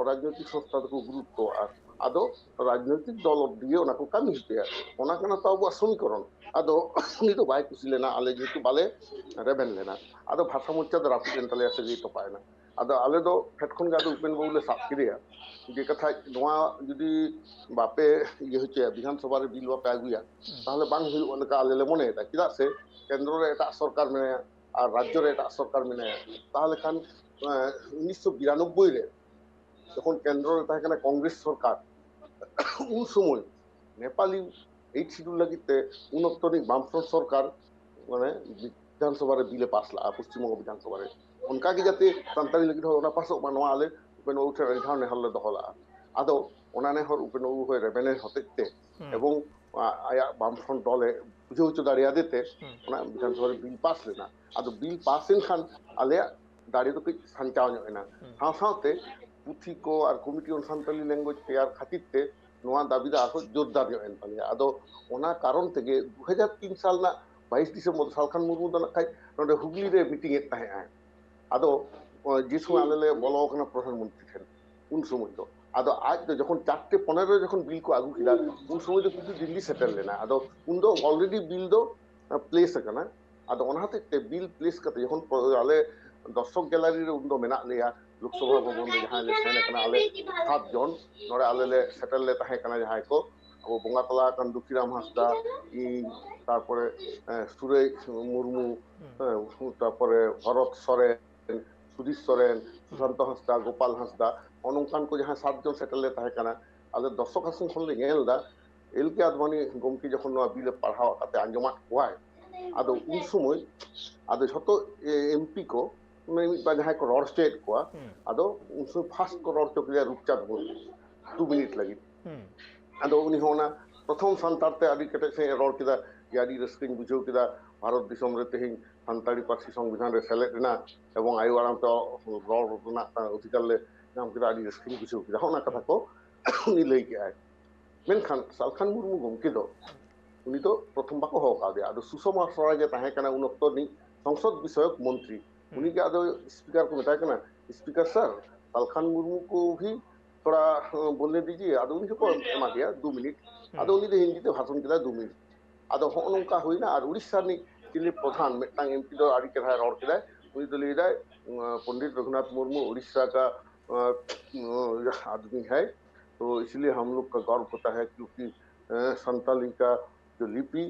ᱨᱟᱡᱽᱱᱳᱭᱛᱤᱠ ᱥᱚᱝᱥᱛᱷᱟ ᱫᱚᱠᱚ ᱜᱩᱨᱩᱛᱛᱚᱣᱟᱜᱼᱟ᱾ ᱟᱫᱚ ᱨᱟᱡᱽᱱᱳᱭᱛᱤᱠ ᱫᱚᱞ ᱫᱤᱭᱮ ᱚᱱᱟ ᱠᱚ ᱠᱟᱹᱢᱤ ᱦᱚᱪᱚᱭᱟ, ᱚᱱᱟ ᱠᱟᱱᱟ ᱛᱚ ᱟᱵᱚᱣᱟᱜ ᱥᱚᱢᱤᱠᱚᱨᱚᱱ᱾ ᱟᱫᱚ ᱩᱱᱤ ᱫᱚ ᱵᱟᱭ ᱠᱩᱥᱤ ᱞᱮᱱᱟ, ᱟᱞᱮ ᱡᱮᱦᱮᱛᱩ ᱵᱟᱞᱮ ᱨᱮᱵᱮᱱ ᱞᱮᱱᱟ᱾ ᱟᱫᱚ ᱵᱷᱟᱥᱟ ᱢᱚᱨᱪᱟ ᱫᱚ ᱨᱟᱹᱯᱩᱫ ᱮᱱ ᱛᱟᱞᱮᱭᱟ, ᱥᱟᱹᱜᱟᱹᱭ ᱛᱚᱯᱟᱜ ᱮᱱᱟ᱾ ᱟᱫᱚ ᱟᱞᱮ ᱫᱚ ᱯᱷᱮᱰ ᱠᱷᱚᱱ ᱜᱮ ᱟᱫᱚ ᱩᱯᱮᱱ ᱵᱟᱹᱵᱩ ᱞᱮ ᱥᱟᱵ ᱠᱮᱫᱮᱭᱟ ᱡᱮ, ᱠᱟᱛᱷᱟ ᱱᱚᱣᱟ ᱡᱩᱫᱤ ᱵᱟᱯᱮ ᱤᱭᱟᱹ ᱦᱚᱪᱚᱭᱟ, ᱵᱤᱫᱷᱟᱱ ᱥᱚᱵᱷᱟ ᱨᱮ ᱵᱤᱞ ᱵᱟᱯᱮ ᱟᱹᱜᱩᱭᱟ, ᱦᱩᱸ᱾ ᱛᱟᱦᱚᱞᱮ ᱵᱟᱝ ᱦᱩᱭᱩᱜᱼᱟ ᱞᱮᱠᱟ ᱟᱞᱮ ᱞᱮ ᱢᱚᱱᱮᱭᱮᱫᱟ᱾ ᱪᱮᱫᱟᱜ ᱥᱮ ᱠᱮᱱᱫᱨᱚ ᱨᱮ ᱮᱴᱟᱜ ᱥᱚᱨᱠᱟᱨ ᱢᱮᱱᱟᱭᱟ ᱟᱨ ᱨᱟᱡᱽᱡᱚ ᱨᱮ ᱮᱴᱟᱜ ᱥᱚᱨᱠᱟᱨ ᱢᱮᱱᱟᱭᱟ᱾ ᱛᱟᱦᱚᱞᱮ ᱠᱷᱟᱱ, ᱮᱸ, ᱩᱱᱤᱥᱥᱚ ᱵᱤᱨᱟᱱᱚᱵᱵᱳᱭ ᱨᱮ ᱡᱚᱠᱷᱚᱱ ᱠᱮᱱᱫᱨᱚ ᱨᱮ ᱛᱟᱦᱮᱸ ᱠᱟᱱᱟ ᱠᱚᱝᱜᱨᱮᱥ ᱥᱚᱨᱠᱟᱨ, ᱩᱱ ᱥᱚᱢᱚᱭ ᱱᱮᱯᱟᱞᱤ ᱮᱭᱤᱴ ᱥᱤᱰᱩᱞ ᱞᱟᱹᱜᱤᱫ ᱛᱮ ᱩᱱ ᱚᱠᱛᱚ ᱨᱤᱱᱤᱡ ᱵᱟᱢᱯᱷᱨᱚᱱᱴ ᱥᱚᱨᱠᱟᱨ, ᱢᱟᱱᱮ, ᱵᱤᱫᱷᱟᱱ ᱥᱚᱵᱷᱟ ᱨᱮ ᱵᱤᱞ ᱮ ᱯᱟᱥ ᱞᱟᱜᱼᱟ, ᱯᱚᱥᱪᱤᱢ ᱵᱚᱝᱜᱚ ᱵᱤᱫᱷᱟᱱ ᱥᱚᱵᱷᱟ ᱨᱮ᱾ ᱚᱱᱠᱟ ᱜᱮ ᱡᱟᱛᱮ ᱥᱟᱱᱛᱟᱲᱤ ᱞᱟᱹᱜᱤᱫ ᱦᱚᱸ ᱚᱱᱟ ᱯᱟᱥᱚᱜ ᱢᱟ, ᱱᱚᱣᱟ ᱟᱞᱮ ᱩᱯᱮᱱ ᱵᱟᱹᱵᱩ ᱴᱷᱮᱱ ᱟᱹᱰᱤ ᱫᱷᱟᱣ ᱱᱮᱦᱚᱨ ᱞᱮ ᱫᱚᱦᱚ ᱞᱟᱜᱼᱟ᱾ ᱟᱫᱚ ᱚᱱᱟ ᱱᱮᱦᱚᱨ ᱩᱯᱮᱱ ᱵᱟᱹᱵᱩ ᱦᱚᱸᱭ ᱨᱮᱵᱮᱱ ᱮᱱ ᱦᱚᱛᱮᱡ ᱛᱮ ᱮᱵᱚᱝ ᱟᱭᱟᱜ ᱵᱟᱢᱯᱷᱨᱚᱱᱴ ᱫᱚᱞᱮ ᱵᱩᱡᱷᱟᱹᱣ ᱦᱚᱪᱚ ᱫᱟᱲᱮᱭᱟᱫᱮ ᱛᱮ ᱚᱱᱟ ᱵᱤᱫᱷᱟᱱ ᱥᱚᱵᱷᱟ ᱨᱮ ᱵᱤᱞ ᱯᱟᱥ ᱞᱮᱱᱟ᱾ ᱟᱫᱚ ᱵᱤᱞ ᱯᱟᱥ ᱮᱱ ᱠᱷᱟᱱ ᱟᱞᱮᱭᱟᱜ ᱫᱟᱲᱮ ᱫᱚ ᱠᱟᱹᱡ ᱥᱟᱧᱪᱟᱣ ᱧᱚᱜ ᱮᱱᱟ᱾ ᱥᱟᱶ ᱥᱟᱶᱛᱮ ᱯᱩᱛᱷᱤ ᱠᱚ ᱟᱨ Committee on Santali Language ᱛᱮᱭᱟᱨ ᱠᱷᱟᱹᱛᱤᱨ ᱛᱮ ᱱᱚᱣᱟ ᱫᱟᱹᱵᱤ ᱫᱚ ᱟᱨᱦᱚᱸ ᱡᱳᱨᱫᱟᱨ ᱧᱚᱜ ᱮᱱ ᱛᱟᱞᱮᱭᱟ᱾ ᱟᱫᱚ ᱚᱱᱟ ᱠᱟᱨᱚᱱ ᱛᱮᱜᱮ ᱫᱩ ᱦᱟᱡᱟᱨ ᱛᱤᱱ ᱥᱟᱞ ᱨᱮᱱᱟᱜ ᱵᱟᱭᱤᱥ ᱰᱤᱥᱮᱢᱵᱚᱨ ᱫᱚ ᱥᱟᱞᱠᱷᱟᱱ ᱢᱩᱨᱢᱩ ᱫᱚ ᱱᱟᱜ ᱠᱷᱟᱡ ᱱᱚᱰᱮ ᱦᱩᱜᱽᱞᱤ ᱨᱮ ᱢᱤᱴᱤᱝ ᱮᱫ ᱛᱟᱦᱮᱸᱜᱼᱟᱭ᱾ ᱟᱫᱚ ᱡᱮ ᱥᱚᱢᱚᱭ ᱟᱞᱮ ᱞᱮ ᱵᱚᱞᱚ ᱟᱠᱟᱱᱟ ᱯᱨᱚᱫᱷᱟᱱ ᱢᱚᱱᱛᱨᱤ ᱴᱷᱮᱱ, ᱩᱱ ᱥᱚᱢᱚᱭ ᱫᱚ ᱟᱫᱚ ᱟᱡ ᱫᱚ ᱡᱚᱠᱷᱚᱱ ᱪᱟᱨᱴᱮ ᱯᱚᱱᱮᱨᱚ ᱨᱮ ᱡᱚᱠᱷᱚᱱ ᱵᱤᱞ ᱠᱚ ᱟᱹᱜᱩ ᱠᱮᱫᱟ, ᱩᱱ ᱥᱚᱢᱚᱭ ᱫᱚ ᱠᱤᱱᱛᱩ ᱫᱤᱞᱞᱤ ᱥᱮᱴᱮᱨ ᱞᱮᱱᱟ᱾ ᱟᱫᱚ ᱩᱱ ᱫᱚ ᱚᱞᱨᱮᱰᱤ ᱵᱤᱞ ᱫᱚ ᱯᱞᱮᱥ ᱟᱠᱟᱱᱟ᱾ ᱟᱫᱚ ᱚᱱᱟ ᱦᱚᱛᱮᱡ ᱛᱮ ᱵᱤᱞ ᱯᱞᱮᱥ ᱠᱟᱛᱮ ᱡᱚᱠᱷᱚᱱ ᱯᱨᱚ- ᱟᱞᱮ ᱫᱚᱨᱥᱚᱠ ᱜᱮᱞᱟᱨᱤ ᱨᱮ ᱩᱱ ᱫᱚ ᱢᱮᱱᱟᱜ ᱞᱮᱭᱟ, ᱞᱳᱠᱥᱚᱵᱷᱟ ᱵᱷᱚᱵᱚᱱ ᱨᱮ ᱡᱟᱦᱟᱸᱭ ᱞᱮ ᱥᱮᱱ ᱟᱠᱟᱱᱟ ᱟᱞᱮ ᱥᱟᱛ ᱡᱚᱱ, ᱱᱚᱰᱮ ᱟᱞᱮ ᱞᱮ ᱥᱮᱴᱮᱨ ᱞᱮ ᱛᱟᱦᱮᱸ ᱠᱟᱱᱟ ᱡᱟᱦᱟᱸᱭ ᱠᱚ, ᱟᱵᱚ ᱵᱚᱸᱜᱟ ᱛᱟᱞᱟ ᱟᱠᱟᱱ ᱫᱩᱠᱷᱤᱨᱟᱢ ᱦᱟᱸᱥᱫᱟ, ᱤᱧ, ᱛᱟᱨᱯᱚᱨᱮ ᱥᱩᱨᱮᱡ ᱢᱩᱨᱢᱩ, ᱛᱟᱨᱯᱚᱨᱮ ᱵᱷᱚᱨᱚᱛ ᱥᱚᱨᱮᱱ, ᱥᱩᱫᱷᱤᱨ ᱥᱚᱨᱮᱱ, ᱥᱩᱥᱟᱱᱛᱚ ᱦᱟᱸᱥᱫᱟ, ᱜᱳᱯᱟᱞ ᱦᱟᱸᱥᱫᱟ, ᱱᱚᱜᱼᱚ ᱱᱚᱝᱠᱟᱱ ᱠᱚ ᱡᱟᱦᱟᱸᱭ ᱥᱟᱛ ᱡᱚᱱ ᱥᱮᱴᱮᱨ ᱞᱮ ᱛᱟᱦᱮᱸ ᱠᱟᱱᱟ᱾ ᱟᱞᱮ ᱫᱚᱨᱥᱚᱠ ᱟᱥᱚᱱ ᱠᱷᱚᱱ ᱞᱮ ᱧᱮᱞ ᱮᱫᱟ, ᱮᱞ ᱠᱮ ᱟᱫᱵᱟᱱᱤ ᱜᱚᱢᱠᱮ ᱡᱚᱠᱷᱚᱱ ᱱᱚᱣᱟ ᱵᱤᱞ ᱮ ᱯᱟᱲᱦᱟᱣ ᱠᱟᱛᱮ ᱟᱸᱡᱚᱢᱟᱫ ᱠᱚᱣᱟᱭ, ᱟᱫᱚ ᱩᱱ ᱥᱚᱢᱚᱭ ᱟᱫᱚ ᱡᱷᱚᱛᱚ ᱮᱢᱯᱤ ᱠᱚ ᱢᱟᱱᱮ ᱢᱤᱫ ᱵᱟᱨ ᱡᱟᱦᱟᱸᱭ ᱠᱚ ᱨᱚᱲ ᱦᱚᱪᱚᱭᱮᱫ ᱠᱚᱣᱟ, ᱟᱫᱚ ᱩᱱ ᱥᱚᱢᱚᱭ ᱯᱷᱟᱥᱴ ᱠᱚ ᱨᱚᱲ ᱦᱚᱪᱚ ᱠᱮᱫᱮᱭᱟ ᱨᱩᱯᱪᱟᱸᱫᱽ ᱢᱩᱨᱢᱩ, ᱫᱩ ᱢᱤᱱᱤᱴ ᱞᱟᱹᱜᱤᱫ᱾ ᱟᱫᱚ ᱩᱱᱤ ᱦᱚᱸ ᱚᱱᱟ ᱯᱨᱚᱛᱷᱚᱢ ᱥᱟᱱᱛᱟᱲ ᱛᱮ ᱟᱹᱰᱤ ᱠᱮᱴᱮᱡ ᱥᱟᱺᱦᱤᱡ ᱮ ᱨᱚᱲ ᱠᱮᱫᱟ ᱡᱮ, "ᱟᱹᱰᱤ ᱨᱟᱹᱥᱠᱟᱹᱧ ᱵᱩᱡᱷᱟᱹᱣ ᱠᱮᱫᱟ ᱵᱷᱟᱨᱚᱛ ᱫᱤᱥᱚᱢ ᱨᱮ ᱛᱮᱦᱮᱧ ᱥᱟᱱᱛᱟᱲᱤ ᱯᱟᱹᱨᱥᱤ ᱥᱚᱝᱵᱤᱫᱷᱟᱱ ᱨᱮ ᱥᱮᱞᱮᱫ ᱮᱱᱟ ᱮᱵᱚᱝ ᱟᱭᱳ ᱟᱲᱟᱝ ᱛᱮ ᱨᱚᱲ ᱨᱮᱱᱟᱜ ᱚᱫᱷᱤᱠᱟᱨ ᱞᱮ ᱧᱟᱢ ᱠᱮᱫᱟ, ᱟᱹᱰᱤ ᱨᱟᱹᱥᱠᱟᱹᱧ ᱵᱩᱡᱷᱟᱹᱣ ᱠᱮᱫᱟ", ᱦᱚᱸᱜᱼᱚ ᱱᱟ ᱠᱟᱛᱷᱟ ᱠᱚ ᱩᱱᱤ ᱞᱟᱹᱭ ᱠᱮᱜᱼᱟᱭ᱾ ᱢᱮᱱᱠᱷᱟᱱ ᱥᱟᱞᱠᱷᱟᱱ ᱢᱩᱨᱢᱩ ᱜᱚᱢᱠᱮ ᱫᱚ ᱩᱱᱤ ᱫᱚ ᱯᱨᱚᱛᱷᱚᱢ ᱵᱟᱠᱚ ᱦᱚᱦᱚ ᱠᱟᱣᱫᱮᱭᱟ᱾ ᱟᱫᱚ ᱥᱩᱥᱚᱢᱟ ᱥᱣᱚᱨᱟᱡᱽ ᱮ ᱛᱟᱦᱮᱸ ᱠᱟᱱᱟ ᱩᱱ ᱚᱠᱛᱚ ᱨᱤᱱᱤᱡ ᱥᱚᱝᱥᱚᱫ ᱵᱤᱥᱚᱭᱚᱠ ᱢᱚᱱᱛᱨᱤ, ᱩᱱᱤ ᱜᱮ ᱟᱫᱚ ᱥᱯᱤᱠᱟᱨ ᱠᱚ ᱢᱮᱛᱟᱭ ᱠᱟᱱᱟ, "ᱥᱯᱤᱠᱟᱨ ᱥᱟᱨ, ᱥᱟᱞᱠᱷᱟᱱ ᱢᱩᱨᱢᱩ ᱠᱚ ᱵᱷᱤ ᱛᱷᱚᱲᱟ ᱵᱚᱞᱱᱮ ᱫᱤᱡᱤᱭᱮ", ᱟᱫᱚ ᱩᱱᱤ ᱦᱚᱸᱠᱚ ᱮᱢᱟ ᱫᱮᱭᱟ ᱫᱩ ᱢᱤᱱᱤᱴ᱾ ᱟᱫᱚ ᱩᱱᱤ ᱫᱚ ᱦᱤᱱᱫᱤ ᱛᱮ ᱵᱷᱟᱥᱚᱱ ᱠᱮᱫᱟ ᱫᱩ ᱢᱤᱱᱤᱴ᱾ ᱟᱫᱚ ᱦᱚᱸᱜᱼᱚ ᱱᱚᱝᱠᱟ ᱦᱩᱭᱱᱟ᱾ ᱟᱨ ᱩᱲᱤᱥᱥᱟ ᱨᱤᱱᱤᱡ ᱪᱤᱞᱤ ᱯᱨᱚᱫᱷᱟᱱ ᱢᱤᱫᱴᱟᱝ ᱮᱢᱯᱤ ᱫᱚ ᱟᱹᱰᱤ ᱪᱮᱦᱨᱟᱭ ᱨᱚᱲ ᱠᱮᱫᱟᱭ, ᱩᱱᱤ ᱫᱚ ᱞᱟᱹᱭᱫᱟᱭ, "ᱯᱚᱱᱰᱤᱛ ᱨᱚᱜᱷᱩᱱᱟᱛᱷ ᱢᱩᱨᱢᱩ ᱩᱲᱤᱥᱥᱟ ᱠᱟ ᱟᱫᱢᱤ ᱦᱟᱭ, ᱛᱚ ᱤᱥᱞᱤᱭᱮ ᱦᱟᱢ ᱞᱳᱜ ᱠᱟ ᱜᱚᱨᱵ ᱦᱳᱛᱟ ᱦᱟᱭ ᱠᱤᱭᱩᱸᱠᱤ ᱥᱟᱱᱛᱟᱞᱤ ᱠᱟ ᱡᱚ ᱞᱤᱯᱤ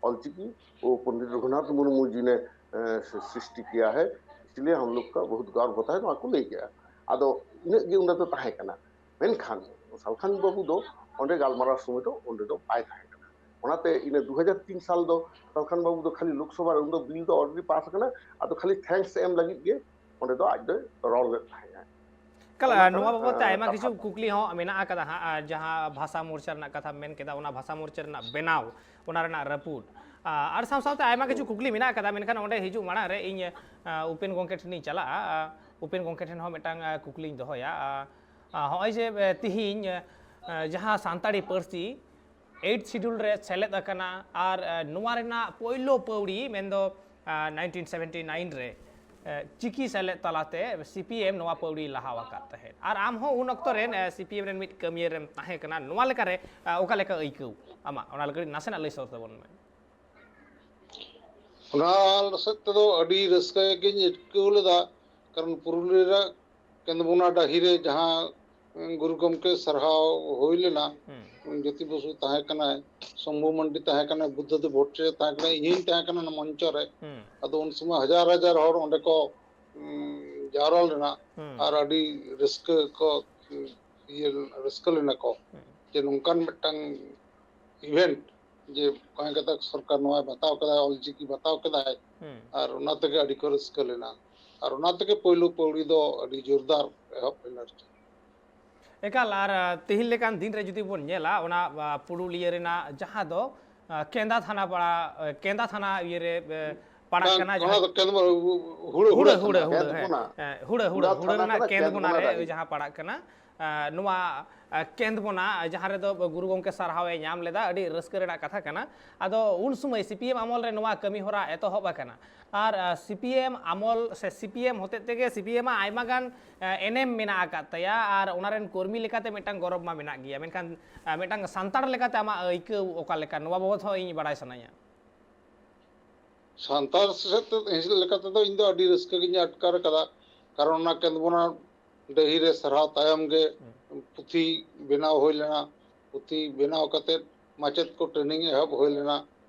ᱚᱞᱪᱤᱠᱤ ᱳ ᱯᱚᱱᱰᱤᱛ ᱨᱚᱜᱷᱩᱱᱟᱛᱷ ᱢᱩᱨᱢᱩ ᱡᱤ ᱱᱮ ᱥᱨᱤᱥᱴᱤ ᱠᱤᱭᱟ ᱦᱟᱭ, ᱤᱥᱞᱤᱭᱮ ᱦᱟᱢ ᱞᱳᱜ ᱠᱟ ᱵᱚᱦᱩᱛ ᱜᱚᱨᱵ ᱦᱳᱛᱟ ᱦᱟᱭ", ᱱᱚᱣᱟ ᱠᱚ ᱞᱟᱹᱭ ᱠᱮᱜᱼᱟ᱾ ᱟᱫᱚ ᱤᱱᱟᱹᱜ ᱜᱮ ᱚᱸᱰᱮ ᱫᱚ ᱛᱟᱦᱮᱸ ᱠᱟᱱᱟ᱾ ᱢᱮᱱᱠᱷᱟᱱ ᱥᱟᱞᱠᱷᱟᱱ ᱵᱟᱹᱵᱩ ᱫᱚ ᱚᱸᱰᱮ ᱜᱟᱞᱢᱟᱨᱟᱣ ᱥᱚᱢᱚᱭ ᱫᱚ ᱚᱸᱰᱮ ᱫᱚ ᱵᱟᱭ ᱛᱟᱦᱮᱸ ᱠᱟᱱᱟ᱾ ᱚᱱᱟᱛᱮ ᱤᱱᱟᱹ ᱫᱩ ᱦᱟᱡᱟᱨ ᱛᱤᱱ ᱥᱟᱞ ᱫᱚ ᱥᱟᱞᱠᱷᱟᱱ ᱵᱟᱹᱵᱩ ᱫᱚ ᱠᱷᱟᱹᱞᱤ ᱞᱳᱠᱥᱚᱵᱷᱟ ᱨᱮ, ᱩᱱ ᱫᱚ ᱵᱤᱞ ᱫᱚ ᱚᱞᱨᱮᱰᱤ ᱯᱟᱥ ᱟᱠᱟᱱᱟ, ᱟᱫᱚ ᱠᱷᱟᱹᱞᱤ ᱛᱷᱮᱝᱠᱥ ᱮᱢ ᱞᱟᱹᱜᱤᱫ ᱜᱮ ᱚᱸᱰᱮ ᱫᱚ ᱟᱡ ᱫᱚᱭ ᱨᱚᱲ ᱞᱮᱫ ᱛᱟᱦᱮᱸᱫ᱾ ᱮᱠᱟᱞ, ᱚᱱᱟ ᱱᱚᱣᱟ ᱠᱟᱱᱟ, ᱵᱟᱵᱚᱫ ᱛᱮ ᱟᱭᱢᱟ ᱠᱟᱛᱷᱟ ᱠᱤᱪᱷᱩ ᱠᱩᱠᱞᱤ ᱦᱚᱸ ᱢᱮᱱᱟᱜ ᱟᱠᱟᱫᱟ ᱦᱟᱸᱜ, ᱟᱨ ᱡᱟᱦᱟᱸ ᱵᱷᱟᱥᱟ ᱢᱳᱨᱪᱟ ᱨᱮᱱᱟᱜ ᱠᱟᱛᱷᱟ ᱢᱮᱱ ᱠᱮᱫᱟ, ᱚᱱᱟ ᱵᱷᱟᱥᱟ ᱢᱳᱨᱪᱟ ᱨᱮᱱᱟᱜ ᱵᱮᱱᱟᱣ, ᱚᱱᱟ ᱨᱮᱱᱟᱜ ᱨᱟᱹᱯᱩᱫ, ᱟᱨ ᱥᱟᱶ ᱥᱟᱶᱛᱮ ᱟᱭᱢᱟ ᱠᱤᱪᱷᱩ ᱠᱩᱠᱞᱤ ᱢᱮᱱᱟᱜ ᱟᱠᱟᱫᱟ, ᱢᱮᱱᱠᱷᱟᱱ ᱚᱸᱰᱮ ᱦᱤᱡᱩᱜ ᱢᱟᱲᱟᱝ ᱨᱮ ᱤᱧ ᱩᱯᱮᱱ ᱜᱚᱢᱠᱮ ᱴᱷᱮᱱᱤᱧ ᱪᱟᱞᱟᱜᱼᱟ᱾ ᱩᱯᱮᱱ ᱜᱚᱢᱠᱮ ᱴᱷᱮᱱ ᱦᱚᱸ ᱢᱤᱫᱴᱟᱝ ᱠᱩᱠᱞᱤᱧ ᱫᱚᱦᱚᱭᱟ᱾ ᱦᱚᱸᱜᱼᱚᱭ ᱡᱮ ᱛᱤᱦᱤᱧ ᱡᱟᱦᱟᱸ ᱥᱟᱱᱛᱟᱲᱤ ᱯᱟᱹᱨᱥᱤ ᱮᱭᱤᱴ ᱥᱤᱰᱩᱞ ᱨᱮ ᱥᱮᱞᱮᱫ ᱟᱠᱟᱱᱟ, ᱟᱨ ᱱᱚᱣᱟ ᱨᱮᱱᱟᱜ ᱯᱳᱭᱞᱳ ᱯᱟᱹᱣᱲᱤ ᱢᱮᱱᱫᱚ ᱱᱟᱭᱤᱱᱴᱤᱱ ᱥᱮᱵᱷᱮᱱᱴᱤ ᱱᱟᱭᱤᱱ ᱨᱮ ᱪᱤᱠᱤ ᱥᱮᱞᱮᱫ ᱛᱟᱞᱟᱛᱮ ᱥᱤ ᱯᱤ ᱮᱢ ᱱᱚᱣᱟ ᱯᱟᱹᱣᱲᱤ ᱞᱟᱦᱟ ᱟᱠᱟᱫ ᱛᱟᱦᱮᱸᱫ, ᱟᱨ ᱟᱢ ᱦᱚᱸ ᱩᱱ ᱚᱠᱛᱚ ᱨᱮᱱ ᱥᱤ ᱯᱤ ᱮᱢ ᱨᱮᱱ ᱢᱤᱫ ᱠᱟᱹᱢᱤᱭᱟᱹ ᱨᱮᱢ ᱛᱟᱦᱮᱸ ᱠᱟᱱᱟ᱾ ᱱᱚᱣᱟ ᱞᱮᱠᱟᱨᱮ ᱚᱠᱟ ᱞᱮᱠᱟ ᱟᱹᱭᱠᱟᱹᱣ ᱟᱢᱟᱜ, ᱚᱱᱟ ᱞᱟᱹᱜᱤᱫ ᱱᱟᱥᱮᱱᱟᱜ ᱞᱟᱹᱭ ᱥᱚᱫᱚᱨ ᱛᱟᱵᱚᱱ ᱢᱮ᱾ ᱚᱱᱟ ᱥᱮᱫ ᱛᱮᱫᱚ ᱟᱹᱰᱤ ᱨᱟᱹᱥᱠᱟᱹ ᱜᱤᱧ ᱟᱹᱭᱠᱟᱹᱣ ᱞᱮᱫᱟ, ᱠᱟᱨᱚᱱ ᱯᱩᱨᱩᱞᱤᱭᱟᱹ ᱨᱮ ᱠᱮᱸᱫᱵᱚᱱᱟ ᱰᱟᱹᱦᱤ ᱨᱮ ᱡᱟᱦᱟᱸ ᱜᱩᱨᱩ ᱜᱚᱢᱠᱮ ᱥᱟᱨᱦᱟᱣ ᱦᱩᱭ ᱞᱮᱱᱟ, ᱡᱳᱛᱤ ᱵᱚᱥᱩ ᱛᱟᱦᱮᱸ ᱠᱟᱱᱟᱭ, ᱥᱚᱢᱵᱷᱩ ᱢᱟᱱᱰᱤ ᱛᱟᱦᱮᱸ ᱠᱟᱱᱟᱭ, ᱵᱩᱫᱽᱫᱷᱚᱫᱮᱵ ᱵᱷᱚᱴᱴᱟᱪᱟᱨᱡᱚ ᱛᱟᱦᱮᱸ ᱠᱟᱱᱟᱭ, ᱤᱧ ᱦᱚᱸᱧ ᱛᱟᱦᱮᱸ ᱠᱟᱱᱟ ᱚᱱᱟ ᱢᱚᱧᱪᱚ ᱨᱮ᱾ ᱟᱫᱚ ᱩᱱ ᱥᱚᱢᱚᱭ ᱦᱟᱡᱟᱨ ᱦᱟᱡᱟᱨ ᱦᱚᱲ ᱚᱸᱰᱮ ᱠᱚ ᱡᱟᱣᱨᱟ ᱞᱮᱱᱟ, ᱟᱨ ᱟᱹᱰᱤ ᱨᱟᱹᱥᱠᱟᱹ ᱠᱚ ᱤᱭᱟᱹ ᱨᱟᱹᱥᱠᱟᱹ ᱞᱮᱱᱟ ᱠᱚ ᱡᱮ ᱱᱚᱝᱠᱟᱱ ᱢᱤᱫᱴᱟᱝ ᱤᱵᱷᱮᱱᱴ, ᱡᱮ ᱠᱚᱭᱮᱠ ᱜᱟᱫᱟᱠ ᱥᱚᱨᱠᱟᱨ ᱱᱚᱣᱟᱭ ᱵᱟᱛᱟᱣ ᱠᱮᱫᱟᱭ, ᱚᱞᱪᱤᱠᱤ ᱵᱟᱛᱟᱣ ᱠᱮᱫᱟᱭ, ᱟᱨ ᱚᱱᱟ ᱛᱮᱜᱮ ᱟᱹᱰᱤ ᱠᱚ ᱨᱟᱹᱥᱠᱟᱹ ᱞᱮᱱᱟ᱾ ᱟᱨ ᱚᱱᱟ ᱛᱮᱜᱮ ᱯᱳᱭᱞᱳ ᱯᱟᱹᱣᱲᱤ ᱫᱚ ᱟᱹᱰᱤ ᱡᱳᱨᱫᱟᱨ ᱮᱦᱚᱵ ᱞᱮᱱᱟ ᱟᱨ ᱪᱮᱫ᱾ ᱮᱠᱟᱞ, ᱟᱨ ᱛᱤᱦᱤᱧ ᱞᱮᱠᱟᱱ ᱫᱤᱱ ᱨᱮ ᱡᱩᱫᱤ ᱵᱚᱱ ᱧᱮᱞᱟ, ᱚᱱᱟ ᱯᱩᱨᱩᱞᱤᱭᱟᱹ ᱨᱮᱱᱟᱜ ᱡᱟᱦᱟᱸ ᱫᱚ ᱠᱮᱸᱫᱟ ᱛᱷᱟᱱᱟ ᱯᱟᱲᱟ, ᱠᱮᱸᱫᱟ ᱛᱷᱟᱱᱟ ᱤᱭᱟᱹᱨᱮ ᱯᱟᱲᱟᱜ ᱠᱟᱱᱟ, ᱚᱱᱟ ᱫᱚ ᱠᱮᱸᱫ ᱦᱩᱲᱟᱹ ᱦᱩᱲᱟᱹ ᱦᱩᱲᱟᱹ ᱦᱮᱸ, ᱦᱩᱲᱟᱹ ᱛᱷᱟᱱᱟ ᱦᱩᱲᱟᱹ ᱠᱟᱱᱟ, ᱦᱩᱲᱟᱹ ᱠᱮᱸᱫ ᱵᱚᱱᱟ ᱨᱮ ᱡᱟᱦᱟᱸ ᱯᱟᱲᱟᱜ ᱠᱟᱱᱟ᱾ ᱱᱚᱣᱟ ᱠᱮᱸᱫ ᱵᱚᱱᱟ, ᱡᱟᱦᱟᱸ ᱨᱮᱫᱚ ᱜᱩᱨᱩ ᱜᱚᱢᱠᱮ ᱥᱟᱨᱦᱟᱣ ᱮ ᱧᱟᱢ ᱞᱮᱫᱟ, ᱟᱹᱰᱤ ᱨᱟᱹᱥᱠᱟᱹ ᱨᱮᱱᱟᱜ ᱠᱟᱛᱷᱟ ᱠᱟᱱᱟ᱾ ᱟᱫᱚ ᱩᱱ ᱥᱚᱢᱚᱭ ᱥᱤ ᱯᱤ ᱮᱢ ᱟᱢᱚᱞ ᱨᱮ ᱱᱚᱣᱟ ᱠᱟᱹᱢᱤ ᱦᱚᱨᱟ ᱮᱛᱚᱦᱚᱵ ᱟᱠᱟᱱᱟ᱾ ᱟᱨ ᱥᱤ ᱯᱤ ᱮᱢ ᱟᱢᱚᱞ ᱥᱮ ᱥᱤ ᱯᱤ ᱮᱢ ᱦᱚᱛᱮᱡ ᱛᱮᱜᱮ ᱥᱤ ᱯᱤ ᱮᱢ ᱟᱜ ᱟᱭᱢᱟ ᱜᱟᱱ ᱮᱱᱮᱢ ᱢᱮᱱᱟᱜ ᱟᱠᱟᱫ ᱛᱟᱭᱟ, ᱟᱨ ᱚᱱᱟ ᱨᱮᱱ ᱠᱚᱨᱢᱤ ᱞᱮᱠᱟᱛᱮ ᱢᱤᱫᱴᱟᱝ ᱜᱚᱨᱚᱵᱽ ᱢᱟ ᱢᱮᱱᱟᱜ ᱜᱮᱭᱟ, ᱢᱮᱱᱠᱷᱟᱱ ᱢᱤᱫᱴᱟᱝ ᱥᱟᱱᱛᱟᱲ ᱞᱮᱠᱟᱛᱮ ᱟᱢᱟᱜ ᱟᱹᱭᱠᱟᱹᱣ ᱚᱠᱟ ᱞᱮᱠᱟ, ᱱᱚᱣᱟ ᱵᱟᱵᱚᱫ ᱦᱚᱸ ᱤᱧ ᱵᱟᱲᱟᱭ ᱥᱟᱱᱟᱧᱟ᱾ ᱥᱟᱱᱛᱟᱲ ᱥᱮᱫ ᱛᱮ ᱦᱤᱥᱟᱹᱵ ᱞᱮᱠᱟ ᱛᱮᱫᱚ ᱤᱧ ᱫᱚ ᱟᱹᱰᱤ ᱨᱟᱹᱥᱠᱟᱹ ᱜᱤᱧ ᱟᱴᱠᱟᱨ ᱟᱠᱟᱫᱟ, ᱠᱟᱨᱚᱱ ᱚᱱᱟ ᱠᱮᱸᱫᱵᱚᱱᱟ ᱰᱟᱹᱦᱤ ᱨᱮ ᱥᱟᱨᱦᱟᱣ ᱛᱟᱭᱚᱢ ᱜᱮ ᱯᱩᱛᱷᱤ ᱵᱮᱱᱟᱣ ᱦᱩᱭ ᱞᱮᱱᱟ᱾ ᱯᱩᱛᱷᱤ ᱵᱮᱱᱟᱣ ᱠᱟᱛᱮᱫ ᱢᱟᱪᱮᱫ ᱠᱚ ᱴᱨᱮᱱᱤᱝ ᱮᱦᱚᱵ ᱦᱩᱭ ᱞᱮᱱᱟ᱾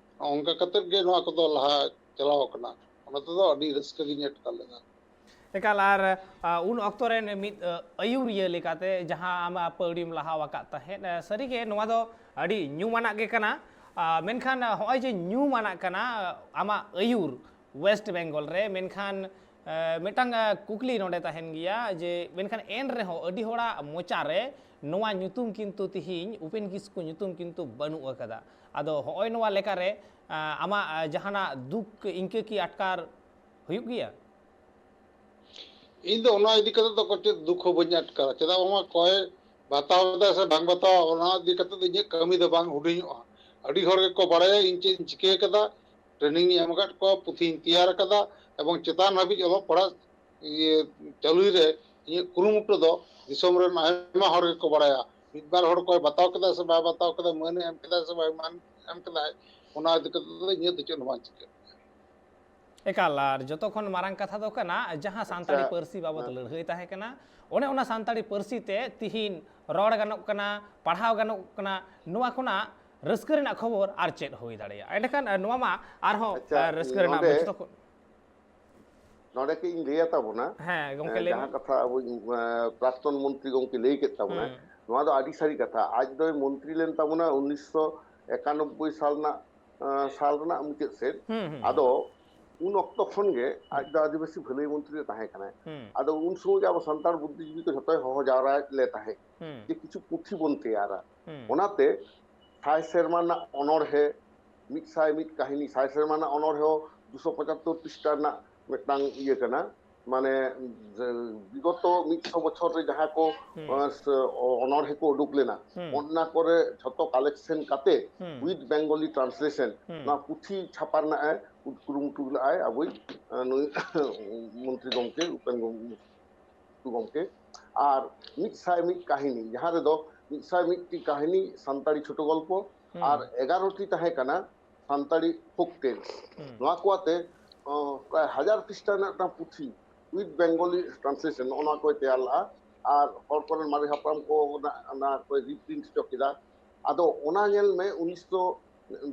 ᱚᱱᱠᱟ ᱠᱟᱛᱮᱫ ᱜᱮ ᱱᱚᱣᱟ ᱠᱚᱫᱚ ᱞᱟᱦᱟ ᱪᱟᱞᱟᱣ ᱟᱠᱟᱱᱟ᱾ ᱚᱱᱟ ᱛᱮᱫᱚ ᱟᱹᱰᱤ ᱨᱟᱹᱥᱠᱟᱹ ᱜᱤᱧ ᱟᱴᱠᱟᱨ ᱞᱮᱫᱟ᱾ ᱮᱠᱟᱞ, ᱟᱨ ᱩᱱ ᱚᱠᱛᱚ ᱨᱮᱱ ᱢᱤᱫ ᱟᱹᱭᱩᱨᱤᱭᱟᱹ ᱞᱮᱠᱟᱛᱮ ᱡᱟᱦᱟᱸ ᱟᱢ ᱯᱟᱹᱣᱲᱤᱢ ᱞᱟᱦᱟ ᱟᱠᱟᱫ ᱛᱟᱦᱮᱸᱫ, ᱥᱟᱹᱨᱤᱜᱮ ᱱᱚᱣᱟ ᱫᱚ ᱟᱹᱰᱤ ᱧᱩᱢᱟᱱᱟᱜ ᱜᱮ ᱠᱟᱱᱟ᱾ ᱢᱮᱱᱠᱷᱟᱱ ᱦᱚᱸᱜᱼᱚᱭ ᱡᱮ ᱧᱩᱢᱟᱱᱟᱜ ᱠᱟᱱᱟ ᱟᱢᱟᱜ ᱟᱹᱭᱩᱨ ᱳᱭᱮᱥᱴ ᱵᱮᱝᱜᱚᱞ ᱨᱮ, ᱢᱮᱱᱠᱷᱟᱱ ᱮ, ᱢᱤᱫᱴᱟᱝ, ᱮ, ᱠᱩᱠᱞᱤ ᱱᱚᱰᱮ ᱛᱟᱦᱮᱱ ᱜᱮᱭᱟ ᱡᱮ, ᱢᱮᱱᱠᱷᱟᱱ ᱮᱱ ᱨᱮᱦᱚᱸ ᱟᱹᱰᱤ ᱦᱚᱲᱟᱜ ᱢᱚᱪᱟ ᱨᱮ ᱱᱚᱣᱟ ᱧᱩᱛᱩᱢ ᱠᱤᱱᱛᱩ ᱛᱤᱦᱤᱧ ᱩᱯᱮᱱ ᱠᱤᱥᱠᱩ ᱧᱩᱛᱩᱢ ᱠᱤᱱᱛᱩ ᱵᱟᱹᱱᱩᱜ ᱟᱠᱟᱫᱟ᱾ ᱟᱫᱚ ᱦᱚᱸᱜᱼᱚᱭ ᱱᱚᱣᱟ ᱞᱮᱠᱟᱨᱮ, ᱟ, ᱟᱢᱟᱜ, ᱟ, ᱡᱟᱦᱟᱱᱟᱜ ᱫᱩᱠ ᱤᱱᱠᱟᱹ ᱠᱤ ᱟᱴᱠᱟᱨ ᱦᱩᱭᱩᱜ ᱜᱮᱭᱟ? ᱤᱧ ᱫᱚ ᱚᱱᱟ ᱤᱫᱤ ᱠᱟᱛᱮ ᱫᱚ ᱠᱟᱹᱴᱤᱡ ᱫᱩᱠ ᱦᱚᱸ ᱵᱟᱹᱧ ᱟᱴᱠᱟᱨᱟ, ᱪᱮᱫᱟᱜ ᱵᱟᱝᱢᱟ ᱚᱠᱚᱭ ᱵᱟᱛᱟᱣ ᱮᱫᱟ ᱥᱮ ᱵᱟᱝ ᱵᱟᱛᱟᱣᱟ, ᱚᱱᱟ ᱤᱫᱤ ᱠᱟᱛᱮ ᱫᱚ ᱤᱧᱟᱹᱜ ᱠᱟᱹᱢᱤ ᱫᱚ ᱵᱟᱝ ᱦᱩᱰᱤᱧᱚᱜᱼᱟ᱾ ᱟᱹᱰᱤ ᱦᱚᱲ ᱜᱮᱠᱚ ᱵᱟᱲᱟᱭᱟ ᱤᱧ ᱪᱮᱫ ᱤᱧ ᱪᱤᱠᱟᱹ ᱟᱠᱟᱫᱟ, training ᱤᱧ ᱮᱢ ᱟᱠᱟᱫ ᱠᱚᱣᱟ, ᱯᱩᱛᱷᱤᱧ ᱛᱮᱭᱟᱨ ᱟᱠᱟᱫᱟ, ᱮᱵᱚᱝ ᱪᱮᱛᱟᱱ ᱦᱟᱹᱵᱤᱡ ᱚᱞᱚᱜ ᱯᱟᱲᱦᱟᱜ ᱤᱭᱟᱹ ᱪᱟᱹᱞᱩᱭ ᱨᱮ ᱤᱧᱟᱹᱜ ᱠᱩᱨᱩᱢᱩᱴᱩ ᱫᱚ ᱫᱤᱥᱚᱢ ᱨᱮᱱ ᱟᱭᱢᱟ ᱦᱚᱲ ᱜᱮᱠᱚ ᱵᱟᱲᱟᱭᱟ᱾ ᱢᱤᱫ ᱵᱟᱨ ᱦᱚᱲ ᱚᱠᱚᱭ ᱵᱟᱛᱟᱣ ᱠᱮᱫᱟ ᱥᱮ ᱵᱟᱭ ᱵᱟᱛᱟᱣ ᱠᱮᱫᱟ, ᱢᱟᱹᱱᱮ ᱮᱢ ᱠᱮᱫᱟ ᱥᱮ ᱵᱟᱭ ᱢᱟᱹᱱ ᱮᱢ ᱠᱮᱫᱟᱭ, ᱚᱱᱟ ᱤᱫᱤ ᱠᱟᱛᱮ ᱫᱚ ᱤᱧᱟᱹᱜ ᱫᱚ ᱪᱮᱫ ᱦᱚᱸ ᱵᱟᱝ ᱪᱤᱠᱟᱹᱜᱼᱟ᱾ ᱮᱠᱟᱞ, ᱟᱨ ᱡᱚᱛᱚ ᱠᱷᱚᱱ ᱢᱟᱨᱟᱝ ᱠᱟᱛᱷᱟ ᱫᱚ ᱠᱟᱱᱟ, ᱡᱟᱦᱟᱸ ᱥᱟᱱᱛᱟᱲᱤ ᱟᱪᱪᱷᱟ, ᱯᱟᱹᱨᱥᱤ ᱵᱟᱵᱚᱛ ᱦᱮᱸ᱾ ᱞᱟᱹᱲᱦᱟᱹᱭ ᱛᱟᱦᱮᱸ ᱠᱟᱱᱟ, ᱚᱱᱮ ᱚᱱᱟ ᱥᱟᱱᱛᱟᱲᱤ ᱯᱟᱹᱨᱥᱤ ᱛᱮ ᱛᱤᱦᱤᱧ ᱨᱚᱲ ᱜᱟᱱᱚᱜ ᱠᱟᱱᱟ, ᱯᱟᱲᱦᱟᱣ ᱜᱟᱱᱚᱜ ᱠᱟᱱᱟ, ᱱᱚᱣᱟ ᱠᱷᱚᱱᱟᱜ ᱨᱟᱹᱥᱠᱟᱹ ᱨᱮᱱᱟᱜ ᱠᱷᱚᱵᱚᱨ ᱟᱨ ᱪᱮᱫ ᱦᱩᱭ ᱫᱟᱲᱮᱭᱟᱜᱼᱟ? ᱮᱸᱰᱮᱠᱷᱟᱱ, ᱱᱚᱣᱟ ᱢᱟ ᱟᱨᱦᱚᱸ, ᱟᱪᱪᱷᱟ, ᱨᱟᱹᱥᱠᱟᱹ ᱨᱮᱱᱟᱜ ᱱᱚᱰᱮ ᱡᱚᱛᱚ ᱠᱷᱚᱱ ᱱᱚᱰᱮ ᱠᱟᱹᱡ ᱤᱧ ᱞᱟᱹᱭᱟ ᱛᱟᱵᱚᱱᱟ, ᱦᱮᱸ, ᱜᱚᱢᱠᱮ, ᱮ, ᱞᱟᱹᱭ ᱡᱟᱦᱟᱸ ᱢᱮ᱾ ᱠᱟᱛᱷᱟ ᱟᱵᱚ, ᱮ, ᱯᱨᱟᱠᱛᱚᱱ ᱢᱚᱱᱛᱨᱤ ᱜᱚᱢᱠᱮ ᱞᱟᱹᱭ ᱠᱮᱫ ᱛᱟᱵᱚᱱᱟᱭ, ᱦᱩᱸ᱾ ᱱᱚᱣᱟ ᱫᱚ ᱟᱹᱰᱤ ᱥᱟᱹᱨᱤ ᱠᱟᱛᱷᱟ᱾ ᱟᱡ ᱫᱚᱭ ᱢᱚᱱᱛᱨᱤ ᱞᱮᱱ ᱛᱟᱵᱚᱱᱟ ᱩᱱᱤᱥᱥᱚ ᱮᱠᱟᱱᱚᱵᱵᱳᱭ ᱥᱟᱞ ᱨᱮᱱᱟᱜ, ᱮ, ᱥᱟᱞ ᱨᱮᱱᱟᱜ ᱢᱩᱪᱟᱹᱫ ᱥᱮᱫ᱾ ᱦᱩᱸ, ᱦᱩᱸ, ᱟᱫᱚ ᱦᱩᱸ᱾ ᱩᱱ ᱚᱠᱛᱚ ᱠᱷᱚᱱ ᱜᱮ ᱟᱡ ᱦᱩᱸ᱾ ᱫᱚ ᱟᱹᱫᱤᱵᱟᱹᱥᱤ ᱵᱷᱟᱹᱞᱟᱹᱭ ᱢᱚᱱᱛᱨᱤ ᱨᱮ ᱛᱟᱦᱮᱸ ᱠᱟᱱᱟᱭ᱾ ᱦᱩᱸ᱾ ᱟᱫᱚ ᱩᱱ ᱥᱚᱢᱚᱭ ᱜᱮ ᱟᱵᱚ ᱥᱟᱱᱛᱟᱲ ᱵᱩᱫᱽᱫᱷᱤᱡᱤᱵᱤ ᱠᱚ ᱡᱷᱚᱛᱚᱭ ᱦᱚᱦᱚ ᱡᱟᱣᱨᱟ ᱞᱮ ᱛᱟᱦᱮᱸᱫ ᱦᱩᱸ᱾ ᱡᱮ ᱠᱤᱪᱷᱩ ᱯᱩᱛᱷᱤ ᱵᱚᱱ ᱛᱮᱭᱟᱨᱟ᱾ ᱦᱩᱸ᱾ ᱚᱱᱟᱛᱮ ᱥᱟᱭ ᱥᱮᱨᱢᱟ ᱨᱮᱱᱟᱜ ᱚᱱᱚᱬᱦᱮ, ᱢᱤᱫ ᱥᱟᱭ ᱢᱤᱫ ᱠᱟᱹᱦᱱᱤ, ᱥᱟᱭ ᱥᱮᱨᱢᱟ ᱨᱮᱱᱟᱜ ᱚᱱᱚᱬᱦᱮ ᱦᱚᱸ ᱫᱩᱥᱚ ᱯᱚᱸᱪᱟᱛᱛᱳᱨ ᱯᱨᱤᱥᱴᱟ ᱨᱮᱱᱟᱜ ᱢᱤᱫᱴᱟᱝ ᱤᱭᱟᱹ ᱠᱟᱱᱟ᱾ ᱢᱟᱱᱮ, ᱡᱮ, ᱵᱤᱜᱚᱛᱚ ᱢᱤᱫᱥᱚ ᱵᱚᱪᱷᱚᱨ ᱨᱮ ᱡᱟᱦᱟᱸ ᱠᱚ, ᱦᱩᱸ᱾ ᱟᱸ, ᱥᱮ, ᱚ-, ᱚᱱᱚᱬᱦᱮ ᱠᱚ ᱩᱰᱩᱠ ᱞᱮᱱᱟ, ᱦᱩᱸ᱾ ᱚᱱᱟ ᱠᱚᱨᱮ ᱡᱷᱚᱛᱚ collection ᱠᱟᱛᱮ, ᱦᱩᱸ᱾ With Bengali translation, ᱦᱩᱸ᱾ ᱱᱚᱣᱟ ᱯᱩᱛᱷᱤ ᱪᱷᱟᱯᱟ ᱨᱮᱱᱟᱜ ᱮ ᱠᱩᱨᱩᱢᱩᱴᱩ ᱞᱮᱫᱟᱭ ᱟᱵᱚᱭᱤᱡ, ᱟᱸ, ᱱᱩᱭ ᱢᱚᱱᱛᱨᱤ ᱜᱚᱢᱠᱮ ᱩᱯᱮᱱ ᱜᱚᱢ-, ᱜᱚᱢᱠᱮ᱾ ᱟᱨ ᱢᱤᱫ ᱥᱟᱭ ᱢᱤᱫ ᱠᱟᱹᱦᱱᱤ, ᱡᱟᱦᱟᱸ ᱨᱮᱫᱚ ᱢᱤᱫ ᱥᱟᱭ ᱢᱤᱫ ᱴᱤ ᱠᱟᱹᱦᱱᱤ ᱥᱟᱱᱛᱟᱲᱤ ᱪᱷᱳᱴᱳ ᱜᱚᱞᱯᱚ ᱦᱩᱸ᱾ ᱟᱨ ᱮᱜᱟᱨᱚ ᱴᱤ ᱛᱟᱦᱮᱸ ᱠᱟᱱᱟ ᱥᱟᱱᱛᱟᱲᱤ folk tales᱾ ᱦᱩᱸ᱾ ᱱᱚᱣᱟ ᱠᱚ ᱟᱛᱮ, ᱚ, ᱯᱨᱟᱭ ᱦᱟᱡᱟᱨ ᱯᱨᱤᱥᱴᱟ ᱨᱮᱱᱟᱜ ᱢᱤᱫᱴᱟᱝ ᱯᱩᱛᱷᱤ, With Bengali translation, ᱱᱚᱜᱼᱚ ᱱᱚᱣᱟ ᱠᱚᱭ ᱛᱮᱭᱟᱨ ᱞᱮᱫᱼᱟ᱾ ᱟᱨ ᱦᱚᱲ ᱠᱚᱨᱮᱱ ᱢᱟᱨᱮ ᱦᱟᱯᱲᱟᱢ ᱠᱚ ᱚᱱᱟ, ᱚᱱᱟ ᱠᱚᱭ reprint ᱦᱚᱪᱚ ᱠᱮᱫᱟ᱾ ᱟᱫᱚ ᱚᱱᱟ ᱧᱮᱞ ᱢᱮ, ᱩᱱᱤᱥᱥᱚ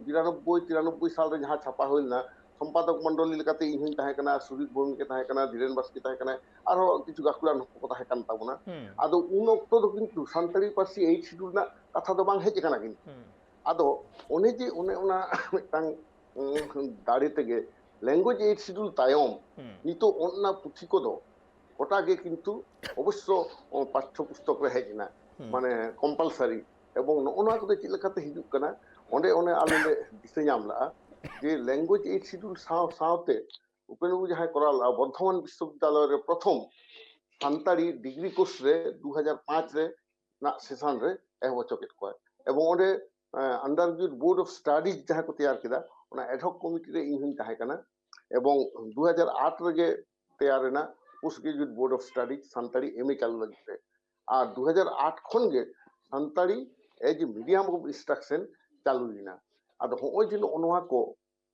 ᱵᱤᱨᱟᱱᱚᱵᱵᱳᱭ ᱛᱤᱨᱟᱱᱚᱵᱵᱳᱭ ᱥᱟᱞ ᱨᱮ ᱡᱟᱦᱟᱸ ᱪᱷᱟᱯᱟ ᱦᱩᱭ ᱞᱮᱱᱟ, ᱥᱚᱢᱯᱟᱫᱚᱠ ᱢᱚᱱᱰᱚᱞᱤ ᱞᱮᱠᱟᱛᱮ ᱤᱧ ᱦᱚᱧ ᱛᱟᱦᱮᱸ ᱠᱟᱱᱟ, ᱥᱩᱨᱤᱛ ᱵᱷᱳᱣᱢᱤᱠ ᱮ ᱛᱟᱦᱮᱸ ᱠᱟᱱᱟ, ᱫᱷᱤᱨᱮᱱ ᱵᱟᱥᱠᱮ ᱛᱟᱦᱮᱸ ᱠᱟᱱᱟᱭ, ᱟᱨᱦᱚᱸ ᱠᱤᱪᱷᱩ ᱜᱟᱹᱠᱷᱩᱲᱟᱱ ᱦᱚᱲ ᱠᱚ ᱛᱟᱦᱮᱸ ᱠᱟᱱ ᱛᱟᱵᱚᱱᱟ᱾ ᱦᱩᱸ᱾ ᱟᱫᱚ ᱩᱱ ᱚᱠᱛᱚ ᱫᱚ ᱠᱤᱱᱛᱩ ᱥᱟᱱᱛᱟᱲᱤ ᱯᱟᱹᱨᱥᱤ eighth schedule ᱨᱮᱱᱟᱜ ᱠᱟᱛᱷᱟ ᱫᱚ ᱵᱟᱝ ᱦᱮᱡ ᱟᱠᱟᱱᱟ ᱠᱤᱱᱛᱩ᱾ ᱦᱩᱸ᱾ ᱟᱫᱚ ᱚᱱᱮ ᱡᱮ ᱚᱱᱮ ᱚᱱᱟ ᱢᱤᱫᱴᱟᱝ, ᱩᱸ, ᱫᱟᱲᱮ ᱛᱮᱜᱮ ᱞᱮᱝᱜᱩᱭᱮᱡᱽ ᱮᱭᱤᱴ ᱥᱤᱰᱩᱞ ᱛᱟᱭᱚᱢ ᱱᱤᱛᱚᱜ ᱚᱱᱟ ᱯᱩᱛᱷᱤ ᱠᱚᱫᱚ ᱜᱚᱴᱟ ᱜᱮ ᱠᱤᱱᱛᱩ ᱚᱵᱚᱥᱥᱚ ᱯᱟᱴᱷᱚ ᱯᱩᱥᱛᱚᱠ ᱨᱮ ᱦᱮᱡ ᱮᱱᱟ, ᱢᱟᱱᱮ ᱠᱚᱢᱯᱟᱞᱥᱟᱨᱤ᱾ ᱮᱵᱚᱝ ᱱᱚᱜᱼᱚ ᱱᱚᱣᱟ ᱠᱚᱫᱚ ᱪᱮᱫ ᱞᱮᱠᱟᱛᱮ ᱦᱤᱡᱩᱜ ᱠᱟᱱᱟ, ᱚᱸᱰᱮ ᱚᱱᱮ ᱟᱞᱮ ᱞᱮ ᱫᱤᱥᱟᱹ ᱧᱟᱢ ᱞᱮᱜᱼᱟ ᱡᱮ ᱞᱮᱝᱜᱩᱭᱮᱡᱽ ᱮᱭᱤᱴ ᱥᱤᱰᱩᱞ ᱥᱟᱶ ᱥᱟᱶᱛᱮ ᱩᱯᱮᱱ ᱵᱟᱵᱩ ᱡᱟᱦᱟᱸᱭ ᱠᱚᱨᱟᱣ ᱞᱮᱜᱼᱟ, ᱵᱚᱨᱫᱷᱚᱢᱟᱱ ᱵᱤᱥᱥᱚᱵᱤᱫᱽᱫᱟᱞᱚᱭ ᱨᱮ ᱯᱨᱚᱛᱷᱚᱢ ᱥᱟᱱᱛᱟᱲᱤ ᱰᱤᱜᱽᱨᱤ ᱠᱳᱨᱥ ᱨᱮ ᱫᱩ ᱦᱟᱡᱟᱨ ᱯᱟᱸᱪ ᱨᱮ ᱨᱮᱱᱟᱜ ᱥᱮᱥᱚᱱ ᱨᱮ ᱮᱦᱚᱵ ᱦᱚᱪᱚ ᱠᱮᱫ ᱠᱚᱣᱟ᱾ ᱮᱵᱚᱝ ᱚᱸᱰᱮ under graduate board of studies ᱡᱟᱦᱟᱸ ᱠᱚ ᱛᱮᱭᱟᱨ ᱠᱮᱫᱟ, ᱚᱱᱟ ᱮᱰᱦᱚᱠ ᱠᱚᱢᱤᱴᱤ ᱨᱮ ᱤᱧ ᱦᱚᱧ ᱛᱟᱦᱮᱸ ᱠᱟᱱᱟ᱾ ᱮᱵᱚᱝ ᱫᱩ ᱦᱟᱡᱟᱨ ᱟᱴ ᱨᱮᱜᱮ ᱛᱮᱭᱟᱨ ᱮᱱᱟ post graduate board of studies Santali M A ᱪᱟᱹᱞᱩ ᱞᱟᱹᱜᱤᱫ ᱛᱮ᱾ ᱟᱨ ᱫᱩ ᱦᱟᱡᱟᱨ ᱟᱴ ᱠᱷᱚᱱ ᱜᱮ Santali as medium of instruction ᱪᱟᱹᱞᱩᱭᱮᱱᱟ᱾ ᱟᱫᱚ ᱦᱚᱸᱜᱼᱚᱭ ᱡᱮ ᱱᱚᱜᱼᱚ ᱱᱚᱣᱟ ᱠᱚ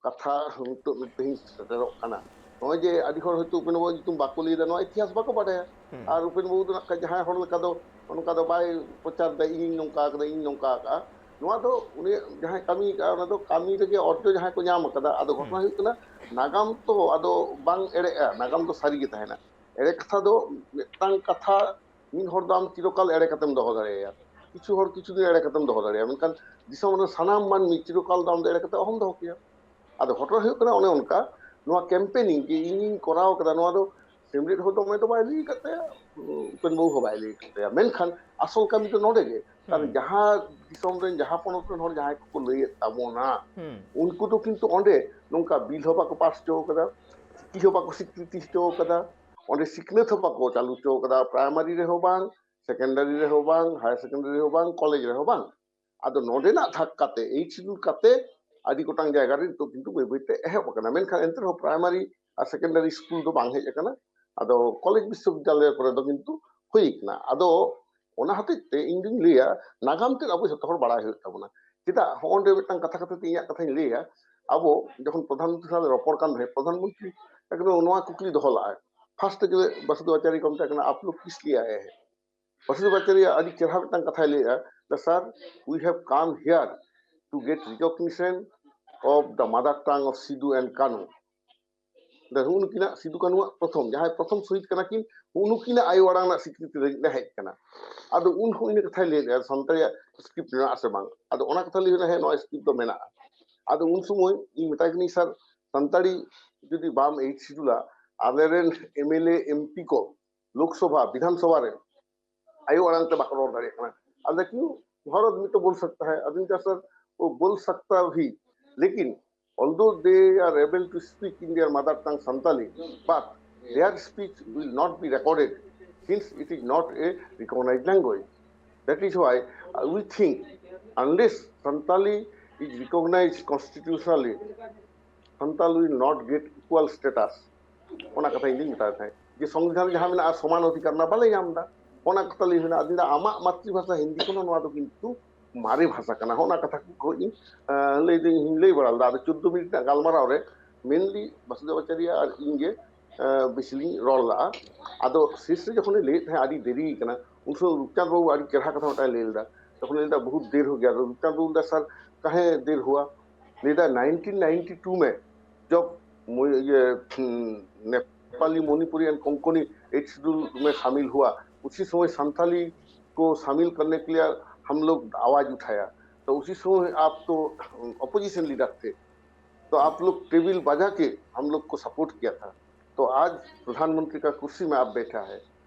ᱠᱟᱛᱷᱟ ᱱᱤᱛᱚᱜ ᱛᱮᱦᱮᱧ ᱥᱮᱴᱮᱨᱚᱜ ᱠᱟᱱᱟ, ᱱᱚᱜᱼᱚᱭ ᱡᱮ ᱟᱹᱰᱤ ᱦᱚᱲ ᱦᱚᱭᱛᱳ ᱩᱯᱮᱱ ᱵᱟᱵᱩᱣᱟᱜ ᱧᱩᱛᱩᱢ ᱵᱟᱠᱚ ᱞᱟᱹᱭ ᱮᱫᱟ, ᱱᱚᱣᱟ ᱤᱛᱤᱦᱟᱥ ᱵᱟᱠᱚ ᱵᱟᱰᱟᱭᱟ᱾ ᱟᱨ ᱩᱯᱮᱱ ᱵᱟᱵᱩ ᱫᱚ ᱱᱟᱜ ᱠᱷᱟᱡ ᱡᱟᱦᱟᱸᱭ ᱦᱚᱲ ᱞᱮᱠᱟ ᱫᱚ ᱚᱱᱠᱟ ᱫᱚ ᱵᱟᱭ ᱯᱨᱚᱪᱟᱨ ᱮᱫᱟ, ᱤᱧᱤᱧ ᱱᱚᱝᱠᱟ ᱟᱠᱟᱫᱟ, ᱤᱧ ᱱᱚᱝᱠᱟ ᱟᱠᱟᱫᱟ᱾ ᱱᱚᱣᱟ ᱫᱚ ᱩᱱᱤ ᱡᱟᱦᱟᱸᱭ ᱠᱟᱹᱢᱤ ᱟᱠᱟᱫᱟ, ᱚᱱᱟ ᱫᱚ ᱠᱟᱹᱢᱤ ᱨᱮᱜᱮ ᱚᱨᱡᱚ ᱡᱟᱦᱟᱸᱭ ᱠᱚ ᱧᱟᱢ ᱟᱠᱟᱫᱟ᱾ ᱟᱫᱚ ᱜᱷᱚᱴᱚᱱᱟ ᱦᱩᱭᱩᱜ ᱠᱟᱱᱟ, ᱱᱟᱜᱟᱢ ᱛᱚ ᱟᱫᱚ ᱵᱟᱝ ᱮᱲᱮᱜᱼᱟ, ᱱᱟᱜᱟᱢ ᱫᱚ ᱥᱟᱹᱨᱤ ᱜᱮ ᱛᱟᱦᱮᱱᱟ᱾ ᱮᱲᱮ ᱠᱟᱛᱷᱟ ᱫᱚ ᱢᱤᱫᱴᱟᱝ ᱠᱟᱛᱷᱟ ᱢᱤᱫ ᱦᱚᱲ ᱫᱚ ᱟᱢ ᱪᱤᱨᱚᱠᱟᱞ ᱮᱲᱮ ᱠᱟᱛᱮᱢ ᱫᱚᱦᱚ ᱫᱟᱲᱮᱭᱟᱭᱟ, ᱠᱤᱪᱷᱩ ᱦᱚᱲ ᱠᱤᱪᱷᱩ ᱫᱤᱱ ᱮᱲᱮ ᱠᱟᱛᱮᱢ ᱫᱚᱦᱚ ᱫᱟᱲᱮᱭᱟᱭᱟ, ᱢᱮᱱᱠᱷᱟᱱ ᱫᱤᱥᱚᱢ ᱨᱮᱱ ᱥᱟᱱᱟᱢ ᱢᱟᱹᱱᱢᱤ ᱪᱤᱨᱚᱠᱟᱞ ᱫᱚ ᱟᱢ ᱫᱚ ᱮᱲᱮ ᱠᱟᱛᱮ ᱚᱦᱚᱢ ᱫᱚᱦᱚ ᱠᱮᱭᱟ᱾ ᱟᱫᱚ ᱜᱷᱚᱴᱚᱱᱟ ᱦᱩᱭᱩᱜ ᱠᱟᱱᱟ ᱚᱱᱮ ᱚᱱᱠᱟ, ᱱᱚᱣᱟ ᱠᱮᱢᱯᱮᱱᱤᱝ ᱡᱮ ᱤᱧᱤᱧ ᱠᱚᱨᱟᱣ ᱠᱟᱫᱟ, ᱱᱚᱣᱟ ᱫᱚ ᱥᱤᱢᱨᱮᱫ ᱦᱚᱸ ᱫᱚᱢᱮ ᱫᱚ ᱵᱟᱭ ᱞᱟᱹᱭ ᱟᱠᱟᱫ ᱛᱟᱭᱟ, ᱩᱯᱮᱱ ᱵᱟᱹᱵᱩ ᱦᱚᱸ ᱵᱟᱭ ᱞᱟᱹᱭ ᱟᱠᱟᱫ ᱛᱟᱭᱟ, ᱢᱮᱱᱠᱷᱟᱱ ᱟᱥᱚᱞ ᱠᱟᱹᱢᱤ ᱫᱚ ᱱᱚᱰᱮ ᱜᱮ᱾ ᱠᱟᱨᱚᱱ ᱡᱟᱦᱟᱸ ᱫᱤᱥᱚᱢ ᱨᱮᱱ, ᱡᱟᱦᱟᱸ ᱯᱚᱱᱚᱛ ᱨᱮᱱ ᱦᱚᱲ ᱡᱟᱦᱟᱸᱭ ᱠᱚᱠᱚ ᱞᱟᱹᱭᱮᱫ ᱛᱟᱵᱚᱱᱟ, ᱩᱱᱠᱩ ᱫᱚ ᱠᱤᱱᱛᱩ ᱚᱸᱰᱮ ᱱᱚᱝᱠᱟ ᱵᱤᱞ ᱦᱚᱸ ᱵᱟᱠᱚ ᱯᱟᱥ ᱦᱚᱪᱚ ᱠᱟᱫᱟ, ᱪᱤᱠᱤ ᱦᱚᱸ ᱵᱟᱠᱚ ᱥᱤᱠᱨᱤᱛᱤ ᱦᱚᱪᱚ ᱠᱟᱫᱟ, ᱚᱸᱰᱮ ᱥᱤᱠᱷᱱᱟᱹᱛ ᱦᱚᱸ ᱵᱟᱠᱚ ᱪᱟᱹᱞᱩ ᱦᱚᱪᱚ ᱠᱟᱫᱟ, ᱯᱨᱟᱭᱢᱟᱨᱤ ᱨᱮᱦᱚᱸ ᱵᱟᱝ, ᱥᱮᱠᱮᱱᱰᱟᱨᱤ ᱨᱮᱦᱚᱸ ᱵᱟᱝ, ᱦᱟᱭᱟᱨ ᱥᱮᱠᱮᱱᱰᱟᱨᱤ ᱨᱮᱦᱚᱸ ᱵᱟᱝ, ᱠᱚᱞᱮᱡᱽ ᱨᱮᱦᱚᱸ ᱵᱟᱝ᱾ ᱟᱫᱚ ᱱᱚᱰᱮᱱᱟᱜ ᱫᱷᱟᱠ ᱠᱟᱛᱮ, ᱮᱭᱤᱴ ᱥᱤᱰᱩᱞ ᱠᱟᱛᱮ ᱟᱹᱰᱤ ᱜᱚᱴᱟᱝ ᱡᱟᱭᱜᱟ ᱨᱮ ᱱᱤᱛᱚᱜ ᱠᱤᱱᱛᱩ ᱵᱟᱹᱭ ᱵᱟᱹᱭᱛᱮ ᱮᱦᱚᱵ ᱟᱠᱟᱱᱟ, ᱢᱮᱱᱠᱷᱟᱱ ᱮᱱᱛᱮ ᱨᱮᱦᱚᱸ ᱯᱨᱟᱭᱢᱟᱨᱤ ᱟᱨ ᱥᱮᱠᱮᱱᱰᱟᱨᱤ ᱥᱠᱩᱞ ᱫᱚ ᱵᱟᱝ ᱦᱮᱡ ᱟᱠᱟᱱᱟ᱾ ᱟᱫᱚ ᱠᱚᱞᱮᱡᱽ ᱵᱤᱥᱥᱚᱵᱤᱫᱽᱫᱟᱞᱚᱭ ᱠᱚᱨᱮ ᱫᱚ ᱠᱤᱱᱛᱩ ᱦᱩᱭ ᱟᱠᱟᱱᱟ᱾ ᱟᱫᱚ ᱚᱱᱟ ᱦᱚᱛᱮᱡ ᱛᱮ ᱤᱧ ᱫᱩᱧ ᱞᱟᱹᱭᱟ, ᱱᱟᱜᱟᱢ ᱛᱮᱫ ᱟᱵᱚ ᱡᱷᱚᱛᱚ ᱦᱚᱲ ᱵᱟᱲᱟᱭ ᱦᱩᱭᱩᱜ ᱛᱟᱵᱚᱱᱟ᱾ ᱪᱮᱫᱟᱜ, ᱦᱚᱸᱜᱼᱚ ᱱᱚᱰᱮ ᱢᱤᱫᱴᱟᱝ ᱠᱟᱛᱷᱟ ᱠᱟᱛᱷᱟ ᱛᱮ ᱤᱧᱟᱹᱜ ᱠᱟᱛᱷᱟᱧ ᱞᱟᱹᱭᱟ, ᱟᱵᱚ ᱡᱚᱠᱷᱚᱱ ᱯᱨᱚᱫᱷᱟᱱ ᱢᱚᱱᱛᱨᱤ ᱥᱟᱶ ᱨᱚᱯᱚᱲ ᱠᱟᱱ ᱛᱟᱦᱮᱸᱫ, ᱯᱨᱚᱫᱷᱟᱱ ᱢᱚᱱᱛᱨᱤ ᱮᱠᱫᱚᱢ ᱱᱚᱣᱟ ᱠᱩᱠᱞᱤ ᱫᱚᱦᱚ ᱞᱟᱜᱼᱟᱭ, ᱯᱷᱟᱥᱴ ᱛᱮᱜᱮ ᱵᱟᱥᱩᱫᱮᱵ ᱟᱪᱟᱨᱭᱚ ᱠᱚ ᱢᱮᱛᱟᱭ ᱠᱟᱱᱟ, "ᱟᱯ ᱞᱳᱜ ᱠᱤᱥ ᱞᱤᱭᱮ ᱟᱭᱮ ᱦᱮᱸ?" ᱵᱟᱥᱩᱫᱮᱵ ᱟᱪᱟᱨᱭᱚ ᱟᱹᱰᱤ ᱪᱮᱦᱨᱟ ᱢᱤᱫᱴᱟᱝ ᱠᱟᱛᱷᱟᱭ ᱞᱟᱹᱭᱮᱜᱼᱟ, "The sir, we have come here to get recognition of the mother tongue of Sidhu and Kanu." ᱫᱟ ᱦᱩᱜᱼᱩ ᱱᱩᱠᱤᱱᱟᱜ ᱥᱤᱫᱩ ᱠᱟᱹᱱᱩᱣᱟᱜ ᱯᱨᱚᱛᱷᱚᱢ, ᱡᱟᱦᱟᱸᱭ ᱯᱨᱚᱛᱷᱚᱢ ᱥᱚᱦᱤᱫ ᱠᱟᱱᱟ ᱠᱤᱱ, ᱦᱩᱜᱼᱩ ᱱᱩᱠᱤᱱᱟᱜ ᱟᱭᱳ ᱟᱲᱟᱝ ᱨᱮᱱᱟᱜ ᱥᱤᱠᱨᱤᱛᱤ ᱞᱟᱹᱜᱤᱫ ᱞᱮ ᱦᱮᱡ ᱠᱟᱱᱟ᱾ ᱟᱫᱚ ᱩᱱ ᱦᱚᱸ ᱤᱱᱟᱹ ᱠᱟᱛᱷᱟᱭ ᱞᱟᱹᱭ ᱞᱮᱜᱼᱟ, "ᱥᱟᱱᱛᱟᱲᱤᱭᱟᱜ ᱥᱠᱨᱤᱯᱴ ᱢᱮᱱᱟᱜᱼᱟ ᱥᱮ ᱵᱟᱝ?" ᱟᱫᱚ ᱚᱱᱟ ᱠᱟᱛᱷᱟ ᱞᱟᱹᱭ ᱦᱩᱭᱱᱟ, "ᱦᱮᱸ, ᱱᱚᱣᱟ ᱥᱠᱨᱤᱯᱴ ᱫᱚ ᱢᱮᱱᱟᱜᱼᱟ᱾" ᱟᱫᱚ ᱩᱱ ᱥᱚᱢᱚᱭ ᱤᱧ ᱢᱮᱛᱟᱭ ᱠᱟᱹᱱᱟᱹᱧ, "ᱥᱟᱨ, ᱥᱟᱱᱛᱟᱲᱤ ᱡᱩᱫᱤ ᱵᱟᱢ ᱮᱭᱤᱴ ᱥᱤᱰᱩᱞᱟ, ᱟᱞᱮᱨᱮᱱ ᱮᱢᱮᱞᱮ ᱮᱢᱯᱤ ᱠᱚ ᱞᱳᱠᱥᱚᱵᱷᱟ ᱵᱤᱫᱷᱟᱱ ᱥᱚᱵᱷᱟ ᱨᱮ ᱟᱭᱳ ᱟᱲᱟᱝ ᱛᱮ ᱵᱟᱠᱚ ᱨᱚᱲ ᱫᱟᱲᱮᱭᱟᱜ ᱠᱟᱱᱟ᱾ ᱟᱫᱚ ᱠᱤ ᱦᱚᱲ ᱢᱤᱫᱴᱮᱱ ᱵᱳᱞ ᱥᱟᱠᱛᱟ ᱦᱟᱭ, ᱟᱫᱚᱧ ᱪᱟᱥᱟ ᱳ ᱵᱳᱞ ᱥᱟᱠᱛᱟ ᱵᱷᱤ, ᱞᱮᱠᱤᱱ although they are able to speak in their mother tongue Santali, but their speech will not be recorded since it is not a recognized language. That is why uh, we think unless Santali is recognized constitutionally, Santali will not get equal status. ᱚᱱᱟ ᱠᱟᱛᱷᱟ ᱤᱧ ᱫᱩᱧ ᱢᱮᱛᱟᱭ ᱛᱟᱦᱮᱸᱫ ᱡᱮ ᱥᱚᱝᱵᱤᱫᱷᱟᱱ ᱨᱮ ᱡᱟᱦᱟᱸ ᱢᱮᱱᱟᱜᱼᱟ ᱥᱚᱢᱟᱱ ᱚᱫᱷᱤᱠᱟᱨ ᱢᱟ ᱵᱟᱞᱮ ᱧᱟᱢ ᱮᱫᱟ᱾ ᱚᱱᱟ ᱠᱟᱛᱷᱟ ᱞᱟᱹᱭ ᱦᱩᱭᱱᱟ, ᱟᱫᱚᱧ ᱫᱟ ᱟᱢᱟᱜ ᱢᱟᱛᱨᱤᱵᱷᱟᱥᱟ ᱦᱤᱱᱫᱤ ᱠᱷᱚᱱ ᱦᱚᱸ ᱱᱚᱣᱟ ᱫᱚ ᱠᱤᱱᱛᱩ ᱢᱟᱨᱮ ᱵᱷᱟᱥᱟ ᱠᱟᱱᱟ᱾ ᱚᱱᱟ ᱠᱟᱛᱷᱟ ᱠᱚ ᱤᱧ ᱞᱟᱹᱭ ᱫᱟᱹᱧ, ᱤᱧ ᱞᱟᱹᱭ ᱵᱟᱲᱟ ᱞᱮᱫᱟ᱾ ᱟᱫᱚ ᱪᱳᱫᱽᱫᱳ ᱢᱤᱱᱤᱴ ᱨᱮᱱᱟᱜ ᱜᱟᱞᱢᱟᱨᱟᱣ ᱨᱮ mainly ᱵᱟᱥᱩᱫᱮᱵ ᱟᱪᱟᱨᱭᱟ ᱟᱨ ᱤᱧ ᱜᱮ ᱵᱮᱥᱤ ᱞᱤᱧ ᱨᱚᱲ ᱞᱟᱜᱼᱟ᱾ ᱟᱫᱚ ᱥᱮᱥ ᱨᱮ ᱡᱚᱠᱷᱚᱱᱮ ᱞᱟᱹᱭᱮᱫ ᱛᱟᱦᱮᱸᱫ ᱟᱹᱰᱤ ᱫᱮᱨᱤ ᱠᱟᱱᱟ, ᱩᱱ ᱥᱚᱢᱚᱭ ᱨᱩᱯᱪᱟᱸᱫᱽ ᱵᱟᱵᱩ ᱟᱹᱰᱤ ᱪᱮᱦᱨᱟ ᱠᱟᱛᱷᱟ ᱢᱤᱫᱴᱟᱝ ᱞᱟᱹᱭ ᱞᱮᱫᱟ᱾ ᱛᱚᱠᱷᱚᱱ ᱞᱟᱹᱭ ᱞᱮᱫᱟ ᱵᱚᱦᱩᱛ ᱫᱮᱨ ᱦᱳ ᱜᱮᱭᱟ᱾ ᱟᱫᱚ ᱨᱩᱯᱪᱟᱸᱫᱽ ᱵᱟᱵᱩ ᱞᱟᱹᱭᱫᱟ ᱥᱟᱨ ᱠᱟᱦᱮ ᱫᱮᱨ ᱦᱩᱣᱟ? ᱞᱟᱹᱭᱫᱟ ᱱᱟᱭᱤᱱᱴᱤᱱ ᱱᱟᱭᱤᱱᱴᱤ ᱴᱩ ᱢᱮ ᱡᱚᱵ ᱢᱩ- ᱤᱭᱟᱹ, ᱦᱩᱸ, Nepali Manipuri and Konkani eighth schedule में शामिल हुआ, उसी समय संथाली को शामिल करने के लिए हम लोग आवाज उठाया। तो उसी समय आप तो अपोजिशन लीडर थे, तो आप लोग टेबल बजा के हम लोग को सपोर्ट किया था। तो आज प्रधानमंत्री का कुर्सी में आप बैठा है,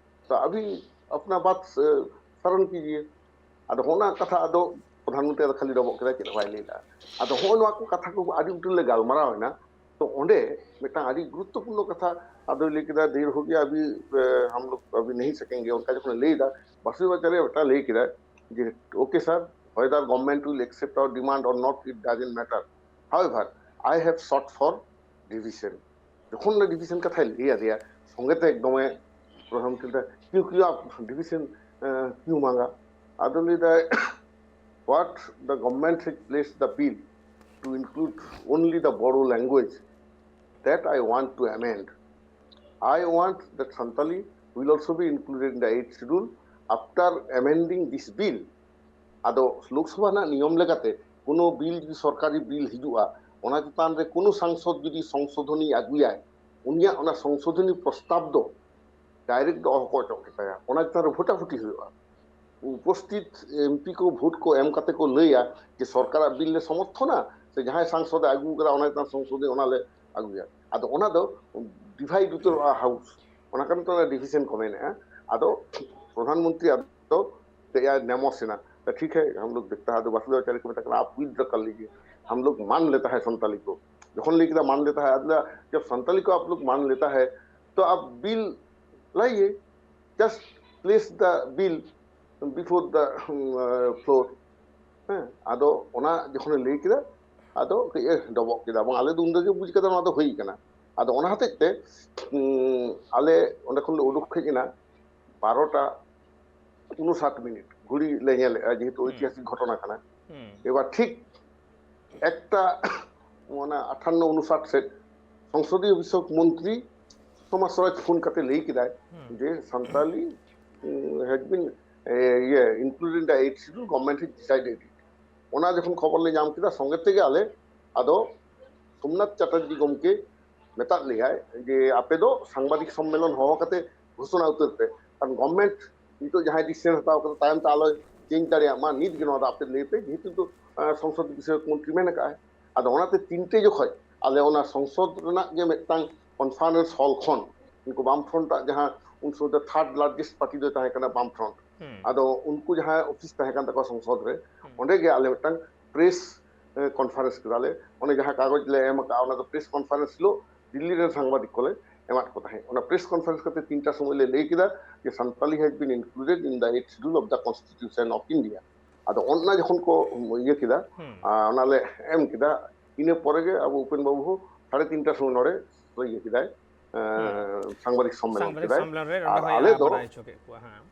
तो अभी अपना बात अ, स्मरण कीजिए। ᱟᱫᱚ ᱦᱚᱸᱜᱼᱚ ᱱᱟ ᱠᱟᱛᱷᱟ ᱟᱫᱚ ᱯᱨᱚᱫᱷᱟᱱ ᱢᱚᱱᱛᱨᱤ ᱟᱫᱚ ᱠᱷᱟᱹᱞᱤ ᱰᱚᱵᱚᱜ ᱠᱮᱫᱟᱭ, ᱪᱮᱫ ᱦᱚᱸ ᱵᱟᱭ ᱞᱟᱹᱭ ᱞᱮᱫᱟ᱾ ᱟᱫᱚ ᱦᱚᱸᱜᱼᱚ ᱱᱚᱣᱟ ᱠᱚ ᱠᱟᱛᱷᱟ ᱠᱚ ᱟᱹᱰᱤ ᱩᱛᱟᱹᱨ ᱞᱮ ᱜᱟᱞᱢᱟᱨᱟᱣ ᱮᱱᱟ᱾ ᱛᱚ ᱚᱸᱰᱮ ᱢᱤᱫᱴᱟᱝ ᱟᱹᱰᱤ ᱜᱩᱨᱩᱛᱛᱚᱯᱩᱨᱱᱚ ᱠᱟᱛᱷᱟ ᱟᱫᱚᱭ ᱞᱟᱹᱭ ᱠᱮᱫᱟ, ᱫᱮᱨ ᱦᱳ ᱜᱮᱭᱟ ᱟᱵᱷᱤ, ᱮ, ᱦᱟᱢ ᱞᱳᱜ ᱟᱵᱷᱤ ᱱᱟᱦᱤ ᱥᱮᱠᱮᱝᱜᱮ, ᱚᱱᱠᱟ ᱡᱚᱠᱷᱚᱱᱮ ᱞᱟᱹᱭ ᱮᱫᱟ, ᱵᱟᱥᱩᱫᱮᱵ ᱟᱪᱟᱨᱭᱟ ᱢᱤᱫᱴᱟᱝ ᱞᱟᱹᱭ ᱠᱮᱫᱟ ᱡᱮ, "Okay sir, whether government will accept our demand or not, it doesn't matter. However, I have sought for division." ᱡᱚᱠᱷᱚᱱ ᱚᱱᱟ ᱰᱤᱵᱷᱤᱥᱚᱱ ᱠᱟᱛᱷᱟᱭ ᱞᱟᱹᱭ ᱟᱫᱮᱭᱟ, ᱥᱚᱸᱜᱮ ᱛᱮ ᱮᱠᱫᱚᱢᱮ ᱯᱨᱚᱫᱷᱟᱱ ᱢᱚᱱᱛᱨᱤ ᱞᱟᱹᱭ ᱮᱫᱟ, "क्यों, क्यों आप डिवीजन, अ, क्यों मांगा?" ᱟᱫᱚ ᱞᱟᱹᱭ ᱮᱫᱟᱭ, "What the government has placed the bill to include only the Bodo language, that I want to amend. I want that Santali will also be included in the eighth schedule after amending this bill." ᱟᱫᱚ ᱞᱳᱠᱥᱚᱵᱷᱟ ᱨᱮᱱᱟᱜ ᱱᱤᱭᱚᱢ ᱞᱮᱠᱟᱛᱮ ᱠᱳᱱᱳ bill ᱡᱩᱫᱤ ᱥᱚᱨᱠᱟᱨᱤ bill ᱦᱤᱡᱩᱜᱼᱟ, ᱚᱱᱟ ᱪᱮᱛᱟᱱ ᱨᱮ ᱠᱳᱱᱳ ᱥᱟᱝᱥᱚᱫ ᱡᱩᱫᱤ ᱥᱚᱝᱥᱳᱫᱷᱚᱱᱤ ᱟᱹᱜᱩᱭᱟᱭ, ᱩᱱᱤᱭᱟᱜ ᱚᱱᱟ ᱥᱚᱝᱥᱳᱫᱷᱚᱱᱤ ᱯᱨᱚᱥᱛᱟᱵ ᱫᱚ ᱰᱟᱭᱨᱮᱠᱴ ᱫᱚ ᱚᱦᱚ ᱠᱚ ᱚᱪᱚᱜ ᱠᱮᱛᱟᱭᱟ, ᱚᱱᱟ ᱪᱮᱛᱟᱱ ᱨᱮ ᱵᱷᱳᱴᱟᱵᱷᱩᱴᱤ ᱦᱩᱭᱩᱜᱼᱟ᱾ ᱩᱯᱚᱥᱛᱷᱤᱛ ᱮᱢᱯᱤ ᱠᱚ ᱵᱷᱳᱴ ᱠᱚ ᱮᱢ ᱠᱟᱛᱮ ᱠᱚ ᱞᱟᱹᱭᱟ ᱡᱮ ᱥᱚᱨᱠᱟᱨᱟᱜ ᱵᱤᱞ ᱞᱮ ᱥᱚᱢᱚᱨᱛᱷᱚᱱᱟ ᱥᱮ ᱡᱟᱦᱟᱸᱭ ᱥᱟᱝᱥᱚᱫ ᱮ ᱟᱹᱜᱩ ᱠᱟᱫᱟ, ᱚᱱᱟ ᱪᱮᱛᱟᱱ ᱥᱚᱝᱥᱳᱫᱷᱚᱱ ᱚᱱᱟ ᱞᱮ ᱟᱹᱜᱩᱭᱟ᱾ ᱟᱫᱚ ᱚᱱᱟ ᱫᱚ divide ᱩᱛᱟᱹᱨᱚᱜᱼᱟ ᱦᱟᱣᱩᱥ, ᱚᱱᱟ ᱠᱟᱨᱚᱱ ᱛᱮ ᱚᱱᱟ ᱰᱤᱵᱷᱤᱡᱚᱱ ᱠᱚ ᱢᱮᱱᱮᱜᱼᱟ᱾ ᱟᱫᱚ ᱯᱨᱚᱫᱷᱟᱱ ᱢᱚᱱᱛᱨᱤ ᱟᱫᱚ ᱛᱮᱭᱟᱨ ᱱᱮᱢᱚᱥ ᱮᱱᱟ, ᱴᱷᱤᱠ ᱦᱮ, ᱦᱟᱢ ᱞᱳᱜ ᱫᱮᱠᱷᱛᱟ ᱦᱮ, ᱟᱫᱚ ᱵᱟᱥᱩᱫᱮᱵᱟᱪᱟᱨᱤ ᱠᱚ ᱢᱮᱛᱟ ᱠᱟᱱᱟ, ᱟᱯ ᱣᱤᱫᱰᱨᱚ ᱠᱟᱨ ᱞᱤᱡᱤᱭᱮ, ᱦᱟᱢ ᱞᱳᱜ ᱢᱟᱱ ᱞᱮᱛᱟ ᱦᱮ ᱥᱟᱱᱛᱟᱞᱤ ᱠᱚ᱾ ᱡᱚᱠᱷᱚᱱ ᱞᱟᱹᱭ ᱠᱮᱫᱟ ᱢᱟᱱ ᱞᱮᱛᱟ ᱦᱮ, ᱟᱫᱚ ᱡᱟᱵ ᱥᱟᱱᱛᱟᱞᱤ ᱠᱚ ᱟᱯ ᱞᱳᱜ ᱢᱟᱱ ᱞᱮᱛᱟ ᱦᱮ, ᱛᱚ ᱟᱯ bill ᱞᱟᱭᱤᱭᱮ, just place the bill before the floor᱾ ᱦᱮᱸ, ᱟᱫᱚ ᱚᱱᱟ ᱡᱚᱠᱷᱚᱱᱮ ᱞᱟᱹᱭ ᱠᱮᱫᱟ, ᱟᱫᱚ ᱠᱟᱹᱡ ᱮ ᱰᱚᱵᱚᱜ ᱠᱮᱫᱟ, ᱵᱟᱝ, ᱟᱞᱮ ᱫᱚ ᱩᱱ ᱨᱮᱜᱮ ᱵᱩᱡᱽ ᱠᱟᱫᱟ ᱱᱚᱣᱟ ᱫᱚ ᱦᱩᱭ ᱠᱟᱱᱟ᱾ ᱟᱫᱚ ᱚᱱᱟ ᱦᱚᱛᱮᱡ ᱛᱮ ᱩᱸ, ᱟᱞᱮ ᱚᱸᱰᱮ ᱠᱷᱚᱱ ᱞᱮ ᱩᱰᱩᱠ ᱦᱮᱡ ᱮᱱᱟ ᱵᱟᱨᱚᱴᱟ ᱩᱱᱩᱥᱟᱴ ᱢᱤᱱᱤᱴ, ᱜᱷᱩᱲᱤ ᱞᱮ ᱧᱮᱞᱮᱫᱼᱟ, ᱡᱮᱦᱮᱛᱩ ᱦᱩᱸ᱾ ᱳᱭᱛᱤᱦᱟᱥᱤᱠ ᱜᱷᱚᱴᱚᱱᱟ ᱠᱟᱱᱟ᱾ ᱦᱩᱸ᱾ ᱮᱵᱟᱨ ᱴᱷᱤᱠ ᱮᱠᱴᱟ, ᱚᱱᱟ ᱟᱴᱷᱟᱱᱱᱚ ᱩᱱᱩᱥᱟᱴ ᱥᱮᱫ ᱥᱚᱝᱥᱚᱫᱤᱭᱚ ᱵᱤᱥᱚᱭᱚᱠ ᱢᱚᱱᱛᱨᱤ ᱥᱩᱥᱚᱢᱟ ᱥᱚᱨᱟᱡᱽ ᱯᱷᱳᱱ ᱠᱟᱛᱮ ᱞᱟᱹᱭ ᱠᱮᱫᱟᱭ ᱦᱩᱸ᱾ ᱡᱮ ᱥᱟᱱᱛᱟᱞᱤ, ᱩᱸ, has been, ᱮ, ᱤᱭᱟᱹ, included in the eighth schedule, government has decided it᱾ ᱚᱱᱟ ᱡᱚᱠᱷᱚᱱ ᱠᱷᱚᱵᱚᱨ ᱞᱮ ᱧᱟᱢ ᱠᱮᱫᱟ, ᱥᱚᱸᱜᱮ ᱛᱮᱜᱮ ᱟᱞᱮ ᱟᱫᱚ ᱥᱳᱢᱱᱟᱛᱷ ᱪᱟᱴᱟᱨᱡᱤ ᱜᱚᱢᱠᱮ ᱢᱮᱛᱟᱫ ᱞᱮᱭᱟᱭ ᱡᱮ ᱟᱯᱮ ᱫᱚ ᱥᱟᱝᱵᱟᱫᱤᱠ ᱥᱚᱢᱢᱮᱞᱚᱱ ᱦᱚᱦᱚ ᱠᱟᱛᱮ ᱜᱷᱳᱥᱚᱱᱟ ᱩᱛᱟᱹᱨ ᱯᱮ, ᱠᱟᱨᱚᱱ ᱜᱚᱵᱷᱢᱮᱱᱴ ᱱᱤᱛᱚᱜ ᱡᱟᱦᱟᱸᱭ ᱰᱤᱥᱤᱥᱚᱱ ᱦᱟᱛᱟᱣ ᱠᱟᱫᱟ ᱛᱟᱭᱚᱢ ᱛᱮ ᱟᱞᱚᱭ ᱪᱮᱧᱡᱽ ᱫᱟᱲᱮᱭᱟᱜ ᱢᱟ, ᱱᱤᱛ ᱜᱮ ᱱᱚᱣᱟ ᱫᱚ ᱟᱯᱮ ᱞᱟᱹᱭ ᱯᱮ, ᱡᱮᱦᱮᱛᱩ ᱱᱤᱛᱚᱜ, ᱟᱸ, ᱥᱚᱝᱥᱚᱫ ᱵᱤᱥᱚᱭᱚᱠ ᱢᱚᱱᱛᱨᱤ ᱢᱮᱱ ᱟᱠᱟᱫ ᱟᱭ᱾ ᱟᱫᱚ ᱚᱱᱟᱛᱮ ᱛᱤᱱᱴᱮ ᱡᱚᱠᱷᱚᱡ ᱟᱞᱮ ᱚᱱᱟ ᱥᱚᱝᱥᱚᱫ ᱨᱮᱱᱟᱜ ᱜᱮ ᱢᱤᱫᱴᱟᱝ ᱠᱚᱱᱯᱷᱟᱨᱮᱱᱥ ᱦᱚᱞ ᱠᱷᱚᱱ, ᱩᱱᱠᱩ ᱵᱟᱢ ᱯᱷᱨᱚᱱᱴ ᱟᱜ ᱡᱟᱦᱟᱸ ᱩᱱ ᱥᱚᱢᱚᱭ ᱫᱚ ᱛᱷᱟᱨᱰ ᱞᱟᱨᱡᱮᱥᱴ ᱯᱟᱨᱴᱤ ᱫᱚ ᱛᱟᱦᱮᱸ ᱠᱟᱱᱟ ᱵᱟᱢ ᱯᱷᱨᱚᱱᱴ, ᱦᱩᱸ᱾ ᱟᱫᱚ ᱩᱱᱠᱩ ᱡᱟᱦᱟᱸ ᱚᱯᱷᱤᱥ ᱛᱟᱦᱮᱸ ᱠᱟᱱ ᱛᱟᱠᱚᱣᱟ ᱥᱚᱝᱥᱚᱫ ᱨᱮ, ᱦᱩᱸ᱾ ᱚᱸᱰᱮ ᱜᱮ ᱟᱞᱮ ᱢᱤᱫᱴᱟᱝ ᱯᱨᱮᱥ, ᱮ, ᱠᱚᱱᱯᱷᱟᱨᱮᱱᱥ ᱠᱮᱫᱟᱞᱮ᱾ ᱚᱱᱮ ᱡᱟᱦᱟᱸ ᱠᱟᱜᱚᱡᱽ ᱞᱮ ᱮᱢ ᱟᱠᱟᱫᱼᱟ, ᱚᱱᱟ ᱫᱚ ᱯᱨᱮᱥ ᱠᱚᱱᱯᱷᱟᱨᱮᱱᱥ ᱦᱤᱞᱳᱜ ᱫᱤᱞᱞᱤ ᱨᱮᱱ ᱥᱟᱝᱵᱟᱫᱤᱠ ᱠᱚᱞᱮ ᱮᱢᱟᱫ ᱠᱚ ᱛᱟᱦᱮᱸᱫ᱾ ᱚᱱᱟ ᱯᱨᱮᱥ ᱠᱚᱱᱯᱷᱟᱨᱮᱱᱥ ᱠᱟᱛᱮ ᱛᱤᱱᱴᱟ ᱥᱚᱢᱚᱭ ᱞᱮ ᱞᱟᱹᱭ ᱠᱮᱫᱟ ᱡᱮ Santali has been included in the eighth schedule of the Constitution of India᱾ ᱟᱫᱚ ᱚᱱᱟ ᱡᱚᱠᱷᱚᱱ ᱠᱚ ᱤᱭᱟᱹ ᱠᱮᱫᱟ, ᱦᱩᱸ᱾ ᱟᱨ ᱚᱱᱟ ᱞᱮ ᱮᱢ ᱠᱮᱫᱟ, ᱤᱱᱟᱹ ᱯᱚᱨᱮ ᱜᱮ ᱟᱵᱚ ᱩᱯᱮᱱ ᱵᱟᱹᱵᱩ ᱦᱚᱸ ᱥᱟᱲᱮ ᱛᱤᱱᱴᱟ ᱥᱚᱢᱚᱭ ᱱᱚᱰᱮ ᱤᱭᱟᱹ ᱠᱮᱫᱟᱭ, ᱮ, ᱦᱩᱸ᱾ ᱥᱟᱝᱵᱟᱫᱤᱠ ᱥᱚᱢᱢᱮᱞᱚᱱ ᱥᱟᱝᱵᱟᱫᱤᱠ ᱠᱮᱫᱟᱭ᱾ ᱥᱚᱢᱢᱮᱞᱚᱱ ᱨᱮ ᱱᱚᱰᱮ ᱟᱨ ᱦᱚᱸᱭ ᱟᱞᱮ ᱫᱚ ᱵᱟᱰᱟᱭ ᱦᱚᱪᱚ ᱠᱮᱫ ᱠᱚᱣᱟ, ᱦᱮᱸ᱾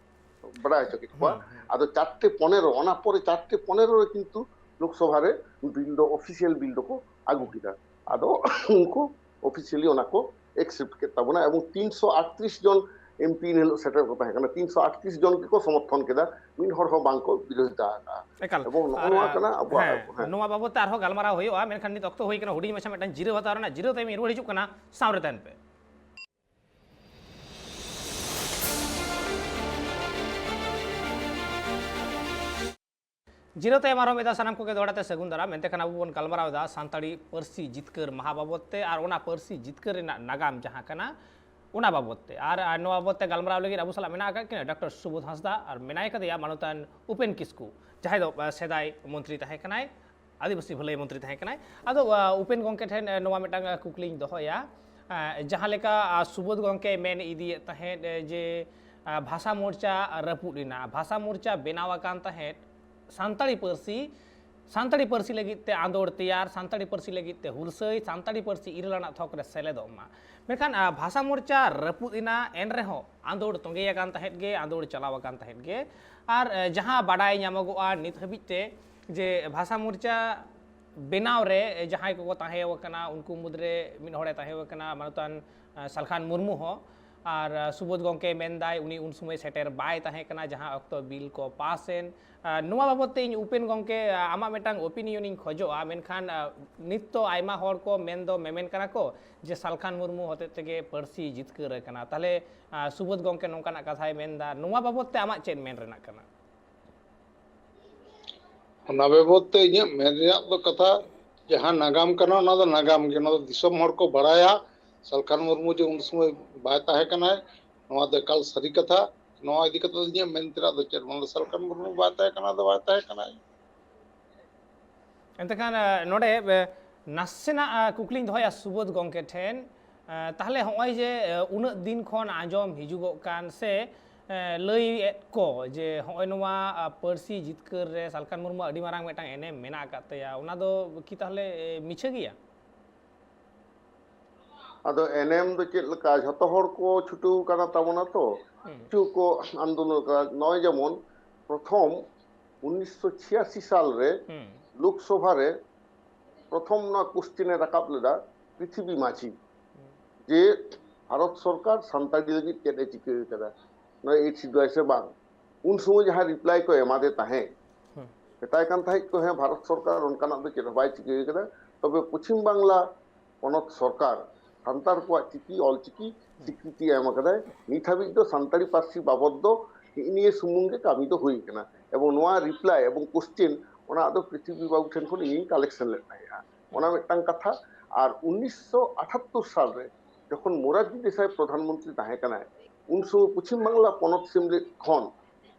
ᱵᱟᱰᱟᱭ ᱦᱚᱪᱚ ᱠᱮᱫ ᱠᱚᱣᱟ᱾ ᱦᱩᱸ, ᱦᱩᱸ᱾ ᱟᱫᱚ ᱪᱟᱨᱴᱮ ᱯᱚᱱᱮᱨᱚ, ᱚᱱᱟ ᱯᱚᱨᱮ ᱪᱟᱨᱴᱮ ᱯᱚᱱᱮᱨᱚ ᱨᱮ ᱠᱤᱱᱛᱩ ᱞᱳᱠᱥᱚᱵᱷᱟ ᱨᱮ ᱵᱤᱞ ᱫᱚ, ᱚᱯᱷᱤᱥᱤᱭᱟᱞ ᱵᱤᱞ ᱫᱚᱠᱚ ᱟᱹᱜᱩ ᱠᱮᱫᱟ᱾ ᱟᱫᱚ ᱩᱱᱠᱩ ᱚᱯᱷᱤᱥᱤᱭᱟᱞᱤ ᱚᱱᱟ ᱠᱚ ᱮᱠᱥᱮᱯᱴ ᱠᱮᱫ ᱛᱟᱵᱚᱱᱟ ᱮᱵᱚᱝ ᱛᱤᱱᱥᱚ ᱟᱴᱛᱨᱤᱥ ᱡᱚᱱ ᱮᱢᱯᱤ ᱮᱱ ᱦᱤᱞᱳᱜ ᱥᱮᱴᱮᱨ ᱠᱚ ᱛᱟᱦᱮᱸ ᱠᱟᱱᱟ, ᱛᱤᱱᱥᱚ ᱟᱴᱛᱨᱤᱥ ᱡᱚᱱ ᱜᱮᱠᱚ ᱥᱚᱢᱚᱨᱛᱷᱚᱱ ᱠᱮᱫᱟ, ᱢᱤᱫ ᱦᱚᱲ ᱦᱚᱸ ᱵᱟᱝ ᱠᱚ ᱵᱤᱨᱳᱫᱷᱤᱛᱟ ᱟᱠᱟᱫᱼᱟ᱾ ᱮᱠᱟᱞ᱾ ᱮᱵᱚᱝ ᱱᱚᱜᱼᱚ ᱟᱨ, ᱱᱚᱣᱟ ᱠᱟᱱᱟ ᱟᱵᱚᱣᱟᱜ, ᱦᱮᱸ, ᱦᱮᱸ᱾ ᱱᱚᱣᱟ ᱵᱟᱵᱚᱫ ᱛᱮ ᱟᱨᱦᱚᱸ ᱜᱟᱞᱢᱟᱨᱟᱣ ᱦᱩᱭᱩᱜᱼᱟ, ᱢᱮᱱᱠᱷᱟᱱ ᱱᱤᱛ ᱚᱠᱛᱚ ᱦᱩᱭ ᱠᱟᱱᱟ ᱦᱩᱰᱤᱧ ᱢᱟᱪᱷᱟ ᱢᱤᱫᱴᱟᱝ ᱡᱤᱨᱟᱹᱣ ᱦᱟᱛᱟᱣ ᱨᱮᱱᱟᱜ᱾ ᱡᱤᱨᱟᱹᱣ ᱛᱟᱭᱚᱢ ᱤᱧ ᱨᱩᱣᱟᱹᱲ ᱦᱤᱡᱩᱜ ᱠᱟᱱᱟ, ᱥᱟᱶᱨᱮ ᱛᱟᱦᱮᱱ ᱯᱮ᱾ ᱡᱤᱨᱟᱹᱣ ᱛᱟᱭᱚᱢ ᱟᱨᱦᱚᱸ ᱢᱤᱫ ᱫᱷᱟᱣ ᱥᱟᱱᱟᱢ ᱠᱚᱜᱮ ᱫᱚᱦᱲᱟ ᱛᱮ ᱥᱟᱹᱜᱩᱱ ᱫᱟᱨᱟᱢ᱾ ᱮᱱᱛᱮ ᱠᱷᱟᱱ ᱟᱵᱚ ᱵᱚᱱ ᱜᱟᱞᱢᱟᱨᱟᱣ ᱮᱫᱟ ᱥᱟᱱᱛᱟᱲᱤ ᱯᱟᱹᱨᱥᱤ ᱡᱤᱛᱠᱟᱹᱨ ᱢᱟᱦᱟ ᱵᱟᱵᱚᱫ ᱛᱮ ᱟᱨ ᱚᱱᱟ ᱯᱟᱹᱨᱥᱤ ᱡᱤᱛᱠᱟᱹᱨ ᱨᱮᱱᱟᱜ ᱱᱟᱜᱟᱢ ᱡᱟᱦᱟᱸ ᱠᱟᱱᱟ ᱚᱱᱟ ᱵᱟᱵᱚᱫ ᱛᱮ᱾ ᱟᱨ, ᱟᱨ ᱱᱚᱣᱟ ᱵᱟᱵᱚᱫ ᱛᱮ ᱜᱟᱞᱢᱟᱨᱟᱣ ᱞᱟᱹᱜᱤᱫ ᱟᱵᱚ ᱥᱟᱞᱟᱜ ᱢᱮᱱᱟᱜ ᱟᱠᱟᱫ ᱠᱤᱱᱟ ᱰᱚᱠᱴᱚᱨ ᱥᱩᱵᱳᱫᱷ ᱦᱟᱸᱥᱫᱟ ᱟᱨ ᱢᱮᱱᱟᱭ ᱠᱟᱫᱮᱭᱟ ᱢᱟᱱᱚᱛᱟᱱ ᱩᱯᱮᱱ ᱠᱤᱥᱠᱩ, ᱡᱟᱦᱟᱸᱭ ᱫᱚ, ᱟ, ᱥᱮᱫᱟᱭ ᱢᱚᱱᱛᱨᱤ ᱛᱟᱦᱮᱸ ᱠᱟᱱᱟᱭ, ᱟᱹᱫᱤᱵᱟᱹᱥᱤ ᱵᱷᱟᱹᱞᱟᱹᱭ ᱢᱚᱱᱛᱨᱤ ᱛᱟᱦᱮᱸ ᱠᱟᱱᱟᱭ᱾ ᱟᱫᱚ, ᱟ, ᱩᱯᱮᱱ ᱜᱚᱢᱠᱮ ᱴᱷᱮᱱ, ᱮ, ᱱᱚᱣᱟ ᱢᱤᱫᱴᱟᱝ, ᱟ, ᱠᱩᱠᱞᱤᱧ ᱫᱚᱦᱚᱭᱟ᱾ ᱟ, ᱡᱟᱦᱟᱸ ᱞᱮᱠᱟ, ᱟ, ᱥᱩᱵᱳᱫᱷ ᱜᱚᱢᱠᱮ ᱢᱮᱱ ᱤᱫᱤᱭᱮᱫ ᱛᱟᱦᱮᱸᱫ, ᱮ, ᱡᱮ, ᱟ, ᱵᱷᱟᱥᱟ ᱢᱳᱨᱪᱟ ᱨᱟᱹᱯᱩᱫ ᱮᱱᱟ, ᱵᱷᱟᱥᱟ ᱢᱳᱨᱪᱟ ᱵᱮᱱᱟᱣ ᱟᱠᱟᱱ ᱛᱟᱦᱮᱸᱫ ᱥᱟᱱᱛᱟᱲᱤ ᱯᱟᱹᱨᱥᱤ, ᱥᱟᱱᱛᱟᱲᱤ ᱯᱟᱹᱨᱥᱤ ᱞᱟᱹᱜᱤᱫ ᱛᱮ ᱟᱸᱫᱳᱲ ᱛᱮᱭᱟᱨ, ᱥᱟᱱᱛᱟᱲᱤ ᱯᱟᱹᱨᱥᱤ ᱞᱟᱹᱜᱤᱫ ᱛᱮ ᱦᱩᱞᱥᱟᱹᱭ, ᱥᱟᱱᱛᱟᱲᱤ ᱯᱟᱹᱨᱥᱤ ᱤᱨᱟᱹᱞ ᱟᱱᱟᱜ ᱛᱷᱚᱠ ᱨᱮ ᱥᱮᱞᱮᱫᱚᱜ ᱢᱟ᱾ ᱢᱮᱱᱠᱷᱟᱱ, ᱟ, ᱵᱷᱟᱥᱟ ᱢᱳᱨᱪᱟ ᱨᱟᱹᱯᱩᱫ ᱮᱱᱟ, ᱮᱱ ᱨᱮᱦᱚᱸ ᱟᱸᱫᱳᱲ ᱛᱚᱸᱜᱮ ᱟᱠᱟᱱ ᱛᱟᱦᱮᱸᱫ ᱜᱮ, ᱟᱸᱫᱳᱲ ᱪᱟᱞᱟᱣ ᱟᱠᱟᱱ ᱛᱟᱦᱮᱸᱫ ᱜᱮ᱾ ᱟᱨ, ᱮ, ᱡᱟᱦᱟᱸ ᱵᱟᱰᱟᱭ ᱧᱟᱢᱚᱜᱚᱜᱼᱟ ᱱᱤᱛ ᱦᱟᱹᱵᱤᱡ ᱛᱮ ᱡᱮ ᱵᱷᱟᱥᱟ ᱢᱳᱨᱪᱟ ᱵᱮᱱᱟᱣ ᱨᱮ, ᱮ, ᱡᱟᱦᱟᱸᱭ ᱠᱚᱠᱚ ᱛᱟᱦᱮᱸ ᱟᱠᱟᱱᱟ ᱩᱱᱠᱩ ᱢᱩᱫᱽᱨᱮ ᱢᱤᱫ ᱦᱚᱲᱮ ᱛᱟᱦᱮᱸ ᱟᱠᱟᱱᱟ ᱢᱟᱱᱚᱛᱟᱱ, ᱟ, ᱥᱟᱞᱠᱷᱟᱱ ᱢᱩᱨᱢᱩ ᱦᱚᱸ᱾ ᱟᱨ, ᱟ, ᱥᱩᱵᱳᱫᱷ ᱜᱚᱢᱠᱮ ᱢᱮᱱᱫᱟᱭ ᱩᱱᱤ ᱩᱱ ᱥᱚᱢᱚᱭ ᱥᱮᱴᱮᱨ ᱵᱟᱭ ᱛᱟᱦᱮᱸ ᱠᱟᱱᱟ ᱡᱟᱦᱟᱸ ᱚᱠᱛᱚ ᱵᱤᱞ ᱠᱚ ᱯᱟᱥ ᱮᱱ᱾ ᱟ, ᱱᱚᱣᱟ ᱵᱟᱵᱚᱫ ᱛᱮ ᱤᱧ ᱩᱯᱮᱱ ᱜᱚᱢᱠᱮ, ᱟ, ᱟᱢᱟᱜ ᱢᱤᱫᱴᱟᱝ opinion ᱤᱧ ᱠᱷᱚᱡᱚᱜᱼᱟ, ᱢᱮᱱᱠᱷᱟᱱ, ᱟ, ᱱᱤᱛ ᱛᱚ ᱟᱭᱢᱟ ᱦᱚᱲ ᱠᱚ ᱢᱮᱱ ᱫᱚ ᱢᱮᱢᱮᱱ ᱠᱟᱱᱟ ᱠᱚ ᱡᱮ ᱥᱟᱞᱠᱷᱟᱱ ᱢᱩᱨᱢᱩ ᱦᱚᱛᱮᱡ ᱛᱮᱜᱮ ᱯᱟᱹᱨᱥᱤ ᱡᱤᱛᱠᱟᱹᱨ ᱟᱠᱟᱱᱟ᱾ ᱛᱟᱦᱞᱮ, ᱟ, ᱥᱩᱵᱳᱫᱷ ᱜᱚᱢᱠᱮ ᱱᱚᱝᱠᱟᱱᱟᱜ ᱠᱟᱛᱷᱟᱭ ᱢᱮᱱᱫᱟ, ᱱᱚᱣᱟ ᱵᱟᱵᱚᱫ ᱛᱮ ᱟᱢᱟᱜ ᱪᱮᱫ ᱢᱮᱱ ᱨᱮᱱᱟᱜ ᱠᱟᱱᱟ? ᱚᱱᱟ ᱵᱟᱵᱚᱫ ᱛᱮ ᱤᱧᱟᱹᱜ ᱢᱮᱱ ᱨᱮᱭᱟᱜ ᱫᱚ ᱠᱟᱛᱷᱟ, ᱡᱟᱦᱟᱸ ᱱᱟᱜᱟᱢ ᱠᱟᱱᱟ, ᱚᱱᱟ ᱫᱚ ᱱᱟᱜᱟᱢ ᱜᱮ, ᱚᱱᱟ ᱫᱚ ᱫᱤᱥᱚᱢ ᱦᱚᱲ ᱠᱚ ᱵᱟᱲᱟᱭᱟ᱾ ᱥᱟᱞᱠᱷᱟᱱ ᱢᱩᱨᱢᱩ ᱡᱮ ᱩᱱ ᱥᱚᱢᱚᱭ ᱵᱟᱭ ᱛᱟᱦᱮᱸ ᱠᱟᱱᱟᱭ, ᱱᱚᱣᱟ ᱫᱚ ᱮᱠᱟᱞ ᱥᱟᱹᱨᱤ ᱠᱟᱛᱷᱟ᱾ ᱱᱚᱣᱟ ᱤᱫᱤ ᱠᱟᱛᱮ ᱫᱚ ᱤᱧᱟᱹᱜ ᱢᱮᱱ ᱛᱮᱱᱟᱜ ᱫᱚ ᱪᱮᱫ ᱵᱟᱝ, ᱥᱟᱞᱠᱷᱟᱱ ᱢᱩᱨᱢᱩ ᱵᱟᱭ ᱛᱟᱦᱮᱸ ᱠᱟᱱᱟ, ᱫᱚ ᱵᱟᱭ ᱛᱟᱦᱮᱸ ᱠᱟᱱᱟᱭ᱾ ᱮᱱᱛᱮ ᱠᱷᱟᱱ, ᱟ, ᱱᱚᱰᱮ, ᱮ, ᱱᱟᱥᱮᱱᱟᱜ, ᱟ, ᱠᱩᱠᱞᱤᱧ ᱫᱚᱦᱚᱭᱟ ᱥᱩᱵᱳᱫᱷ ᱜᱚᱢᱠᱮ ᱴᱷᱮᱱ᱾ ᱟ, ᱛᱟᱦᱞᱮ ᱦᱚᱸᱜᱼᱚᱭ ᱡᱮ, ᱮ, ᱩᱱᱟᱹᱜ ᱫᱤᱱ ᱠᱷᱚᱱ ᱟᱸᱡᱚᱢ ᱦᱤᱡᱩᱜᱚᱜ ᱠᱟᱱ ᱥᱮ, ᱮ, ᱞᱟᱹᱭᱮᱫ ᱠᱚ ᱡᱮ ᱦᱚᱸᱜᱼᱚᱭ ᱱᱚᱣᱟ, ᱟ, ᱯᱟᱹᱨᱥᱤ ᱡᱤᱛᱠᱟᱹᱨ ᱨᱮ ᱥᱟᱞᱠᱷᱟᱱ ᱢᱩᱨᱢᱩ ᱟᱹᱰᱤ ᱢᱟᱨᱟᱝ ᱢᱤᱫᱴᱟᱝ ᱮᱱᱮᱢ ᱢᱮᱱᱟᱜ ᱟᱠᱟᱫ ᱛᱟᱭᱟ, ᱚᱱᱟ ᱫᱚ ᱠᱤ ᱛᱟᱦᱞᱮ, ᱮ, ᱢᱤᱪᱷᱟᱹ ᱜᱮᱭᱟ? ᱟᱫᱚ ᱮᱱᱮᱢ ᱫᱚ ᱪᱮᱫ ᱞᱮᱠᱟ, ᱡᱷᱚᱛᱚ ᱦᱚᱲ ᱠᱚ ᱪᱷᱩᱴᱟᱹᱣ ᱠᱟᱱᱟ ᱛᱟᱵᱚᱱᱟ ᱛᱚ, ᱦᱩᱸ᱾ ᱠᱤᱪᱷᱩ ᱠᱚ ᱟᱱᱫᱳᱞᱚᱱ ᱠᱟᱱᱟ᱾ ᱱᱚᱜᱼᱚᱭ ᱡᱮᱢᱚᱱ ᱯᱨᱚᱛᱷᱚᱢ ᱩᱱᱤᱥᱥᱚ ᱪᱷᱤᱭᱟᱥᱤ ᱥᱟᱞ ᱨᱮ ᱦᱩᱸ᱾ ᱞᱳᱠᱥᱚᱵᱷᱟ ᱨᱮ ᱯᱨᱚᱛᱷᱚᱢ ᱱᱚᱣᱟ question ᱮ ᱨᱟᱠᱟᱵ ᱞᱮᱫᱟ ᱯᱨᱤᱛᱷᱤᱵᱤ ᱢᱟᱹᱡᱷᱤ, ᱡᱮ ᱵᱷᱟᱨᱚᱛ ᱥᱚᱨᱠᱟᱨ ᱥᱟᱱᱛᱟᱲᱤ ᱞᱟᱹᱜᱤᱫ ᱪᱮᱫ ᱮ ᱪᱤᱠᱟᱹ ᱠᱟᱫᱟ, ᱱᱚᱣᱟ ᱮ ᱴᱷᱤᱠ ᱫᱟᱭ ᱥᱮ ᱵᱟᱝ᱾ ᱩᱱ ᱥᱚᱢᱚᱭ ᱡᱟᱦᱟᱸ reply ᱠᱚ ᱮᱢᱟᱫᱮ ᱛᱟᱦᱮᱸᱫ, ᱦᱩᱸ᱾ ᱢᱮᱛᱟᱭ ᱠᱟᱱ ᱛᱟᱦᱮᱸᱫ ᱠᱚ, "ᱦᱮᱸ, ᱵᱷᱟᱨᱚᱛ ᱥᱚᱨᱠᱟᱨ ᱚᱱᱠᱟᱱᱟᱜ ᱫᱚ ᱪᱮᱫ ᱦᱚᱸ ᱵᱟᱭ ᱪᱤᱠᱟᱹ ᱠᱟᱫᱟ, ᱛᱚᱵᱮ ᱯᱚᱪᱷᱤᱢ ᱵᱟᱝᱞᱟ ᱯᱚᱱᱚᱛ ᱥᱚᱨᱠᱟᱨ ᱥᱟᱱᱛᱟᱲ ᱠᱚᱣᱟᱜ ᱪᱤᱠᱤ, ᱚᱞ ᱪᱤᱠᱤ ᱥᱤᱠᱨᱤᱛᱤ ᱮᱢ ᱠᱟᱫᱟᱭ, ᱱᱤᱛ ᱦᱟᱹᱵᱤᱡ ᱫᱚ ᱥᱟᱱᱛᱟᱲᱤ ᱯᱟᱹᱨᱥᱤ ᱵᱟᱵᱚᱫ ᱫᱚ ᱱᱤᱭᱟᱹ ᱥᱩᱢᱩᱝ ᱜᱮ ᱠᱟᱹᱢᱤ ᱫᱚ ᱦᱩᱭ ᱠᱟᱱᱟ᱾ ᱮᱵᱚᱝ ᱱᱚᱣᱟ ᱨᱤᱯᱞᱟᱭ ᱮᱵᱚᱝ ᱠᱚᱥᱪᱮᱱ ᱚᱱᱟ ᱫᱚ ᱯᱨᱤᱛᱷᱤᱵᱤ ᱵᱟᱹᱵᱩ ᱴᱷᱮᱱ ᱠᱷᱚᱱ ᱤᱧᱤᱧ ᱠᱟᱞᱮᱠᱥᱚᱱ ᱞᱮᱫ ᱛᱟᱦᱮᱸᱜᱼᱟ᱾ ᱚᱱᱟ ᱢᱤᱫᱴᱟᱝ ᱠᱟᱛᱷᱟ᱾ ᱟᱨ ᱩᱱᱤᱥᱥᱚ ᱟᱴᱷᱟᱛᱛᱚᱨ ᱥᱟᱞ ᱨᱮ ᱡᱚᱠᱷᱚᱱ ᱢᱳᱨᱟᱨᱡᱤ ᱫᱮᱥᱟᱭ ᱯᱨᱚᱫᱷᱟᱱ ᱢᱚᱱᱛᱨᱤ ᱛᱟᱦᱮᱸ ᱠᱟᱱᱟᱭ, ᱩᱱ ᱥᱚᱢᱚᱭ ᱯᱚᱪᱷᱤᱢ ᱵᱟᱝᱞᱟ ᱯᱚᱱᱚᱛ ᱥᱮᱢᱞᱮᱫ ᱠᱷᱚᱱ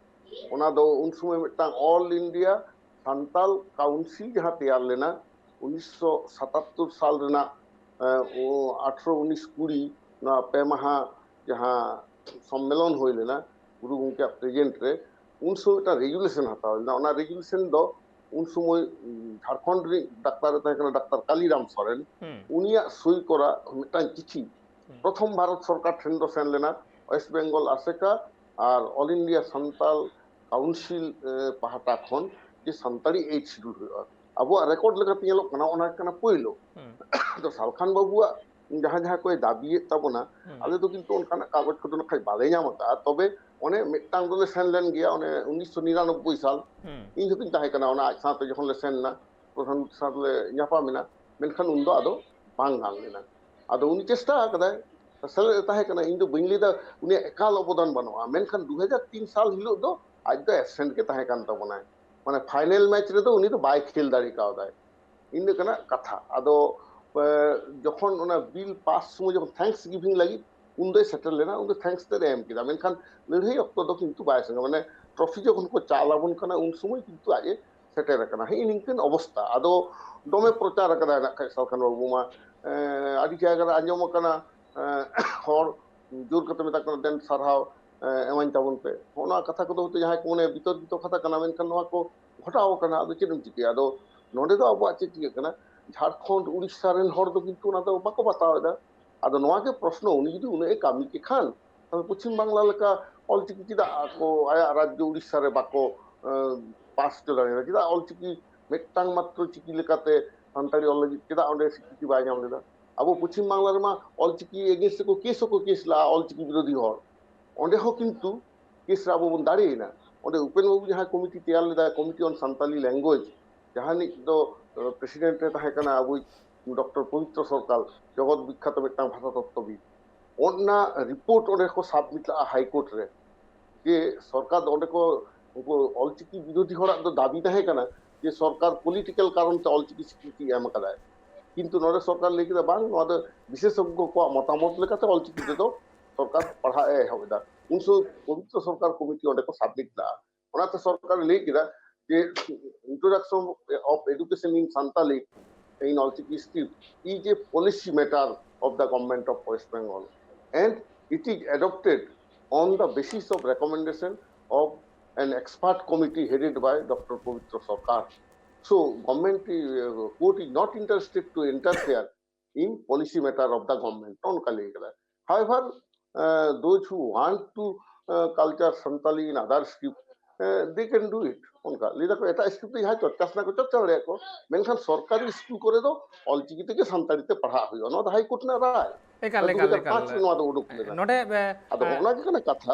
ᱚᱱᱟ ᱫᱚ ᱩᱱ ᱥᱚᱢᱚᱭ ᱢᱤᱫᱴᱟᱝ ᱚᱞ ᱤᱱᱰᱤᱭᱟ ᱥᱟᱱᱛᱟᱞ ᱠᱟᱣᱩᱱᱥᱤᱞ ᱡᱟᱦᱟᱸ ᱛᱮᱭᱟᱨ ᱞᱮᱱᱟ ᱩᱱᱤᱥᱥᱚ ᱥᱟᱛᱟᱛᱛᱚᱨ ᱥᱟᱞ ᱨᱮᱱᱟᱜ ᱟᱴᱷᱨᱚ ᱩᱱᱤᱥ ᱠᱩᱲᱤ, ᱱᱚᱣᱟ ᱯᱮ ᱢᱟᱦᱟ ᱡᱟᱦᱟᱸ ᱥᱚᱢᱢᱮᱞᱚᱱ ᱦᱩᱭ ᱞᱮᱱᱟ ᱜᱩᱨᱩ ᱜᱚᱢᱠᱮᱭᱟᱜ ᱯᱨᱮᱡᱮᱱᱴ ᱨᱮ, ᱩᱱ ᱥᱚᱢᱚᱭ ᱢᱤᱫᱴᱟᱝ ᱨᱮᱡᱩᱞᱮᱥᱚᱱ ᱦᱟᱛᱟᱣ ᱞᱮᱱᱟ᱾ ᱚᱱᱟ ᱨᱮᱡᱩᱞᱮᱥᱚᱱ ᱫᱚ ᱩᱱ ᱥᱚᱢᱚᱭ ᱡᱷᱟᱲᱠᱷᱚᱸᱰ ᱨᱤᱱᱤᱡ ᱰᱟᱠᱛᱟᱨ ᱮ ᱛᱟᱦᱮᱸ ᱠᱟᱱᱟ ᱰᱟᱠᱛᱟᱨ ᱠᱟᱞᱤᱨᱟᱢ ᱥᱚᱨᱮᱱ, ᱩᱱᱤᱭᱟᱜ ᱥᱳᱭ ᱠᱚᱨᱟ ᱢᱤᱫᱴᱟᱝ ᱪᱤᱴᱷᱤ ᱯᱨᱚᱛᱷᱚᱢ ᱵᱷᱟᱨᱚᱛ ᱥᱚᱨᱠᱟᱨ ᱴᱷᱮᱱ ᱫᱚ ᱥᱮᱱ ᱞᱮᱱᱟ, ᱳᱭᱮᱥᱴ ᱵᱮᱝᱜᱚᱞ ᱟᱥᱮᱠᱟ ᱟᱨ ᱚᱞ ᱤᱱᱰᱤᱭᱟ ᱥᱟᱱᱛᱟᱞ ᱠᱟᱣᱩᱱᱥᱤᱞ ᱯᱟᱦᱴᱟ ᱠᱷᱚᱱ ᱡᱮ ᱥᱟᱱᱛᱟᱲᱤ ᱮᱭᱤᱴ ᱥᱤᱰᱩᱞ ᱦᱩᱭᱩᱜᱼᱟ᱾ ᱟᱵᱚᱣᱟᱜ ᱨᱮᱠᱚᱨᱰ ᱞᱮᱠᱟᱛᱮ ᱧᱮᱞᱚᱜ ᱠᱟᱱᱟ ᱚᱱᱟ ᱠᱟᱱᱟ ᱯᱳᱭᱞᱳ᱾ ᱛᱚ ᱥᱟᱞᱠᱷᱟᱱ ᱵᱟᱹᱵᱩᱣᱟᱜ ᱡᱟᱦᱟᱸ ᱡᱟᱦᱟᱸ ᱠᱚᱭ ᱫᱟᱹᱵᱤᱭᱮᱫ ᱛᱟᱵᱚᱱᱟ, ᱟᱞᱮ ᱫᱚ ᱠᱤᱱᱛᱩ ᱚᱱᱠᱟᱱᱟᱜ ᱠᱟᱜᱚᱡᱽ ᱠᱚᱫᱚ ᱱᱟᱠᱷᱟᱡ ᱵᱟᱞᱮ ᱧᱟᱢ ᱟᱠᱟᱫᱼᱟ᱾ ᱛᱚᱵᱮ ᱚᱱᱮ ᱢᱤᱫᱴᱟᱝ ᱫᱚᱞᱮ ᱥᱮᱱ ᱞᱮᱱ ᱜᱮᱭᱟ, ᱚᱱᱮ ᱩᱱᱤᱥᱥᱚ ᱱᱤᱨᱟᱱᱚᱵᱵᱳᱭ ᱥᱟᱞ ᱤᱧ ᱦᱚᱸᱛᱚᱧ ᱛᱟᱦᱮᱸ ᱠᱟᱱᱟ ᱚᱱᱟ ᱟᱡ ᱥᱟᱶᱛᱮ ᱡᱚᱠᱷᱚᱱ ᱞᱮ ᱥᱮᱱ ᱮᱱᱟ, ᱯᱨᱚᱫᱷᱟᱱ ᱢᱚᱱᱛᱨᱤ ᱥᱟᱶ ᱞᱮ ᱧᱟᱯᱟᱢ ᱮᱱᱟ, ᱢᱮᱱᱠᱷᱟᱱ ᱩᱱᱫᱚ ᱟᱫᱚ ᱵᱟᱝ ᱜᱟᱱ ᱞᱮᱱᱟ᱾ ᱟᱫᱚ ᱩᱱᱤ ᱪᱮᱥᱴᱟ ᱟᱠᱟᱫᱟᱭ, ᱥᱮᱞᱮᱫ ᱮ ᱛᱟᱦᱮᱸ ᱠᱟᱱᱟ, ᱤᱧ ᱫᱚ ᱵᱟᱹᱧ ᱞᱟᱹᱭᱫᱟ ᱩᱱᱤᱭᱟᱜ ᱮᱠᱟᱞ ᱚᱵᱚᱫᱟᱱ ᱵᱟᱹᱱᱩᱜᱼᱟ, ᱢᱮᱱᱠᱷᱟᱱ ᱫᱩ ᱦᱟᱡᱟᱨ ᱛᱤᱱ ᱥᱟᱞ ᱦᱤᱞᱳᱜ ᱫᱚ ᱟᱡ ᱫᱚ ᱮᱵᱥᱮᱱᱴ ᱜᱮ ᱛᱟᱦᱮᱸ ᱠᱟᱱ ᱛᱟᱵᱚᱱᱟᱭ᱾ ᱢᱟᱱᱮ ᱯᱷᱟᱭᱱᱮᱞ ᱢᱮᱪ ᱨᱮᱫᱚ ᱩᱱᱤ ᱫᱚ ᱵᱟᱭ ᱠᱷᱮᱞ ᱫᱟᱲᱮ ᱠᱟᱣᱫᱟᱭ᱾ ᱤᱱᱟᱹ ᱠᱟᱱᱟ ᱠᱟᱛᱷᱟ᱾ ᱟᱫᱚ ᱡᱚᱠᱷᱚᱱ ᱚᱱᱟ ᱵᱤᱞ ᱯᱟᱥ ᱥᱚᱢᱚᱭ ᱡᱚᱠᱷᱚᱱ ᱛᱷᱮᱝᱠᱥ ᱜᱤᱵᱷᱤᱝ ᱞᱟᱹᱜᱤᱫ ᱩᱱ ᱫᱚᱭ ᱥᱮᱴᱮᱨ ᱞᱮᱱᱟ, ᱩᱱ ᱫᱚ ᱛᱷᱮᱝᱠᱥ ᱛᱮᱫ ᱮ ᱮᱢ ᱠᱮᱫᱟ, ᱢᱮᱱᱠᱷᱟᱱ ᱞᱟᱹᱲᱦᱟᱹᱭ ᱚᱠᱛᱚ ᱫᱚ ᱠᱤᱱᱛᱩ ᱵᱟᱭ ᱥᱮᱱᱟ᱾ ᱢᱟᱱᱮ ᱴᱨᱚᱯᱷᱤ ᱡᱚᱠᱷᱚᱱ ᱠᱚ ᱪᱟᱞ ᱟᱵᱚᱱ ᱠᱟᱱᱟ ᱩᱱ ᱥᱚᱢᱚᱭ ᱠᱤᱱᱛᱩ ᱟᱡ ᱮ ᱥᱮᱴᱮᱨ ᱟᱠᱟᱱᱟ᱾ ᱦᱮᱸ, ᱱᱤᱝᱠᱟᱹᱱ ᱚᱵᱚᱥᱛᱟ᱾ ᱟᱫᱚ ᱫᱚᱢᱮ ᱯᱨᱚᱪᱟᱨ ᱟᱠᱟᱫᱟᱭ ᱱᱟᱜ ᱠᱷᱟᱡ ᱥᱟᱞᱠᱷᱟᱱ ᱵᱟᱹᱵᱩ ᱢᱟ᱾ ᱟᱹᱰᱤ ᱡᱟᱭᱜᱟ ᱨᱮ ᱟᱸᱡᱚᱢ ᱟᱠᱟᱱᱟ, ᱦᱚᱲ ᱡᱳᱨ ᱠᱟᱛᱮ ᱢᱮᱛᱟᱜ ᱠᱟᱱᱟ, "ᱫᱮᱱ ᱥᱟᱨᱦᱟᱣ ᱮᱢᱟᱹᱧ ᱛᱟᱵᱚᱱ ᱯᱮ᱾" ᱦᱚᱸᱜᱼᱚ ᱱᱚᱣᱟ ᱠᱟᱛᱷᱟ ᱠᱚᱫᱚ ᱦᱚᱭᱛᱳ ᱡᱟᱦᱟᱸᱭ ᱠᱚ ᱢᱚᱱᱮᱭᱟ ᱵᱤᱛᱚᱨᱠᱤᱛᱚ ᱠᱟᱛᱷᱟ ᱠᱟᱱᱟ, ᱢᱮᱱᱠᱷᱟᱱ ᱱᱚᱣᱟ ᱠᱚ ᱜᱷᱚᱴᱟᱣ ᱟᱠᱟᱱᱟ᱾ ᱟᱫᱚ ᱪᱮᱫ ᱮᱢ ᱪᱤᱠᱟᱹᱭᱟ? ᱟᱫᱚ ᱱᱚᱰᱮ ᱫᱚ ᱟᱵᱚᱣᱟᱜ ᱪᱮᱫ ᱪᱤᱠᱟᱹᱜ ᱠᱟᱱᱟ? ᱡᱷᱟᱲᱠᱷᱚᱸᱰ, ᱩᱲᱤᱥᱥᱟ ᱨᱮᱱ ᱦᱚᱲ ᱫᱚ ᱠᱤᱱᱛᱩ ᱚᱱᱟ ᱫᱚ ᱵᱟᱠᱚ ᱵᱟᱛᱟᱣ ᱮᱫᱟ᱾ ᱟᱫᱚ ᱱᱚᱣᱟ ᱜᱮ ᱯᱨᱚᱥᱱᱚ, ᱩᱱᱤ ᱡᱩᱫᱤ ᱩᱱᱟᱹᱜ ᱮ ᱠᱟᱹᱢᱤ ᱠᱮ ᱠᱷᱟᱱ, ᱛᱟᱦᱞᱮ ᱯᱚᱪᱷᱤᱢ ᱵᱟᱝᱞᱟ ᱞᱮᱠᱟ ᱚᱞᱪᱤᱠᱤ ᱪᱮᱫᱟᱜ ᱟᱠᱚ ᱟᱭᱟᱜ ᱨᱟᱡᱽᱡᱚ ᱩᱲᱤᱥᱥᱟ ᱨᱮ ᱵᱟᱠᱚ ᱯᱟᱥ ᱦᱚᱪᱚ ᱫᱟᱲᱮᱭᱟᱫᱟ? ᱪᱮᱫᱟᱜ ᱚᱞᱪᱤᱠᱤ ᱢᱤᱫᱴᱟᱝ ᱢᱟᱛᱨᱚ ᱪᱤᱠᱤ ᱞᱮᱠᱟᱛᱮ ᱥᱟᱱᱛᱟᱲᱤ ᱚᱞ ᱞᱟᱹᱜᱤᱫ ᱪᱮᱫᱟᱜ ᱚᱸᱰᱮ ᱥᱤᱠᱨᱤᱛᱤ ᱵᱟᱭ ᱧᱟᱢ ᱞᱮᱫᱟ? ᱟᱵᱚ ᱯᱚᱪᱷᱤᱢ ᱵᱟᱝᱞᱟ ᱨᱮᱢᱟ ᱚᱞᱪᱤᱠᱤ ᱮᱜᱮᱱᱥᱴ ᱨᱮᱠᱚ ᱠᱮᱥ ᱦᱚᱸᱠᱚ ᱠᱮᱥ ᱞᱟᱜᱼᱟ, ᱚᱞᱪᱤᱠᱤ ᱵᱤᱨᱳᱫᱷᱤ ᱦᱚᱲ᱾ ᱚᱸᱰᱮ ᱦᱚᱸ ᱠᱤᱱᱛᱩ ᱠᱮᱥ ᱨᱮ ᱟᱵᱚ ᱵᱚᱱ ᱫᱟᱲᱮᱭᱮᱱᱟ᱾ ᱚᱸᱰᱮ ᱩᱯᱮᱱ ᱵᱟᱵᱩ ᱡᱟᱦᱟᱸ ᱠᱚᱢᱤᱴᱤ ᱛᱮᱭᱟᱨ ᱞᱮᱫᱟᱭ, ᱠᱚᱢᱤᱴᱤ ᱚᱱ ᱥᱟᱱᱛᱟᱞᱤ ᱞᱮᱝᱜᱩᱭᱮᱡᱽ, ᱡᱟᱦᱟᱸ ᱱᱤᱡ ᱫᱚ ᱯᱨᱮᱥᱤᱰᱮᱱᱴ ᱮ ᱛᱟᱦᱮᱸ ᱠᱟᱱᱟ ᱟᱵᱚᱭᱤᱡ ᱰᱚᱠᱴᱚᱨ ᱯᱚᱵᱤᱛᱨᱚ ᱥᱚᱨᱠᱟᱨ, ᱡᱚᱜᱚᱛ ᱵᱤᱠᱠᱷᱟᱛᱚ ᱢᱤᱫᱴᱟᱝ ᱵᱷᱟᱥᱟ ᱛᱚᱛᱛᱚᱵᱤᱫ, ᱚᱱᱟ ᱨᱤᱯᱳᱨᱴ ᱚᱸᱰᱮ ᱠᱚ ᱥᱟᱵᱢᱤᱴ ᱞᱟᱜᱼᱟ ᱦᱟᱭᱠᱳᱨᱴ ᱨᱮ᱾ ᱡᱮ ᱥᱚᱨᱠᱟᱨ ᱫᱚ ᱚᱸᱰᱮ ᱠᱚ, ᱩᱱᱠᱩ ᱚᱞᱪᱤᱠᱤ ᱵᱤᱨᱳᱫᱷᱤ ᱦᱚᱲᱟᱜ ᱫᱚ ᱫᱟᱹᱵᱤ ᱛᱟᱦᱮᱸ ᱠᱟᱱᱟ ᱡᱮ ᱥᱚᱨᱠᱟᱨ ᱯᱚᱞᱤᱴᱤᱠᱟᱞ ᱠᱟᱨᱚᱱ ᱛᱮ ᱚᱞᱪᱤᱠᱤ ᱥᱤᱠᱨᱤᱛᱤ ᱮᱢ ᱟᱠᱟᱫᱟᱭ, ᱠᱤᱱᱛᱩ ᱱᱚᱰᱮ ᱥᱚᱨᱠᱟᱨ ᱞᱟᱹᱭ ᱠᱮᱫᱟ ᱵᱟᱝ, ᱱᱚᱣᱟ ᱫᱚ ᱵᱤᱥᱮᱥᱚᱜᱽᱜᱚ ᱠᱚᱣᱟᱜ ᱢᱚᱛᱟᱢᱚᱛ ᱞᱮᱠᱟᱛᱮ ᱚᱞᱪᱤᱠᱤ ᱛᱮᱫᱚ ᱥᱚᱨᱠᱟᱨ ᱯᱟᱲᱦᱟᱜ ᱮ ᱮᱦᱚᱵ ᱮᱫᱟ᱾ ᱩᱱ ᱥᱚᱢᱚᱭ ᱯᱚᱵᱤᱛᱨᱚ ᱥᱚᱨᱠᱟᱨ ᱠᱚᱢᱤᱴᱤ ᱚᱸᱰᱮ ᱠᱚ ᱥᱟᱵᱢᱤᱴ ᱞᱮᱫᱟ᱾ ᱚᱱᱟᱛᱮ ᱥᱚᱨᱠᱟᱨ ᱞᱟᱹᱭ ᱠᱮᱫᱟ ᱡᱮ introduction of education in Santali in Olchiki script is a policy matter of the government of West Bengal and it is adopted on the basis of recommendation of an expert committee headed by Doctor Pabitra Sarkar. So government, uh, court is not interested to interfere in policy matter of the government, ᱱᱚᱝᱠᱟ ᱞᱟᱹᱭ ᱠᱟᱫᱟ᱾ However, uh, those who want to uh, culture Santali in other script, uh, they can do it. ᱚᱱᱠᱟ ᱞᱟᱹᱭ ᱫᱟᱠᱚ ᱮᱴᱟᱜ script ᱛᱮ ᱡᱟᱦᱟᱸ ᱪᱚᱨᱪᱟ ᱥᱟᱱᱟ ᱠᱚ ᱪᱚᱨᱪᱟ ᱫᱟᱲᱮᱭᱟᱜ ᱠᱚ, ᱢᱮᱱᱠᱷᱟᱱ ᱥᱚᱨᱠᱟᱨᱤ ᱥᱠᱩᱞ ᱠᱚᱨᱮ ᱫᱚ ᱚᱞᱪᱤᱠᱤ ᱛᱮᱜᱮ ᱥᱟᱱᱛᱟᱲᱤ ᱛᱮ ᱯᱟᱲᱦᱟᱜ ᱦᱩᱭᱩᱜᱼᱟ᱾ ᱱᱚᱣᱟ ᱫᱚ ᱦᱟᱭᱠᱳᱨᱴ ᱨᱮᱱᱟᱜ ᱨᱟᱭ᱾ ᱮᱠᱟᱞ, ᱮᱠᱟᱞ, ᱮᱠᱟᱞ᱾ ᱫᱩ ᱦᱟᱡᱟᱨ ᱯᱟᱸᱪ ᱨᱮ ᱱᱚᱣᱟ ᱫᱚ ᱩᱰᱩᱠ ᱞᱮᱱᱟ᱾ ᱱᱚᱰᱮ, ᱮ, ᱟᱫᱚ ᱮ, ᱚᱱᱟ ᱜᱮ ᱠᱟᱱᱟ ᱠᱟᱛᱷᱟ᱾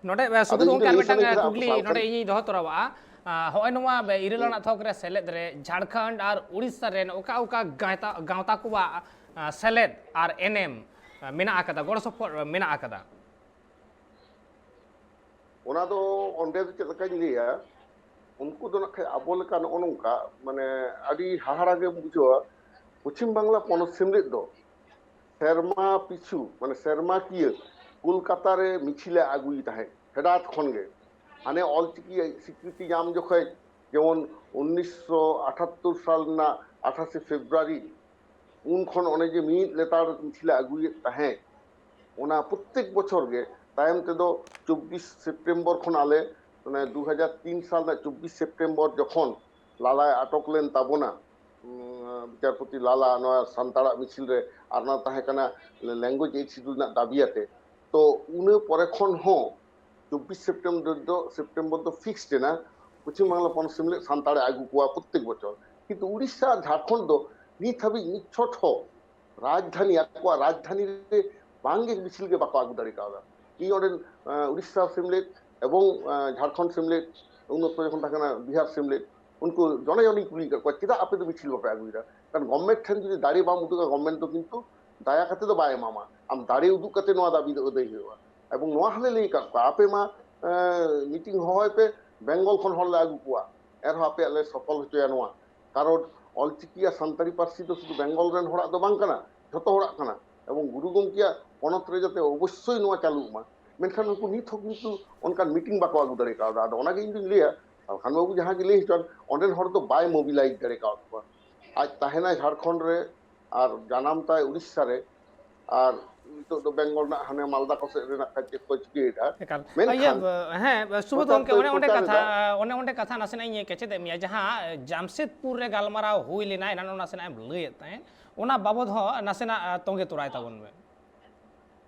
ᱱᱚᱰᱮ, ᱮ, ᱟᱫᱚ ᱥᱩᱵᱳᱫᱷ ᱤᱧ ᱜᱚᱢᱠᱮ ᱫᱚ ᱟᱨ ᱞᱟᱹᱭ ᱢᱤᱫᱴᱟᱝ, ᱥᱟᱱᱟᱧ ᱮ, ᱠᱟᱱᱟ, ᱟᱵᱚ ᱠᱩᱠᱞᱤ ᱥᱟᱶᱛᱟ ᱱᱚᱰᱮ ᱨᱮ ᱤᱧᱤᱧ ᱫᱚᱦᱚ ᱛᱚᱨᱟᱣᱟᱜᱼᱟ᱾ ᱟ, ᱦᱚᱸᱜᱼᱚᱭ ᱱᱚᱣᱟ ᱵᱮ-, ᱤᱨᱟᱹᱞ ᱦᱩᱸ᱾ ᱟᱱᱟᱜ ᱛᱷᱚᱠ ᱨᱮ ᱥᱮᱞᱮᱫ ᱨᱮ ᱡᱷᱟᱲᱠᱷᱚᱸᱰ ᱟᱨ ᱩᱲᱤᱥᱥᱟ ᱨᱮᱱ ᱚᱠᱟ ᱚᱠᱟ ᱜᱟᱶᱛᱟ, ᱜᱟᱶᱛᱟ ᱠᱚᱣᱟᱜ, ᱟ, ᱥᱮᱞᱮᱫ ᱟᱨ ᱮᱱᱮᱢ, ᱟ, ᱢᱮᱱᱟᱜ ᱟᱠᱟᱫᱟ, ᱜᱚᱲᱚ ᱥᱚᱯᱚᱦᱚᱫ ᱢᱮᱱᱟᱜ ᱟᱠᱟᱫᱟ? ᱚᱱᱟ ᱫᱚ ᱚᱸᱰᱮ ᱫᱚ ᱪᱮᱫ ᱞᱮᱠᱟᱧ ᱞᱟᱹᱭᱟ, ᱩᱱᱠᱩ ᱫᱚ ᱱᱟᱜ ᱠᱷᱟᱡ ᱟᱵᱚ ᱞᱮᱠᱟ ᱱᱚᱜᱼᱚ ᱱᱚᱝᱠᱟ, ᱢᱟᱱᱮ, ᱟᱹᱰᱤ ᱦᱟᱦᱟᱲᱟ ᱜᱮᱢ ᱵᱩᱡᱷᱟᱹᱣᱟ᱾ ᱯᱚᱪᱷᱤᱢ ᱵᱟᱝᱞᱟ ᱯᱚᱱᱚᱛ ᱥᱮᱢᱞᱮᱫ ᱫᱚ ᱥᱮᱨᱢᱟ ᱯᱤᱪᱷᱩ, ᱢᱟᱱᱮ, ᱥᱮᱨᱢᱟᱠᱤᱭᱟᱹ ᱠᱳᱞᱠᱟᱛᱟ ᱨᱮ ᱢᱤᱪᱷᱤᱞᱮ ᱟᱹᱜᱩᱭ ᱛᱟᱦᱮᱸᱫ ᱯᱷᱮᱰᱟᱛ ᱠᱷᱚᱱ ᱜᱮ᱾ ᱦᱟᱱᱮ ᱚᱞᱪᱤᱠᱤ ᱥᱤᱠᱨᱤᱛᱤ ᱧᱟᱢ ᱡᱚᱠᱷᱚᱡ, ᱡᱮᱢᱚᱱ ᱩᱱᱤᱥᱥᱚ ᱟᱴᱷᱟᱛᱛᱳᱨ ᱥᱟᱞ ᱨᱮᱱᱟᱜ ᱟᱴᱷᱟᱥᱮ ᱯᱷᱮᱵᱽᱨᱩᱣᱟᱨᱤ, ᱩᱱ ᱠᱷᱚᱱ ᱚᱱᱮ ᱡᱮ ᱢᱤᱫ ᱞᱮᱛᱟᱲ ᱢᱤᱪᱷᱤᱞᱮ ᱟᱹᱜᱩᱭᱮᱫ ᱛᱟᱦᱮᱸᱫ, ᱚᱱᱟ ᱯᱨᱚᱛᱛᱮᱠ ᱵᱚᱪᱷᱚᱨ ᱜᱮ᱾ ᱛᱟᱭᱚᱢ ᱛᱮᱫᱚ ᱪᱚᱵᱵᱤᱥ ᱥᱮᱯᱴᱮᱢᱵᱚᱨ ᱠᱷᱚᱱ ᱟᱞᱮ, ᱢᱟᱱᱮ, ᱫᱩ ᱦᱟᱡᱟᱨ ᱛᱤᱱ ᱥᱟᱞ ᱨᱮᱱᱟᱜ ᱪᱚᱵᱵᱤᱥ ᱥᱮᱯᱴᱮᱢᱵᱚᱨ ᱡᱚᱠᱷᱚᱱ ᱞᱟᱞᱟᱭ ᱟᱴᱚᱠ ᱞᱮᱱ ᱛᱟᱵᱚᱱᱟ, ᱩᱸ, ᱵᱤᱪᱟᱨᱯᱚᱛᱤ ᱞᱟᱞᱟ, ᱱᱚᱣᱟ ᱥᱟᱱᱛᱟᱲᱟᱜ ᱢᱤᱪᱷᱤᱞ ᱨᱮ, ᱟᱨ ᱚᱱᱟ ᱛᱟᱦᱮᱸ ᱠᱟᱱᱟ language aid schedule ᱨᱮᱱᱟᱜ ᱫᱟᱹᱵᱤ ᱟᱛᱮ᱾ ᱛᱚ ᱤᱱᱟᱹ ᱯᱚᱨᱮ ᱠᱷᱚᱱ ᱦᱚᱸ ᱪᱚᱵᱵᱤᱥ ᱥᱮᱯᱴᱮᱢᱵᱚᱨ ᱫᱚ, ᱥᱮᱯᱴᱮᱢᱵᱚᱨ ᱫᱚ ᱯᱷᱤᱠᱥᱰ ᱮᱱᱟ, ᱯᱚᱪᱷᱤᱢ ᱵᱟᱝᱞᱟ ᱯᱚᱱᱚᱛ ᱥᱮᱢᱞᱮᱫ ᱥᱟᱱᱛᱟᱲᱮ ᱟᱹᱜᱩ ᱠᱚᱣᱟ ᱯᱨᱚᱛᱛᱮᱠ ᱵᱚᱪᱷᱚᱨ᱾ ᱠᱤᱱᱛᱩ ᱩᱲᱤᱥᱥᱟ ᱟᱨ ᱡᱷᱟᱲᱠᱷᱚᱸᱰ ᱫᱚ ᱱᱤᱛ ᱦᱟᱹᱵᱤᱡ ᱢᱤᱫ ᱪᱷᱚᱴ ᱦᱚᱸ ᱨᱟᱡᱽᱫᱷᱟᱱᱤ, ᱟᱠᱚᱣᱟᱜ ᱨᱟᱡᱽᱫᱷᱟᱱᱤ ᱨᱮ ᱵᱟᱝᱜᱮ ᱢᱤᱪᱷᱤᱞ ᱜᱮ ᱵᱟᱠᱚ ᱟᱹᱜᱩ ᱫᱟᱲᱮ ᱠᱟᱣᱫᱟ᱾ ᱤᱧ ᱚᱸᱰᱮ, ᱟᱸ, ᱩᱲᱤᱥᱥᱟ ᱥᱮᱢᱞᱮᱫ ᱮᱵᱚᱝ, ᱟᱸ, ᱡᱷᱟᱲᱠᱷᱚᱸᱰ ᱥᱮᱢᱞᱮᱫ, ᱩᱱ ᱚᱠᱛᱚ ᱡᱚᱠᱷᱚᱱ ᱛᱟᱦᱮᱸ ᱠᱟᱱᱟ ᱵᱤᱦᱟᱨ ᱥᱮᱢᱞᱮᱫ, ᱩᱱᱠᱩ ᱡᱚᱱᱮ ᱡᱚᱱᱮᱧ ᱠᱩᱞᱤ ᱟᱠᱟᱫ ᱠᱚᱣᱟ, "ᱪᱮᱫᱟᱜ ᱟᱯᱮ ᱫᱚ ᱢᱤᱪᱷᱤᱞ ᱵᱟᱯᱮ ᱟᱹᱜᱩᱭᱮᱫᱟ?" ᱠᱟᱨᱚᱱ ᱜᱚᱵᱷᱢᱮᱱᱴ ᱴᱷᱮᱱ ᱡᱩᱫᱤ ᱫᱟᱲᱮ ᱵᱟᱢ ᱩᱫᱩᱜᱟ, ᱜᱚᱵᱷᱢᱮᱱᱴ ᱫᱚ ᱠᱤᱱᱛᱩ ᱫᱟᱭᱟ ᱠᱟᱛᱮ ᱫᱚ ᱵᱟᱭ ᱮᱢᱟᱢᱟ᱾ ᱟᱢ ᱫᱟᱲᱮ ᱩᱫᱩᱜ ᱠᱟᱛᱮ ᱱᱚᱣᱟ ᱫᱟᱹᱵᱤ ᱫᱚ ᱟᱹᱫᱟᱹᱭ ᱦᱩᱭᱩᱜᱼᱟ᱾ ᱮᱵᱚᱝ ᱱᱚᱣᱟ ᱦᱚᱸᱞᱮ ᱞᱟᱹᱭ ᱟᱠᱟᱫ ᱠᱚᱣᱟ, ᱟᱯᱮ ᱢᱟ ᱢᱤᱴᱤᱝ ᱦᱚᱦᱚᱭ ᱯᱮ, ᱵᱮᱝᱜᱚᱞ ᱠᱷᱚᱱ ᱦᱚᱲ ᱞᱮ ᱟᱹᱜᱩ ᱠᱚᱣᱟ, ᱮᱱᱨᱮᱦᱚᱸ ᱟᱯᱮᱭᱟᱜ ᱞᱮ ᱥᱚᱯᱷᱚᱞ ᱦᱚᱪᱚᱭᱟ ᱱᱚᱣᱟ᱾ ᱠᱟᱨᱚᱱ ᱚᱞᱪᱤᱠᱤ ᱟᱨ ᱥᱟᱱᱛᱟᱲᱤ ᱯᱟᱹᱨᱥᱤ ᱫᱚ ᱥᱩᱫᱷᱩ ᱵᱮᱝᱜᱚᱞ ᱨᱮᱱ ᱦᱚᱲᱟᱜ ᱫᱚ ᱵᱟᱝ ᱠᱟᱱᱟ, ᱡᱷᱚᱛᱚ ᱦᱚᱲᱟᱜ ᱠᱟᱱᱟ᱾ ᱮᱵᱚᱝ ᱜᱩᱨᱩ ᱜᱚᱢᱠᱮᱭᱟᱜ ᱯᱚᱱᱚᱛ ᱨᱮ ᱡᱟᱛᱮ ᱚᱵᱚᱥᱥᱳᱭ ᱱᱚᱣᱟ ᱪᱟᱹᱞᱩᱜ ᱢᱟ, ᱢᱮᱱᱠᱷᱟᱱ ᱩᱱᱠᱩ ᱱᱤᱛ ᱦᱚᱸ ᱠᱤᱱᱛᱩ ᱚᱱᱠᱟᱱ ᱢᱤᱴᱤᱝ ᱵᱟᱠᱚ ᱟᱹᱜᱩ ᱫᱟᱲᱮ ᱠᱟᱣᱫᱟ᱾ ᱟᱫᱚ ᱚᱱᱟᱜᱮ ᱤᱧ ᱫᱩᱧ ᱞᱟᱹᱭᱟ, ᱥᱟᱞᱠᱷᱟᱱ ᱵᱟᱹᱵᱩ ᱡᱟᱦᱟᱸ ᱜᱮ ᱞᱟᱹᱭ ᱦᱚᱪᱚᱣᱟᱱ, ᱚᱸᱰᱮᱱ ᱦᱚᱲ ᱫᱚ ᱵᱟᱭ ᱢᱳᱵᱤᱞᱟᱭᱤᱡᱽ ᱫᱟᱲᱮ ᱠᱟᱣᱫ ᱠᱚᱣᱟ᱾ ᱟᱡ ᱛᱟᱦᱮᱱᱟᱭ ᱡᱷᱟᱲᱠᱷᱚᱸᱰ ᱨᱮ, ᱟᱨ ᱡᱟᱱᱟᱢ ᱛᱟᱭ ᱩᱲᱤᱥᱥᱟ ᱨᱮ, ᱟᱨ ᱱᱤᱛᱚᱜ ᱫᱚ ᱵᱮᱝᱜᱚᱞ ᱨᱮᱱᱟᱜ ᱦᱟᱱᱮ ᱢᱟᱞᱫᱟ ᱠᱚ ᱥᱮᱫ ᱨᱮᱱᱟᱜ ᱠᱷᱟᱡ ᱪᱮᱫ ᱠᱚ ᱪᱤᱠᱟᱹᱭᱮᱫᱟ᱾ ᱮᱠᱟᱞ᱾ ᱢᱮᱱᱠᱷᱟᱱ ᱤᱭᱟᱹ, ᱦᱮᱸ, ᱥᱩᱵᱳᱫᱷ ᱯᱨᱚᱪᱟᱨ ᱜᱚᱢᱠᱮ, ᱫᱚᱭ ᱚᱱᱮ ᱚᱸᱰᱮ ᱯᱨᱚᱪᱟᱨ ᱠᱟᱛᱷᱟ, ᱮᱫᱟ᱾ ᱚᱱᱮ ᱚᱸᱰᱮ ᱠᱟᱛᱷᱟ ᱱᱟᱥᱮᱱᱟᱜ ᱤᱧ ᱠᱮᱪᱮᱫ ᱮᱫ ᱢᱮᱭᱟ, ᱡᱟᱦᱟᱸ ᱡᱟᱢᱥᱮᱫᱽᱯᱩᱨ ᱨᱮ ᱜᱟᱞᱢᱟᱨᱟᱣ ᱦᱩᱭ ᱞᱮᱱᱟ, ᱮᱱᱟᱱ ᱱᱟᱥᱮᱱᱟᱜ ᱮᱢ ᱞᱟᱹᱭᱮᱫ ᱛᱟᱦᱮᱸᱫ, ᱚᱱᱟ ᱵᱟᱵᱚᱫ ᱦᱚᱸ ᱱᱟᱥᱮᱱᱟᱜ ᱛᱚᱸᱜᱮ ᱛᱚᱨᱟᱭ ᱛᱟᱵᱚᱱ ᱢᱮ᱾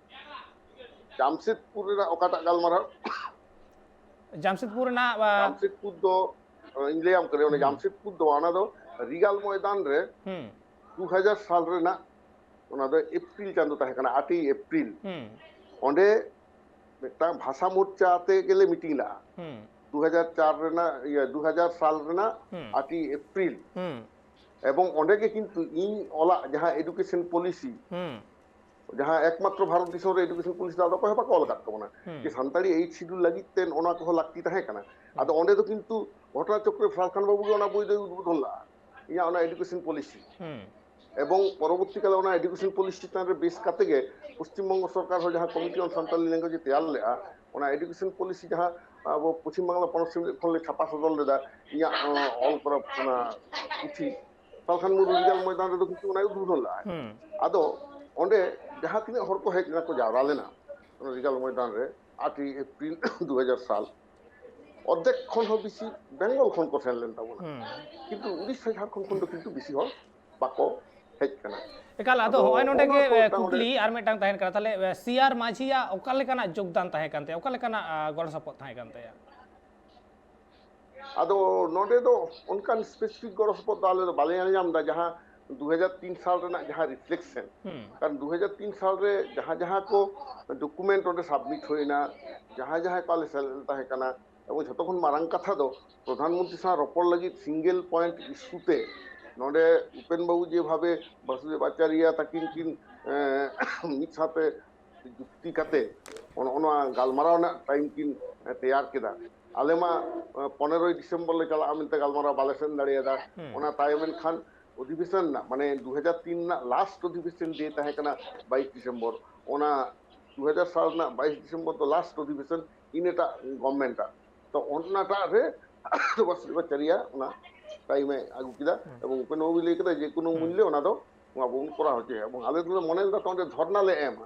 ᱡᱟᱢᱥᱮᱫᱽᱯᱩᱨ ᱨᱮᱱᱟᱜ ᱚᱠᱟᱴᱟᱜ ᱜᱟᱞᱢᱟᱨᱟᱣ? ᱡᱟᱢᱥᱮᱫᱽᱯᱩᱨ ᱨᱮᱱᱟᱜ, ᱟ, ᱡᱟᱢᱥᱮᱫᱽᱯᱩᱨ ᱫᱚ ᱤᱧ ᱞᱟᱹᱭᱟᱢ ᱠᱟᱹᱱᱟᱹᱧ, ᱚᱱᱟ ᱡᱟᱢᱥᱮᱫᱽᱯᱩᱨ ᱫᱚ, ᱚᱱᱟ ᱫᱚ ᱨᱤᱜᱟᱞ ᱢᱚᱭᱫᱟᱱ ᱨᱮ ᱦᱩᱸ, ᱫᱩ ᱦᱟᱡᱟᱨ ᱥᱟᱞ ᱨᱮᱱᱟᱜ, ᱚᱱᱟ ᱫᱚ ᱮᱯᱨᱤᱞ ᱪᱟᱸᱫᱳ ᱛᱟᱦᱮᱸ ᱠᱟᱱᱟ, ᱟᱴᱮᱭ ᱮᱯᱨᱤᱞ᱾ ᱦᱩᱸ, ᱚᱸᱰᱮ ᱢᱤᱫᱴᱟᱝ ᱵᱷᱟᱥᱟ ᱢᱳᱨᱪᱟ ᱟᱛᱮ ᱜᱮᱞᱮ ᱢᱤᱴᱤᱝ ᱞᱟᱜᱼᱟ᱾ ᱦᱩᱸ, ᱫᱩ ᱦᱟᱡᱟᱨ ᱪᱟᱨ ᱨᱮᱱᱟᱜ, ᱤᱭᱟᱹ, ᱫᱩ ᱦᱟᱡᱟᱨ ᱥᱟᱞ ᱨᱮᱱᱟᱜ ᱦᱩᱸ, ᱟᱴᱮᱭ ᱮᱯᱨᱤᱞ᱾ ᱦᱩᱸ, ᱮᱵᱚᱝ ᱚᱸᱰᱮ ᱜᱮ ᱠᱤᱱᱛᱩ ᱤᱧ ᱚᱞᱟᱜ ᱡᱟᱦᱟᱸ ᱮᱰᱩᱠᱮᱥᱚᱱ ᱯᱚᱞᱤᱥᱤ, ᱦᱩᱸ, ᱡᱟᱦᱟᱸ ᱮᱠᱢᱟᱛᱨᱚ ᱵᱷᱟᱨᱚᱛ ᱫᱤᱥᱚᱢ ᱨᱮ ᱮᱰᱩᱠᱮᱥᱚᱱ ᱯᱚᱞᱤᱥᱤ ᱫᱚ ᱟᱫᱚ ᱚᱠᱚᱭ ᱦᱚᱸ ᱵᱟᱠᱚ ᱚᱞ ᱟᱠᱟᱫ ᱛᱟᱵᱚᱱᱟ, ᱦᱩᱸ, ᱡᱮ ᱥᱟᱱᱛᱟᱲᱤ ᱮᱭᱤᱴ ᱥᱤᱰᱩᱞ ᱞᱟᱹᱜᱤᱫ ᱛᱮ ᱚᱱᱟ ᱠᱚᱦᱚᱸ ᱞᱟᱹᱠᱛᱤ ᱛᱟᱦᱮᱸ ᱠᱟᱱᱟ᱾ ᱟᱫᱚ ᱚᱸᱰᱮ ᱫᱚ ᱠᱤᱱᱛᱩ ᱜᱷᱚᱴᱚᱱᱟ ᱪᱚᱠᱨᱮ ᱥᱟᱞᱠᱷᱟᱱ ᱵᱟᱵᱩ ᱜᱮ ᱚᱱᱟ ᱵᱳᱭ ᱫᱚᱭ ᱩᱫᱵᱳᱫᱷᱚᱱ ᱞᱟᱜᱼᱟ, ᱤᱧᱟᱹᱜ ᱚᱱᱟ ᱮᱰᱩᱠᱮᱥᱚᱱ ᱯᱚᱞᱤᱥᱤ᱾ ᱦᱩᱸ, ᱮᱵᱚᱝ ᱯᱚᱨᱚᱵᱚᱨᱛᱤ ᱠᱟᱞᱮ ᱚᱱᱟ ᱮᱰᱩᱠᱮᱥᱚᱱ ᱯᱚᱞᱤᱥᱤ ᱪᱮᱛᱟᱱ ᱨᱮ ᱵᱮᱥ ᱠᱟᱛᱮ ᱜᱮ ᱯᱚᱥᱪᱤᱢ ᱵᱚᱝᱜᱚ ᱥᱚᱨᱠᱟᱨ ᱦᱚᱸ ᱡᱟᱦᱟᱸ Committee on Santali Language ᱮ ᱛᱮᱭᱟᱨ ᱞᱮᱜᱼᱟ, ᱚᱱᱟ ᱮᱰᱩᱠᱮᱥᱚᱱ ᱯᱚᱞᱤᱥᱤ ᱡᱟᱦᱟᱸ ᱟᱵᱚ ᱯᱚᱥᱪᱤᱢ ᱵᱟᱝᱞᱟ ᱯᱚᱱᱚᱛ ᱥᱮᱢᱞᱮᱫ ᱠᱷᱚᱱ ᱞᱮ ᱪᱷᱟᱯᱟ ᱥᱚᱫᱚᱨ ᱞᱮᱫᱟ, ᱤᱧᱟᱹᱜ, ᱚ, ᱚᱞ ᱠᱚᱨᱟ ᱚᱱᱟ ᱯᱩᱛᱷᱤ, ᱥᱟᱞᱠᱷᱟᱱ ᱢᱩᱨᱢᱩ ᱨᱤᱡᱟᱞ ᱢᱚᱭᱫᱟᱱ ᱨᱮᱫᱚ ᱠᱤᱱᱛᱩ ᱚᱱᱟᱭ ᱩᱫᱵᱳᱫᱷᱚᱱ ᱞᱮᱫᱟ᱾ ᱦᱩᱸ, ᱟᱫᱚ ᱚᱸᱰᱮ ᱡᱟᱦᱟᱸ ᱛᱤᱱᱟᱹᱜ ᱦᱚᱲ ᱠᱚ ᱦᱮᱡ ᱞᱮᱱᱟ, ᱠᱚ ᱡᱟᱣᱨᱟ ᱞᱮᱱᱟ ᱚᱱᱟ ᱨᱤᱡᱟᱞ ᱢᱚᱭᱫᱟᱱ ᱨᱮ ᱟᱴᱮᱭ ᱮᱯᱨᱤᱞ ᱫᱩ ᱦᱟᱡᱟᱨ ᱥᱟᱞ, ᱚᱨᱫᱷᱮᱠ ᱠᱷᱚᱱ ᱦᱚᱸ ᱵᱮᱥᱤ ᱵᱮᱝᱜᱚᱞ ᱠᱷᱚᱱ ᱠᱚ ᱥᱮᱱ ᱞᱮᱱ ᱛᱟᱵᱚᱱᱟ, ᱦᱩᱸ᱾ ᱠᱤᱱᱛᱩ ᱩᱲᱤᱥᱥᱟ ᱡᱷᱟᱲᱠᱷᱚᱸᱰ ᱠᱷᱚᱱ ᱫᱚ ᱠᱤᱱᱛᱩ ᱵᱮᱥᱤ ᱦᱚᱲ ᱵᱟᱠᱚ ᱦᱮᱡ ᱠᱟᱱᱟ᱾ ᱮᱠᱟᱞ, ᱟᱫᱚ ᱟᱫᱚ ᱦᱚᱸᱜᱼᱚᱭ ᱱᱚᱰᱮ ᱦᱚᱸᱜᱼᱚ ᱜᱮ, ᱱᱚᱣᱟ ᱠᱚ ᱮ, ᱢᱤᱫᱴᱟᱝ ᱚᱸᱰᱮ ᱠᱩᱠᱞᱤ ᱟᱨ ᱢᱤᱫᱴᱟᱝ ᱛᱟᱦᱮᱱ ᱠᱟᱱᱟ, ᱛᱟᱦᱞᱮ, ᱮ, ᱥᱤ ᱟᱨ ᱢᱟᱹᱡᱷᱤᱭᱟᱜ ᱚᱠᱟ ᱞᱮᱠᱟᱱᱟᱜ ᱡᱳᱜᱽᱫᱟᱱ ᱛᱟᱦᱮᱸ ᱠᱟᱱ ᱛᱟᱭᱟ, ᱚᱠᱟ ᱞᱮᱠᱟᱱᱟᱜ, ᱟ, ᱜᱚᱲᱚ ᱥᱚᱯᱚᱦᱚᱫ ᱛᱟᱦᱮᱸ ᱠᱟᱱ ᱛᱟᱭᱟ? ᱟᱫᱚ ᱱᱚᱰᱮ ᱫᱚ ᱚᱱᱠᱟᱱ ᱥᱯᱮᱥᱤᱯᱷᱤᱠ ᱜᱚᱲᱚ ᱥᱚᱯᱚᱦᱚᱫ ᱫᱚ ᱟᱞᱮ ᱫᱚ ᱵᱟᱞᱮ ᱧᱮᱞ ᱧᱟᱢ ᱮᱫᱟ, ᱡᱟᱦᱟᱸ ᱫᱩ ᱦᱟᱡᱟᱨ ᱛᱤᱱ ᱥᱟᱞ ᱨᱮᱱᱟᱜ ᱡᱟᱦᱟᱸ ᱨᱤᱯᱷᱞᱮᱠᱥᱚᱱ, ᱦᱩᱸ᱾ ᱠᱟᱨᱚᱱ ᱫᱩ ᱦᱟᱡᱟᱨ ᱛᱤᱱ ᱥᱟᱞ ᱨᱮ ᱡᱟᱦᱟᱸ ᱡᱟᱦᱟᱸ ᱠᱚ ᱰᱚᱠᱩᱢᱮᱱᱴ ᱚᱸᱰᱮ ᱥᱟᱵᱢᱤᱴ ᱦᱩᱭᱱᱟ, ᱡᱟᱦᱟᱸ ᱡᱟᱦᱟᱸᱭ ᱠᱚ ᱟᱞᱮ ᱥᱮᱞᱮᱫ ᱛᱟᱦᱮᱸ ᱠᱟᱱᱟ, ᱮᱵᱚᱝ ᱡᱷᱚᱛᱚ ᱠᱷᱚᱱ ᱢᱟᱨᱟᱝ ᱠᱟᱛᱷᱟ ᱫᱚ ᱯᱨᱚᱫᱷᱟᱱ ᱢᱚᱱᱛᱨᱤ ᱥᱟᱶ ᱨᱚᱯᱚᱲ ᱞᱟᱹᱜᱤᱫ ᱥᱤᱝᱜᱮᱞ ᱯᱚᱭᱮᱱᱴ ᱤᱥᱩ ᱛᱮ ᱱᱚᱰᱮ ᱩᱯᱮᱱ ᱵᱟᱵᱩ ᱡᱮᱵᱷᱟᱵᱮ ᱵᱟᱥᱩᱫᱮᱵ ᱟᱪᱟᱨᱭᱟ ᱛᱟᱹᱠᱤᱱ ᱠᱤᱱ, ᱮᱸ, ᱢᱤᱫ ᱥᱟᱶᱛᱮ ᱡᱩᱠᱛᱤ ᱠᱟᱛᱮ ᱚᱱ-, ᱚᱱᱟ ᱜᱟᱞᱢᱟᱨᱟᱣ ᱨᱮᱱᱟᱜ ᱴᱟᱭᱤᱢ ᱠᱤᱱ ᱛᱮᱭᱟᱨ ᱠᱮᱫᱟ᱾ ᱟᱞᱮ ᱢᱟ ᱯᱚᱱᱮᱨᱚᱭ ᱰᱤᱥᱮᱢᱵᱚᱨ ᱞᱮ ᱪᱟᱞᱟᱜᱼᱟ ᱢᱮᱱᱛᱮ ᱜᱟᱞᱢᱟᱨᱟᱣ ᱵᱟᱞᱮ ᱥᱮᱱ ᱫᱟᱲᱮᱭᱟᱫᱟ᱾ ᱚᱱᱟ ᱛᱟᱭᱚᱢ ᱮᱱᱠᱷᱟᱱ ᱚᱫᱷᱤᱵᱮᱥᱚᱱ ᱨᱮᱱᱟᱜ, ᱢᱟᱱᱮ ᱫᱩ ᱦᱟᱡᱟᱨ ᱛᱤᱱ ᱨᱮᱱᱟᱜ ᱞᱟᱥᱴ ᱚᱫᱷᱤᱵᱮᱥᱚᱱ ᱰᱮ ᱛᱟᱦᱮᱸ ᱠᱟᱱᱟ ᱵᱟᱭᱤᱥ ᱰᱤᱥᱮᱢᱵᱚᱨ᱾ ᱚᱱᱟ ᱫᱩ ᱦᱟᱡᱟᱨ ᱥᱟᱞ ᱨᱮᱱᱟᱜ ᱵᱟᱭᱤᱥ ᱰᱤᱥᱮᱢᱵᱚᱨ ᱫᱚ ᱞᱟᱥᱴ ᱚᱫᱷᱤᱵᱮᱥᱚᱱ ᱤᱱᱟᱹᱴᱟᱜ ᱜᱚᱵᱷᱢᱮᱱᱴᱟᱜ᱾ ᱛᱚ ᱚᱱᱟᱴᱟᱜ ᱨᱮ ᱵᱟᱥᱨᱤᱵᱟᱪᱟᱨᱤᱭᱟ ᱚᱱᱟ ᱴᱟᱭᱤᱢ ᱮ ᱟᱹᱜᱩ ᱠᱮᱫᱟ᱾ ᱮᱵᱚᱝ ᱩᱯᱮᱱ ᱵᱟᱵᱩᱭ ᱞᱟᱹᱭ ᱠᱮᱫᱟ, ᱡᱮ ᱠᱳᱱᱳ ᱢᱩᱞᱞᱮ ᱚᱱᱟ ᱫᱚ ᱱᱚᱣᱟ ᱵᱚᱱ ᱠᱚᱨᱟᱣ ᱦᱚᱪᱚᱭᱟ᱾ ᱮᱵᱚᱝ ᱟᱞᱮ ᱫᱚᱞᱮ ᱢᱚᱱᱮ ᱞᱮᱫᱟ ᱛᱚ ᱚᱸᱰᱮ ᱫᱷᱚᱨᱱᱟ ᱞᱮ ᱮᱢᱟ᱾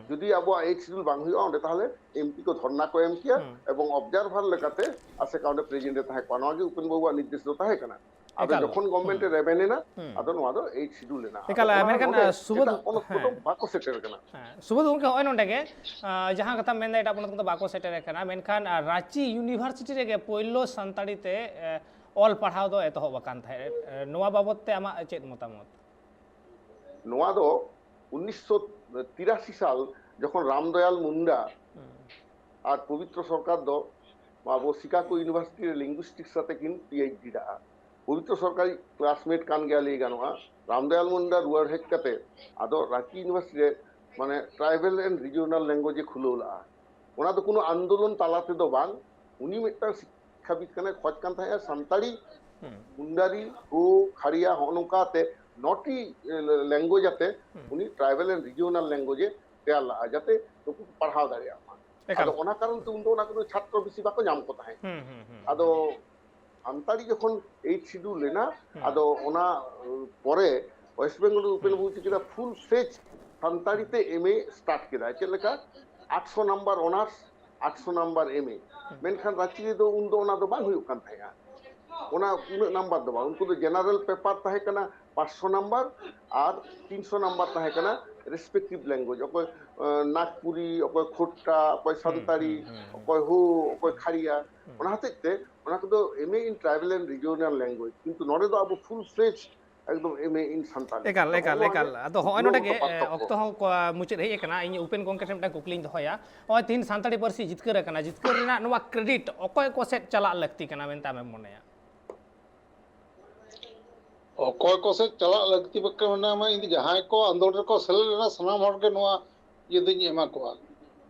ᱡᱩᱫᱤ ᱟᱵᱚᱣᱟᱜ ᱮᱭᱤᱴ ᱥᱤᱰᱩᱞ ᱵᱟᱝ ᱦᱩᱭᱩᱜᱼᱟ, ᱚᱸᱰᱮ ᱛᱟᱦᱚᱞᱮ ᱮᱢᱯᱤ ᱠᱚ ᱫᱷᱚᱨᱱᱟ ᱠᱚ ᱮᱢ ᱠᱮᱭᱟ ᱮᱵᱚᱝ ᱚᱵᱡᱟᱨᱵᱷᱟᱨ ᱞᱮᱠᱟᱛᱮ ᱟᱥᱮᱠᱟ ᱚᱸᱰᱮ ᱯᱨᱮᱡᱮᱱᱴ ᱮ ᱛᱟᱦᱮᱸ ᱠᱚᱜᱼᱟ᱾ ᱱᱚᱣᱟ ᱜᱮ ᱩᱯᱮᱱ ᱵᱟᱵᱩᱣᱟᱜ ᱱᱤᱨᱫᱮᱥ ᱫᱚ ᱛᱟᱦᱮᱸ ᱠᱟᱱᱟ᱾ ᱟᱫᱚ ᱮᱠᱟᱞ᱾ ᱡᱚᱠᱷᱚᱱ ᱜᱚᱵᱷᱢᱮᱱᱴ ᱮ ᱨᱮᱵᱮᱱ ᱮᱱᱟ, ᱟᱫᱚ ᱱᱚᱣᱟ ᱫᱚ ᱮᱭᱤᱴ ᱥᱤᱰᱩᱞ ᱮᱱᱟ᱾ ᱟᱫᱚ ᱮᱠᱟᱞ, ᱚᱱᱟ ᱢᱮᱱᱠᱷᱟᱱ, ᱱᱚᱰᱮ ᱟᱸ, ᱥᱩᱵᱳᱫᱷ, ᱮᱴᱟᱜ ᱯᱚᱱᱚᱛ ᱠᱚᱫᱚ ᱦᱮᱸ᱾ ᱵᱟᱠᱚ ᱥᱮᱴᱮᱨ ᱠᱟᱱᱟ᱾ ᱦᱮᱸ, ᱥᱩᱵᱳᱫᱷ ᱜᱚᱢᱠᱮ, ᱦᱚᱸᱜᱼᱚᱭ ᱱᱚᱰᱮ ᱜᱮ, ᱟᱸ, ᱡᱟᱦᱟᱸ ᱠᱟᱛᱷᱟᱢ ᱢᱮᱱᱫᱟ, ᱮᱴᱟᱜ ᱯᱚᱱᱚᱛ ᱠᱚᱫᱚ ᱵᱟᱠᱚ ᱥᱮᱴᱮᱨ ᱟᱠᱟᱱᱟ, ᱢᱮᱱᱠᱷᱟᱱ, ᱟᱸ, ᱨᱟᱸᱪᱤ ᱤᱭᱩᱱᱤᱵᱷᱟᱨᱥᱤᱴᱤ ᱨᱮᱜᱮ ᱯᱳᱭᱞᱳ ᱥᱟᱱᱛᱟᱲᱤ ᱛᱮ, ᱮ, ᱚᱞ ᱯᱟᱲᱦᱟᱣ ᱫᱚ ᱮᱛᱚᱦᱚᱵ ᱟᱠᱟᱱ ᱛᱟᱦᱮᱸᱫ᱾ ᱮ, ᱱᱚᱣᱟ ᱵᱟᱵᱚᱛ ᱛᱮ ᱟᱢᱟᱜ ᱪᱮᱫ ᱢᱚᱛᱟᱢᱚᱛ? ᱱᱚᱣᱟ ᱫᱚ ᱩᱱᱤᱥᱥᱚ ᱛᱤᱨᱟᱥᱤ ᱥᱟᱞ ᱡᱚᱠᱷᱚᱱ ᱨᱟᱢᱫᱚᱭᱟᱞ ᱢᱩᱱᱰᱟ ᱟᱨ ᱯᱚᱵᱤᱛᱨᱚ ᱥᱚᱨᱠᱟᱨ ᱫᱚ ᱟᱵᱚ ᱥᱤᱠᱟᱜᱳ ᱤᱭᱩᱱᱤᱵᱷᱟᱨᱥᱤᱴᱤ ᱨᱮ ᱞᱤᱝᱜᱩᱤᱥᱴᱤᱠᱥ ᱟᱛᱮ ᱠᱤᱱ ᱯᱤ ᱮᱭᱤᱪ ᱰᱤ ᱞᱟᱜᱼᱟ᱾ ᱯᱚᱵᱤᱛᱨᱚ ᱥᱚᱨᱠᱟᱨ ᱤᱡ ᱠᱞᱟᱥᱢᱮᱴ ᱠᱟᱱ ᱜᱮᱭᱟ ᱞᱟᱹᱭ ᱜᱟᱱᱚᱜᱼᱟ᱾ ᱨᱟᱢᱫᱚᱭᱟᱞ ᱢᱩᱱᱰᱟ ᱨᱩᱣᱟᱹᱲ ᱦᱮᱡ ᱠᱟᱛᱮ ᱟᱫᱚ ᱨᱟᱸᱪᱤ ᱤᱭᱩᱱᱤᱵᱷᱟᱨᱥᱤᱴᱤ ᱨᱮ, ᱢᱟᱱᱮ, ᱴᱨᱟᱭᱵᱮᱞ ᱮᱱᱰ ᱨᱤᱡᱤᱭᱚᱱᱟᱞ ᱞᱮᱝᱜᱩᱭᱮᱡᱽ ᱮ ᱠᱷᱩᱞᱟᱹᱣ ᱞᱟᱜᱼᱟ᱾ ᱚᱱᱟ ᱫᱚ ᱠᱳᱱᱳ ᱟᱱᱫᱳᱞᱚᱱ ᱛᱟᱞᱟ ᱛᱮᱫᱚ ᱵᱟᱝ, ᱩᱱᱤ ᱢᱤᱫᱴᱟᱝ ᱥᱤᱠᱠᱷᱟᱵᱤᱫ ᱠᱟᱱᱟᱭ, ᱠᱷᱚᱡᱽ ᱠᱟᱱ ᱛᱟᱦᱮᱸᱜᱼᱟ ᱥᱟᱱᱛᱟᱲᱤ, ᱢᱩᱱᱰᱟᱨᱤ, ᱦᱳ, ᱠᱷᱟᱲᱤᱭᱟ, ᱦᱚᱸᱜᱼᱚ ᱱᱚᱝᱠᱟ ᱟᱛᱮ ᱱᱚᱴᱤ ᱞᱮᱝᱜᱩᱭᱮᱡᱽ ᱟᱛᱮ ᱩᱱᱤ ᱴᱨᱟᱭᱵᱮᱞ ᱮᱱᱰ ᱨᱤᱡᱤᱭᱚᱱᱟᱞ ᱞᱮᱝᱜᱩᱭᱮᱡᱽ ᱮ ᱛᱮᱭᱟᱨ ᱞᱟᱜᱼᱟ, ᱡᱟᱛᱮ ᱱᱩᱠᱩ ᱠᱚ ᱯᱟᱲᱦᱟᱣ ᱫᱟᱲᱮᱭᱟᱜ ᱢᱟ᱾ ᱮᱠᱟᱞ᱾ ᱟᱫᱚ ᱚᱱᱟ ᱠᱟᱨᱚᱱ ᱛᱮ ᱩᱱᱫᱚ ᱚᱱᱟ ᱠᱚᱫᱚ ᱪᱷᱟᱛᱨᱚ ᱵᱮᱥᱤ ᱵᱟᱠᱚ ᱧᱟᱢ ᱠᱚ ᱛᱟᱦᱮᱸᱫ᱾ ᱦᱩᱸ, ᱦᱩᱸ, ᱦᱩᱸ, ᱟᱫᱚ ᱦᱩᱸ᱾ ᱥᱟᱱᱛᱟᱲᱤ ᱡᱚᱠᱷᱚᱱ ᱮᱭᱤᱴ ᱥᱤᱰᱩᱞ ᱞᱮᱱᱟ, ᱦᱩᱸ᱾ ᱟᱫᱚ ᱚᱱᱟ, ᱩ, ᱯᱚᱨᱮ ᱳᱭᱮᱥᱴ ᱵᱮᱝᱜᱚᱞ ᱨᱮ ᱩᱯᱮᱱ ᱦᱩᱸ᱾ ᱵᱟᱵᱩ ᱪᱤᱠᱟᱹ ᱠᱮᱫᱟ, ᱯᱷᱩᱞ ᱯᱷᱞᱮᱡᱽ ᱥᱟᱱᱛᱟᱲᱤ ᱛᱮ ᱮᱢ ᱮ ᱥᱴᱟᱨᱴ ᱠᱮᱫᱟ᱾ ᱪᱮᱫ ᱞᱮᱠᱟ? ᱟᱴᱥᱚ ᱱᱟᱢᱵᱟᱨ ᱚᱱᱟᱨᱥ, ᱟᱴᱥᱚ ᱱᱟᱢᱵᱟᱨ ᱮᱢ ᱮ᱾ ᱦᱩᱸ᱾ ᱢᱮᱱᱠᱷᱟᱱ ᱨᱟᱸᱪᱤ ᱨᱮᱫᱚ ᱩᱱᱫᱚ ᱚᱱᱟ ᱫᱚ ᱵᱟᱝ ᱦᱩᱭᱩᱜ ᱠᱟᱱ ᱛᱟᱦᱮᱸᱜᱼᱟ᱾ ᱚᱱᱟ ᱩᱱᱟᱹᱜ ᱱᱟᱢᱵᱟᱨ ᱫᱚ ᱵᱟᱝ, ᱩᱱᱠᱩ ᱫᱚ ᱡᱮᱱᱟᱨᱮᱞ ᱯᱮᱯᱟᱨ ᱛᱟᱦᱮᱸ ᱠᱟᱱᱟ ᱯᱟᱸᱪᱥᱚ ᱱᱟᱢᱵᱟᱨ, ᱟᱨ ᱛᱤᱱᱥᱚ ᱱᱟᱢᱵᱟᱨ ᱛᱟᱦᱮᱸ ᱠᱟᱱᱟ ᱨᱮᱥᱯᱮᱠᱴᱤᱵᱷ ᱞᱮᱝᱜᱩᱭᱮᱡᱽ, ᱚᱠᱚᱭ, ᱟᱸ, ᱱᱟᱜᱽᱯᱩᱨᱤ, ᱚᱠᱚᱭ ᱠᱷᱳᱴᱴᱟ, ᱚᱠᱚᱭ ᱦᱩᱸ, ᱥᱟᱱᱛᱟᱲᱤ, ᱦᱩᱸ, ᱦᱩᱸ, ᱦᱩᱸ᱾ ᱚᱠᱚᱭ ᱦᱳ, ᱚᱠᱚᱭ ᱦᱩᱸ᱾ ᱠᱷᱟᱲᱤᱭᱟ᱾ ᱦᱩᱸ᱾ ᱚᱱᱟ ᱦᱚᱛᱮᱡ ᱛᱮ ᱚᱱᱟ ᱠᱚᱫᱚ ᱮᱢ ᱮ in tribal and regional language, ᱠᱤᱱᱛᱩ ᱱᱚᱰᱮ ᱫᱚ ᱟᱵᱚ ᱯᱷᱩᱞ ᱯᱷᱞᱮᱡᱽ ᱮᱠᱫᱚᱢ ᱮᱢ ᱮ in ᱥᱟᱱᱛᱟᱲᱤ᱾ ᱮᱠᱟᱞ, ᱛᱚ ᱮᱠᱟᱞ, ᱦᱚᱸᱜᱼᱚ ᱱᱚᱣᱟ ᱜᱮ ᱮᱠᱟᱞ᱾ ᱟᱫᱚ ᱦᱚᱸᱜᱼᱚᱭ ᱱᱚᱰᱮ ᱱᱚᱣᱟ ᱜᱮ, ᱫᱚ ᱮ, ᱯᱟᱨᱛᱷᱚᱠᱠᱚ᱾ ᱚᱠᱛᱚ ᱦᱚᱸ ᱠᱚ, ᱢᱩᱪᱟᱹᱫ ᱦᱮᱡ ᱟᱠᱟᱱᱟ᱾ ᱤᱧ ᱩᱯᱮᱱ ᱜᱚᱢᱠᱮ ᱴᱷᱮᱱ ᱢᱤᱫᱴᱟᱝ ᱠᱩᱠᱞᱤᱧ ᱫᱚᱦᱚᱭᱟ᱾ ᱱᱚᱜᱼᱚᱭ ᱛᱤᱦᱤᱧ ᱥᱟᱱᱛᱟᱲᱤ ᱯᱟᱹᱨᱥᱤ ᱡᱤᱛᱠᱟᱹᱨ ᱟᱠᱟᱱᱟ, ᱡᱤᱛᱠᱟᱹᱨ ᱨᱮᱱᱟᱜ ᱱᱚᱣᱟ ᱠᱨᱮᱰᱤᱴ ᱚᱠᱚᱭ ᱠᱚ ᱥᱮᱫ ᱪᱟᱞᱟᱜ ᱞᱟᱹᱠᱛᱤ ᱠᱟᱱᱟ ᱢᱮᱱᱛᱮ ᱟᱢᱮᱢ ᱢᱚᱱᱮᱭᱟ? ᱚᱠᱚᱭ ᱠᱚ ᱥᱮᱫ ᱪᱟᱞᱟᱜ ᱞᱟᱹᱠᱛᱤ ᱵᱟᱠᱚ ᱢᱮᱱᱟ, ᱢᱟ ᱤᱧ ᱫᱚ ᱡᱟᱦᱟᱸᱭ ᱠᱚ ᱟᱱᱫᱳᱞᱚᱱ ᱨᱮᱠᱚ ᱥᱮᱞᱮᱫ ᱞᱮᱱᱟ, ᱥᱟᱱᱟᱢ ᱦᱚᱲ ᱜᱮ ᱱᱚᱣᱟ ᱤᱭᱟᱹ ᱫᱚᱧ ᱮᱢᱟ ᱠᱚᱣᱟ᱾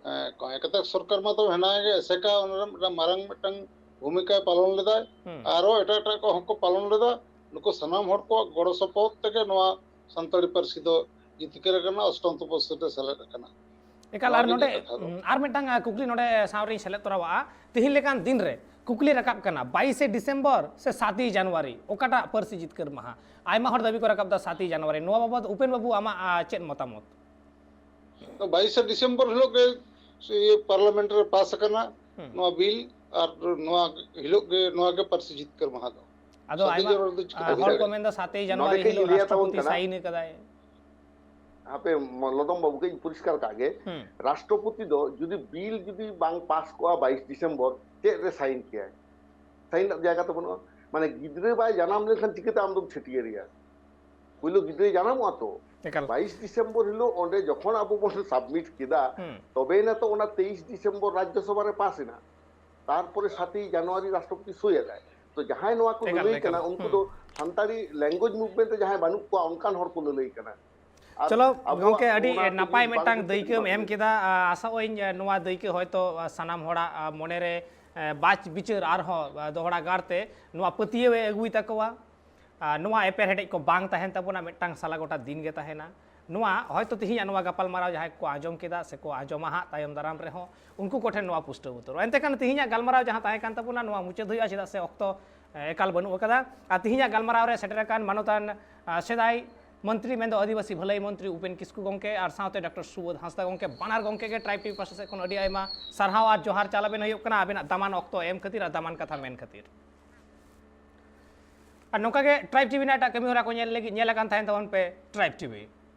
ᱦᱮᱸ, ᱠᱚᱭᱮᱠ ᱠᱟᱛᱮ ᱥᱚᱨᱠᱟᱨ ᱢᱟ ᱛᱚ ᱦᱮᱱᱟᱭ ᱜᱮ, ᱮᱥᱮᱠᱟ ᱚᱱᱟ ᱨᱮ ᱢᱤᱫᱴᱟᱝ ᱢᱟᱨᱟᱝ ᱢᱤᱫᱴᱟᱝ ᱵᱷᱩᱢᱤᱠᱟᱭ ᱯᱟᱞᱚᱱ ᱞᱮᱫᱟᱭ᱾ ᱦᱩᱸ᱾ ᱟᱨᱚ ᱮᱴᱟᱜ ᱮᱴᱟᱜ ᱠᱚᱦᱚᱸ ᱠᱚ ᱯᱟᱞᱚᱱ ᱞᱮᱫᱟ᱾ ᱱᱩᱠᱩ ᱥᱟᱱᱟᱢ ᱦᱚᱲ ᱠᱚᱣᱟᱜ ᱜᱚᱲᱚ ᱥᱚᱯᱚᱦᱚᱫ ᱛᱮᱜᱮ ᱱᱚᱣᱟ ᱥᱟᱱᱛᱟᱲᱤ ᱯᱟᱹᱨᱥᱤ ᱫᱚ ᱡᱤᱛᱠᱟᱹᱨ ᱟᱠᱟᱱᱟ, ᱚᱥᱴᱚᱢ ᱛᱚᱯᱚᱥᱤᱞ ᱨᱮ ᱥᱮᱞᱮᱫ ᱟᱠᱟᱱᱟ᱾ ᱮᱠᱟᱞ᱾ ᱱᱚᱣᱟ ᱟᱨ ᱜᱮ ᱱᱚᱰᱮ, ᱤᱧᱟᱹᱜ ᱠᱟᱛᱷᱟ ᱫᱚ᱾ ᱩᱸ, ᱟᱨ ᱢᱤᱫᱴᱟᱝ, ᱟ, ᱠᱩᱠᱞᱤ ᱱᱚᱰᱮ ᱥᱟᱶ ᱨᱤᱧ ᱥᱮᱞᱮᱫ ᱛᱚᱨᱟᱣᱟᱜᱼᱟ᱾ ᱛᱤᱦᱤᱧ ᱞᱮᱠᱟᱱ ᱫᱤᱱ ᱨᱮ ᱠᱩᱠᱞᱤ ᱨᱟᱠᱟᱵ ᱠᱟᱱᱟ, ᱵᱟᱭᱤᱥᱮ ᱰᱤᱥᱮᱢᱵᱚᱨ ᱥᱮ ᱥᱟᱛᱮᱭ ᱡᱟᱱᱩᱣᱟᱨᱤ, ᱚᱠᱟᱴᱟᱜ ᱯᱟᱹᱨᱥᱤ ᱡᱤᱛᱠᱟᱹᱨ ᱢᱟᱦᱟ? ᱟᱭᱢᱟ ᱦᱚᱲ ᱫᱟᱹᱵᱤ ᱠᱚ ᱨᱟᱠᱟᱵ ᱮᱫᱟ ᱥᱟᱛᱮᱭ ᱡᱟᱱᱩᱣᱟᱨᱤ᱾ ᱱᱚᱣᱟ ᱵᱟᱵᱚᱫ ᱩᱯᱮᱱ ᱵᱟᱹᱵᱩ, ᱟᱢᱟᱜ, ᱟ, ᱪᱮᱫ ᱢᱚᱛᱟᱢᱚᱛ? ᱵᱟᱭᱤᱥᱮ ᱰᱤᱥᱮᱢᱵᱚᱨ ᱦᱤᱞᱳᱜ ᱜᱮ ᱤᱭᱟᱹ ᱯᱟᱨᱞᱟᱢᱮᱱᱴ ᱨᱮ ᱯᱟᱥ ᱟᱠᱟᱱᱟ ᱦᱩᱸ᱾ ᱱᱚᱣᱟ ᱵᱤᱞ, ᱟᱨ ᱱᱚᱣᱟ ᱦᱤᱞᱳᱜ ᱜᱮ, ᱱᱚᱣᱟ ᱜᱮ ᱯᱟᱹᱨᱥᱤ ᱡᱤᱛᱠᱟᱹᱨ ᱢᱟᱦᱟ ᱫᱚ᱾ ᱟᱫᱚ ᱥᱟᱛᱮᱭ ᱟᱭᱢᱟ, ᱡᱟᱱᱩᱣᱟᱨᱤ ᱫᱚ ᱪᱤᱠᱟᱹ ᱟ, ᱦᱩᱭ ᱦᱚᱲ ᱠᱚ ᱫᱟᱲᱮᱭᱟᱜᱼᱟ? ᱢᱮᱱᱫᱟ ᱥᱟᱛᱮᱭ ᱱᱚᱰᱮ ᱡᱟᱱᱩᱣᱟᱨᱤ ᱠᱟᱹᱡ ᱦᱤᱞᱳᱜ ᱤᱧ ᱞᱟᱹᱭᱟ ᱛᱟᱵᱚᱱ ᱨᱟᱥᱴᱨᱚᱯᱚᱛᱤ ᱠᱟᱱᱟ᱾ ᱥᱟᱭᱤᱱ ᱟᱠᱟᱫᱟᱭ᱾ ᱦᱟᱯᱮ, ᱢ-, ᱞᱚᱫᱚᱢ ᱵᱟᱹᱵᱩ, ᱠᱟᱹᱡ ᱤᱧ ᱯᱚᱨᱤᱥᱠᱟᱨ ᱠᱟᱜ ᱜᱮ᱾ ᱦᱩᱸ᱾ ᱨᱟᱥᱴᱨᱚᱯᱚᱛᱤ ᱫᱚ ᱡᱩᱫᱤ ᱵᱤᱞ ᱡᱩᱫᱤ ᱵᱟᱝ ᱯᱟᱥ ᱠᱚᱜᱼᱟ ᱵᱟᱭᱤᱥ ᱰᱤᱥᱮᱢᱵᱚᱨ, ᱪᱮᱫ ᱨᱮ ᱥᱟᱭᱤᱱ ᱠᱮᱭᱟᱭ? ᱥᱟᱭᱤᱱ ᱨᱮᱱᱟᱜ ᱡᱟᱭᱜᱟ ᱛᱚ ᱵᱟᱹᱱᱩᱜᱼᱟ᱾ ᱢᱟᱱᱮ, ᱜᱤᱫᱽᱨᱟᱹ ᱵᱟᱭ ᱡᱟᱱᱟᱢ ᱞᱮᱱᱠᱷᱟᱱ ᱪᱤᱠᱟᱹᱛᱮ ᱟᱢ ᱫᱚᱢ ᱪᱷᱟᱹᱴᱭᱟᱹᱨᱮᱭᱟ? ᱯᱩᱭᱞᱩ ᱜᱤᱫᱽᱨᱟᱹᱭ ᱡᱟᱱᱟᱢᱚᱜᱼᱟ ᱛᱚ᱾ ᱮᱠᱟᱞ᱾ ᱵᱟᱭᱤᱥ ᱰᱤᱥᱮᱢᱵᱚᱨ ᱦᱤᱞᱳᱜ ᱚᱸᱰᱮ ᱡᱚᱠᱷᱚᱱ ᱟᱵᱚ ᱵᱚᱱ ᱥᱟᱵᱢᱤᱴ ᱠᱮᱫᱟ, ᱦᱩᱸ᱾ ᱛᱚᱵᱮᱭᱮᱱᱟ ᱛᱚ ᱚᱱᱟ ᱛᱮᱭᱤᱥ ᱰᱤᱥᱮᱢᱵᱚᱨ ᱨᱟᱡᱽᱡᱚᱥᱚᱵᱷᱟ ᱨᱮ ᱯᱟᱥ ᱮᱱᱟ, ᱛᱟᱨᱯᱚᱨᱮ ᱥᱟᱛᱮᱭ ᱡᱟᱱᱩᱣᱟᱨᱤ ᱨᱟᱥᱴᱨᱚᱯᱚᱛᱤ ᱥᱳᱭ ᱟᱫᱟᱭ᱾ ᱛᱚ ᱡᱟᱦᱟᱸᱭ ᱱᱚᱣᱟ ᱠᱚ ᱮᱠᱟᱞ, ᱞᱟᱹᱞᱟᱹᱭ ᱮᱠᱟᱞ᱾ ᱠᱟᱱᱟ, ᱩᱱᱠᱩ ᱦᱩᱸ᱾ ᱫᱚ ᱥᱟᱱᱛᱟᱲᱤ ᱞᱮᱝᱜᱩᱭᱮᱡᱽ ᱢᱩᱵᱷᱢᱮᱱᱴ ᱨᱮ ᱡᱟᱦᱟᱸᱭ ᱵᱟᱹᱱᱩᱜ ᱠᱚᱣᱟ, ᱚᱱᱠᱟᱱ ᱦᱚᱲ ᱠᱚ ᱞᱟᱹᱞᱟᱹᱭ ᱠᱟᱱᱟ᱾ ᱟᱨ ᱪᱚᱞᱚ ᱟᱵᱚᱣᱟᱜ ᱜᱚᱢᱠᱮ, ᱟᱹᱰᱤ ᱚᱱᱟ ᱠᱚ ᱱᱟᱯᱟᱭ ᱡᱩᱫᱤ ᱵᱟᱝ ᱢᱤᱫᱴᱟᱝ ᱠᱚ ᱫᱟᱹᱭᱠᱟᱹᱢ ᱠᱷᱟᱹᱛᱤᱨ ᱮᱢ ᱵᱟᱝ ᱠᱮᱫᱟ᱾ ᱟ, ᱟᱥᱟᱜ ᱟᱹᱧ, ᱮ, ᱱᱚᱣᱟ ᱫᱟᱹᱭᱠᱟᱹ ᱦᱚᱭᱛᱳ, ᱟ, ᱥᱟᱱᱟᱢ ᱦᱚᱲᱟᱜ, ᱟ, ᱢᱚᱱᱮᱨᱮ, ᱮ, ᱵᱟᱪ ᱵᱤᱪᱟᱹᱨ ᱟᱨᱦᱚᱸ, ᱟ, ᱫᱚᱦᱲᱟ ᱜᱟᱲᱛᱮ ᱱᱚᱣᱟ ᱯᱟᱹᱛᱭᱟᱹᱣ ᱮ ᱟᱹᱜᱩᱭ ᱛᱟᱠᱚᱣᱟ᱾ ᱟ, ᱱᱚᱣᱟ ᱮᱯᱮᱨᱦᱮᱸᱰᱮᱡ ᱠᱚ ᱵᱟᱝ ᱛᱟᱦᱮᱱ ᱛᱟᱵᱚᱱᱟ, ᱢᱤᱫᱴᱟᱝ ᱥᱟᱞᱟ ᱜᱚᱴᱟ ᱫᱤᱱ ᱜᱮ ᱛᱟᱦᱮᱱᱟ᱾ ᱱᱚᱣᱟ ᱦᱚᱭᱛᱳ ᱛᱮᱦᱮᱧᱟᱜ ᱱᱚᱣᱟ ᱜᱟᱯᱟᱞᱢᱟᱨᱟᱣ ᱡᱟᱦᱟᱸᱭ ᱠᱚ ᱟᱸᱡᱚᱢ ᱠᱮᱫᱟ ᱥᱮᱠᱚ ᱟᱸᱡᱚᱢᱟ ᱦᱟᱸᱜ ᱛᱟᱭᱚᱢ ᱫᱟᱨᱟᱢ ᱨᱮᱦᱚᱸ, ᱩᱱᱠᱩ ᱠᱚᱴᱷᱮᱱ ᱱᱚᱣᱟ ᱯᱩᱥᱴᱟᱹᱣ ᱩᱛᱟᱹᱨᱚᱜᱼᱟ᱾ ᱮᱱᱛᱮ ᱠᱷᱟᱱ ᱛᱮᱦᱮᱧᱟᱜ ᱜᱟᱞᱢᱟᱨᱟᱣ ᱡᱟᱦᱟᱸ ᱛᱟᱦᱮᱸ ᱠᱟᱱ ᱛᱟᱵᱚᱱᱟ, ᱱᱚᱣᱟ ᱢᱩᱪᱟᱹᱫ ᱦᱩᱭᱩᱜᱼᱟ, ᱪᱮᱫᱟᱜ ᱥᱮ ᱚᱠᱛᱚ, ᱮ, ᱮᱠᱟᱞ ᱵᱟᱹᱱᱩᱜ ᱟᱠᱟᱫᱟ᱾ ᱟᱨ ᱛᱮᱦᱮᱧᱟᱜ ᱜᱟᱞᱢᱟᱨᱟᱣ ᱨᱮ ᱥᱮᱴᱮᱨ ᱟᱠᱟᱱ ᱢᱟᱱᱚᱛᱟᱱ, ᱟ, ᱥᱮᱫᱟᱭ ᱢᱚᱱᱛᱨᱤ, ᱢᱮᱱᱫᱚ ᱟᱹᱫᱤᱵᱟᱹᱥᱤ ᱵᱷᱟᱹᱞᱟᱹᱭ ᱢᱚᱱᱛᱨᱤ ᱩᱯᱮᱱ ᱠᱤᱥᱠᱩ ᱜᱚᱢᱠᱮ ᱟᱨ ᱥᱟᱶᱛᱮ ᱰᱚᱠᱴᱚᱨ ᱥᱩᱵᱳᱫᱷ ᱦᱟᱸᱥᱫᱟ ᱜᱚᱢᱠᱮ, ᱵᱟᱱᱟᱨ ᱜᱚᱢᱠᱮ ᱜᱮ ᱴᱨᱟᱭᱤᱵᱽ ᱴᱤᱵᱷᱤ ᱯᱟᱦᱴᱟ ᱥᱮᱫ ᱠᱷᱚᱱ ᱟᱹᱰᱤ ᱟᱭᱢᱟ ᱥᱟᱨᱦᱟᱣ ᱟᱨ ᱡᱚᱦᱟᱨ ᱪᱟᱞ ᱟᱵᱮᱱ ᱦᱩᱭᱩᱜ ᱠᱟᱱᱟ, ᱟᱵᱮᱱᱟᱜ ᱫᱟᱢᱟᱱ ᱚᱠᱛᱚ ᱮᱢ ᱠᱷᱟᱹᱛᱤᱨ ᱟᱨ ᱫᱟᱢᱟᱱ ᱠᱟᱛᱷᱟ ᱢᱮᱱ ᱠᱷᱟᱹᱛᱤᱨ᱾ ᱟᱨ ᱱᱚᱝᱠᱟ ᱜᱮ ᱴᱨᱟᱭᱤᱵᱽ ᱴᱤᱵᱷᱤ ᱨᱮᱱᱟᱜ ᱮᱴᱟᱜ ᱠᱟᱹᱢᱤ ᱦᱚᱨᱟ ᱠᱚ ᱧᱮᱞ ᱞᱟᱹᱜᱤᱫ ᱧᱮᱞ ᱟᱠᱟᱱ ᱛᱟᱦᱮᱱ ᱛᱟᱵᱚᱱ ᱯᱮ ᱴᱨᱟᱭᱤᱵᱽ ᱴᱤᱵᱷᱤ᱾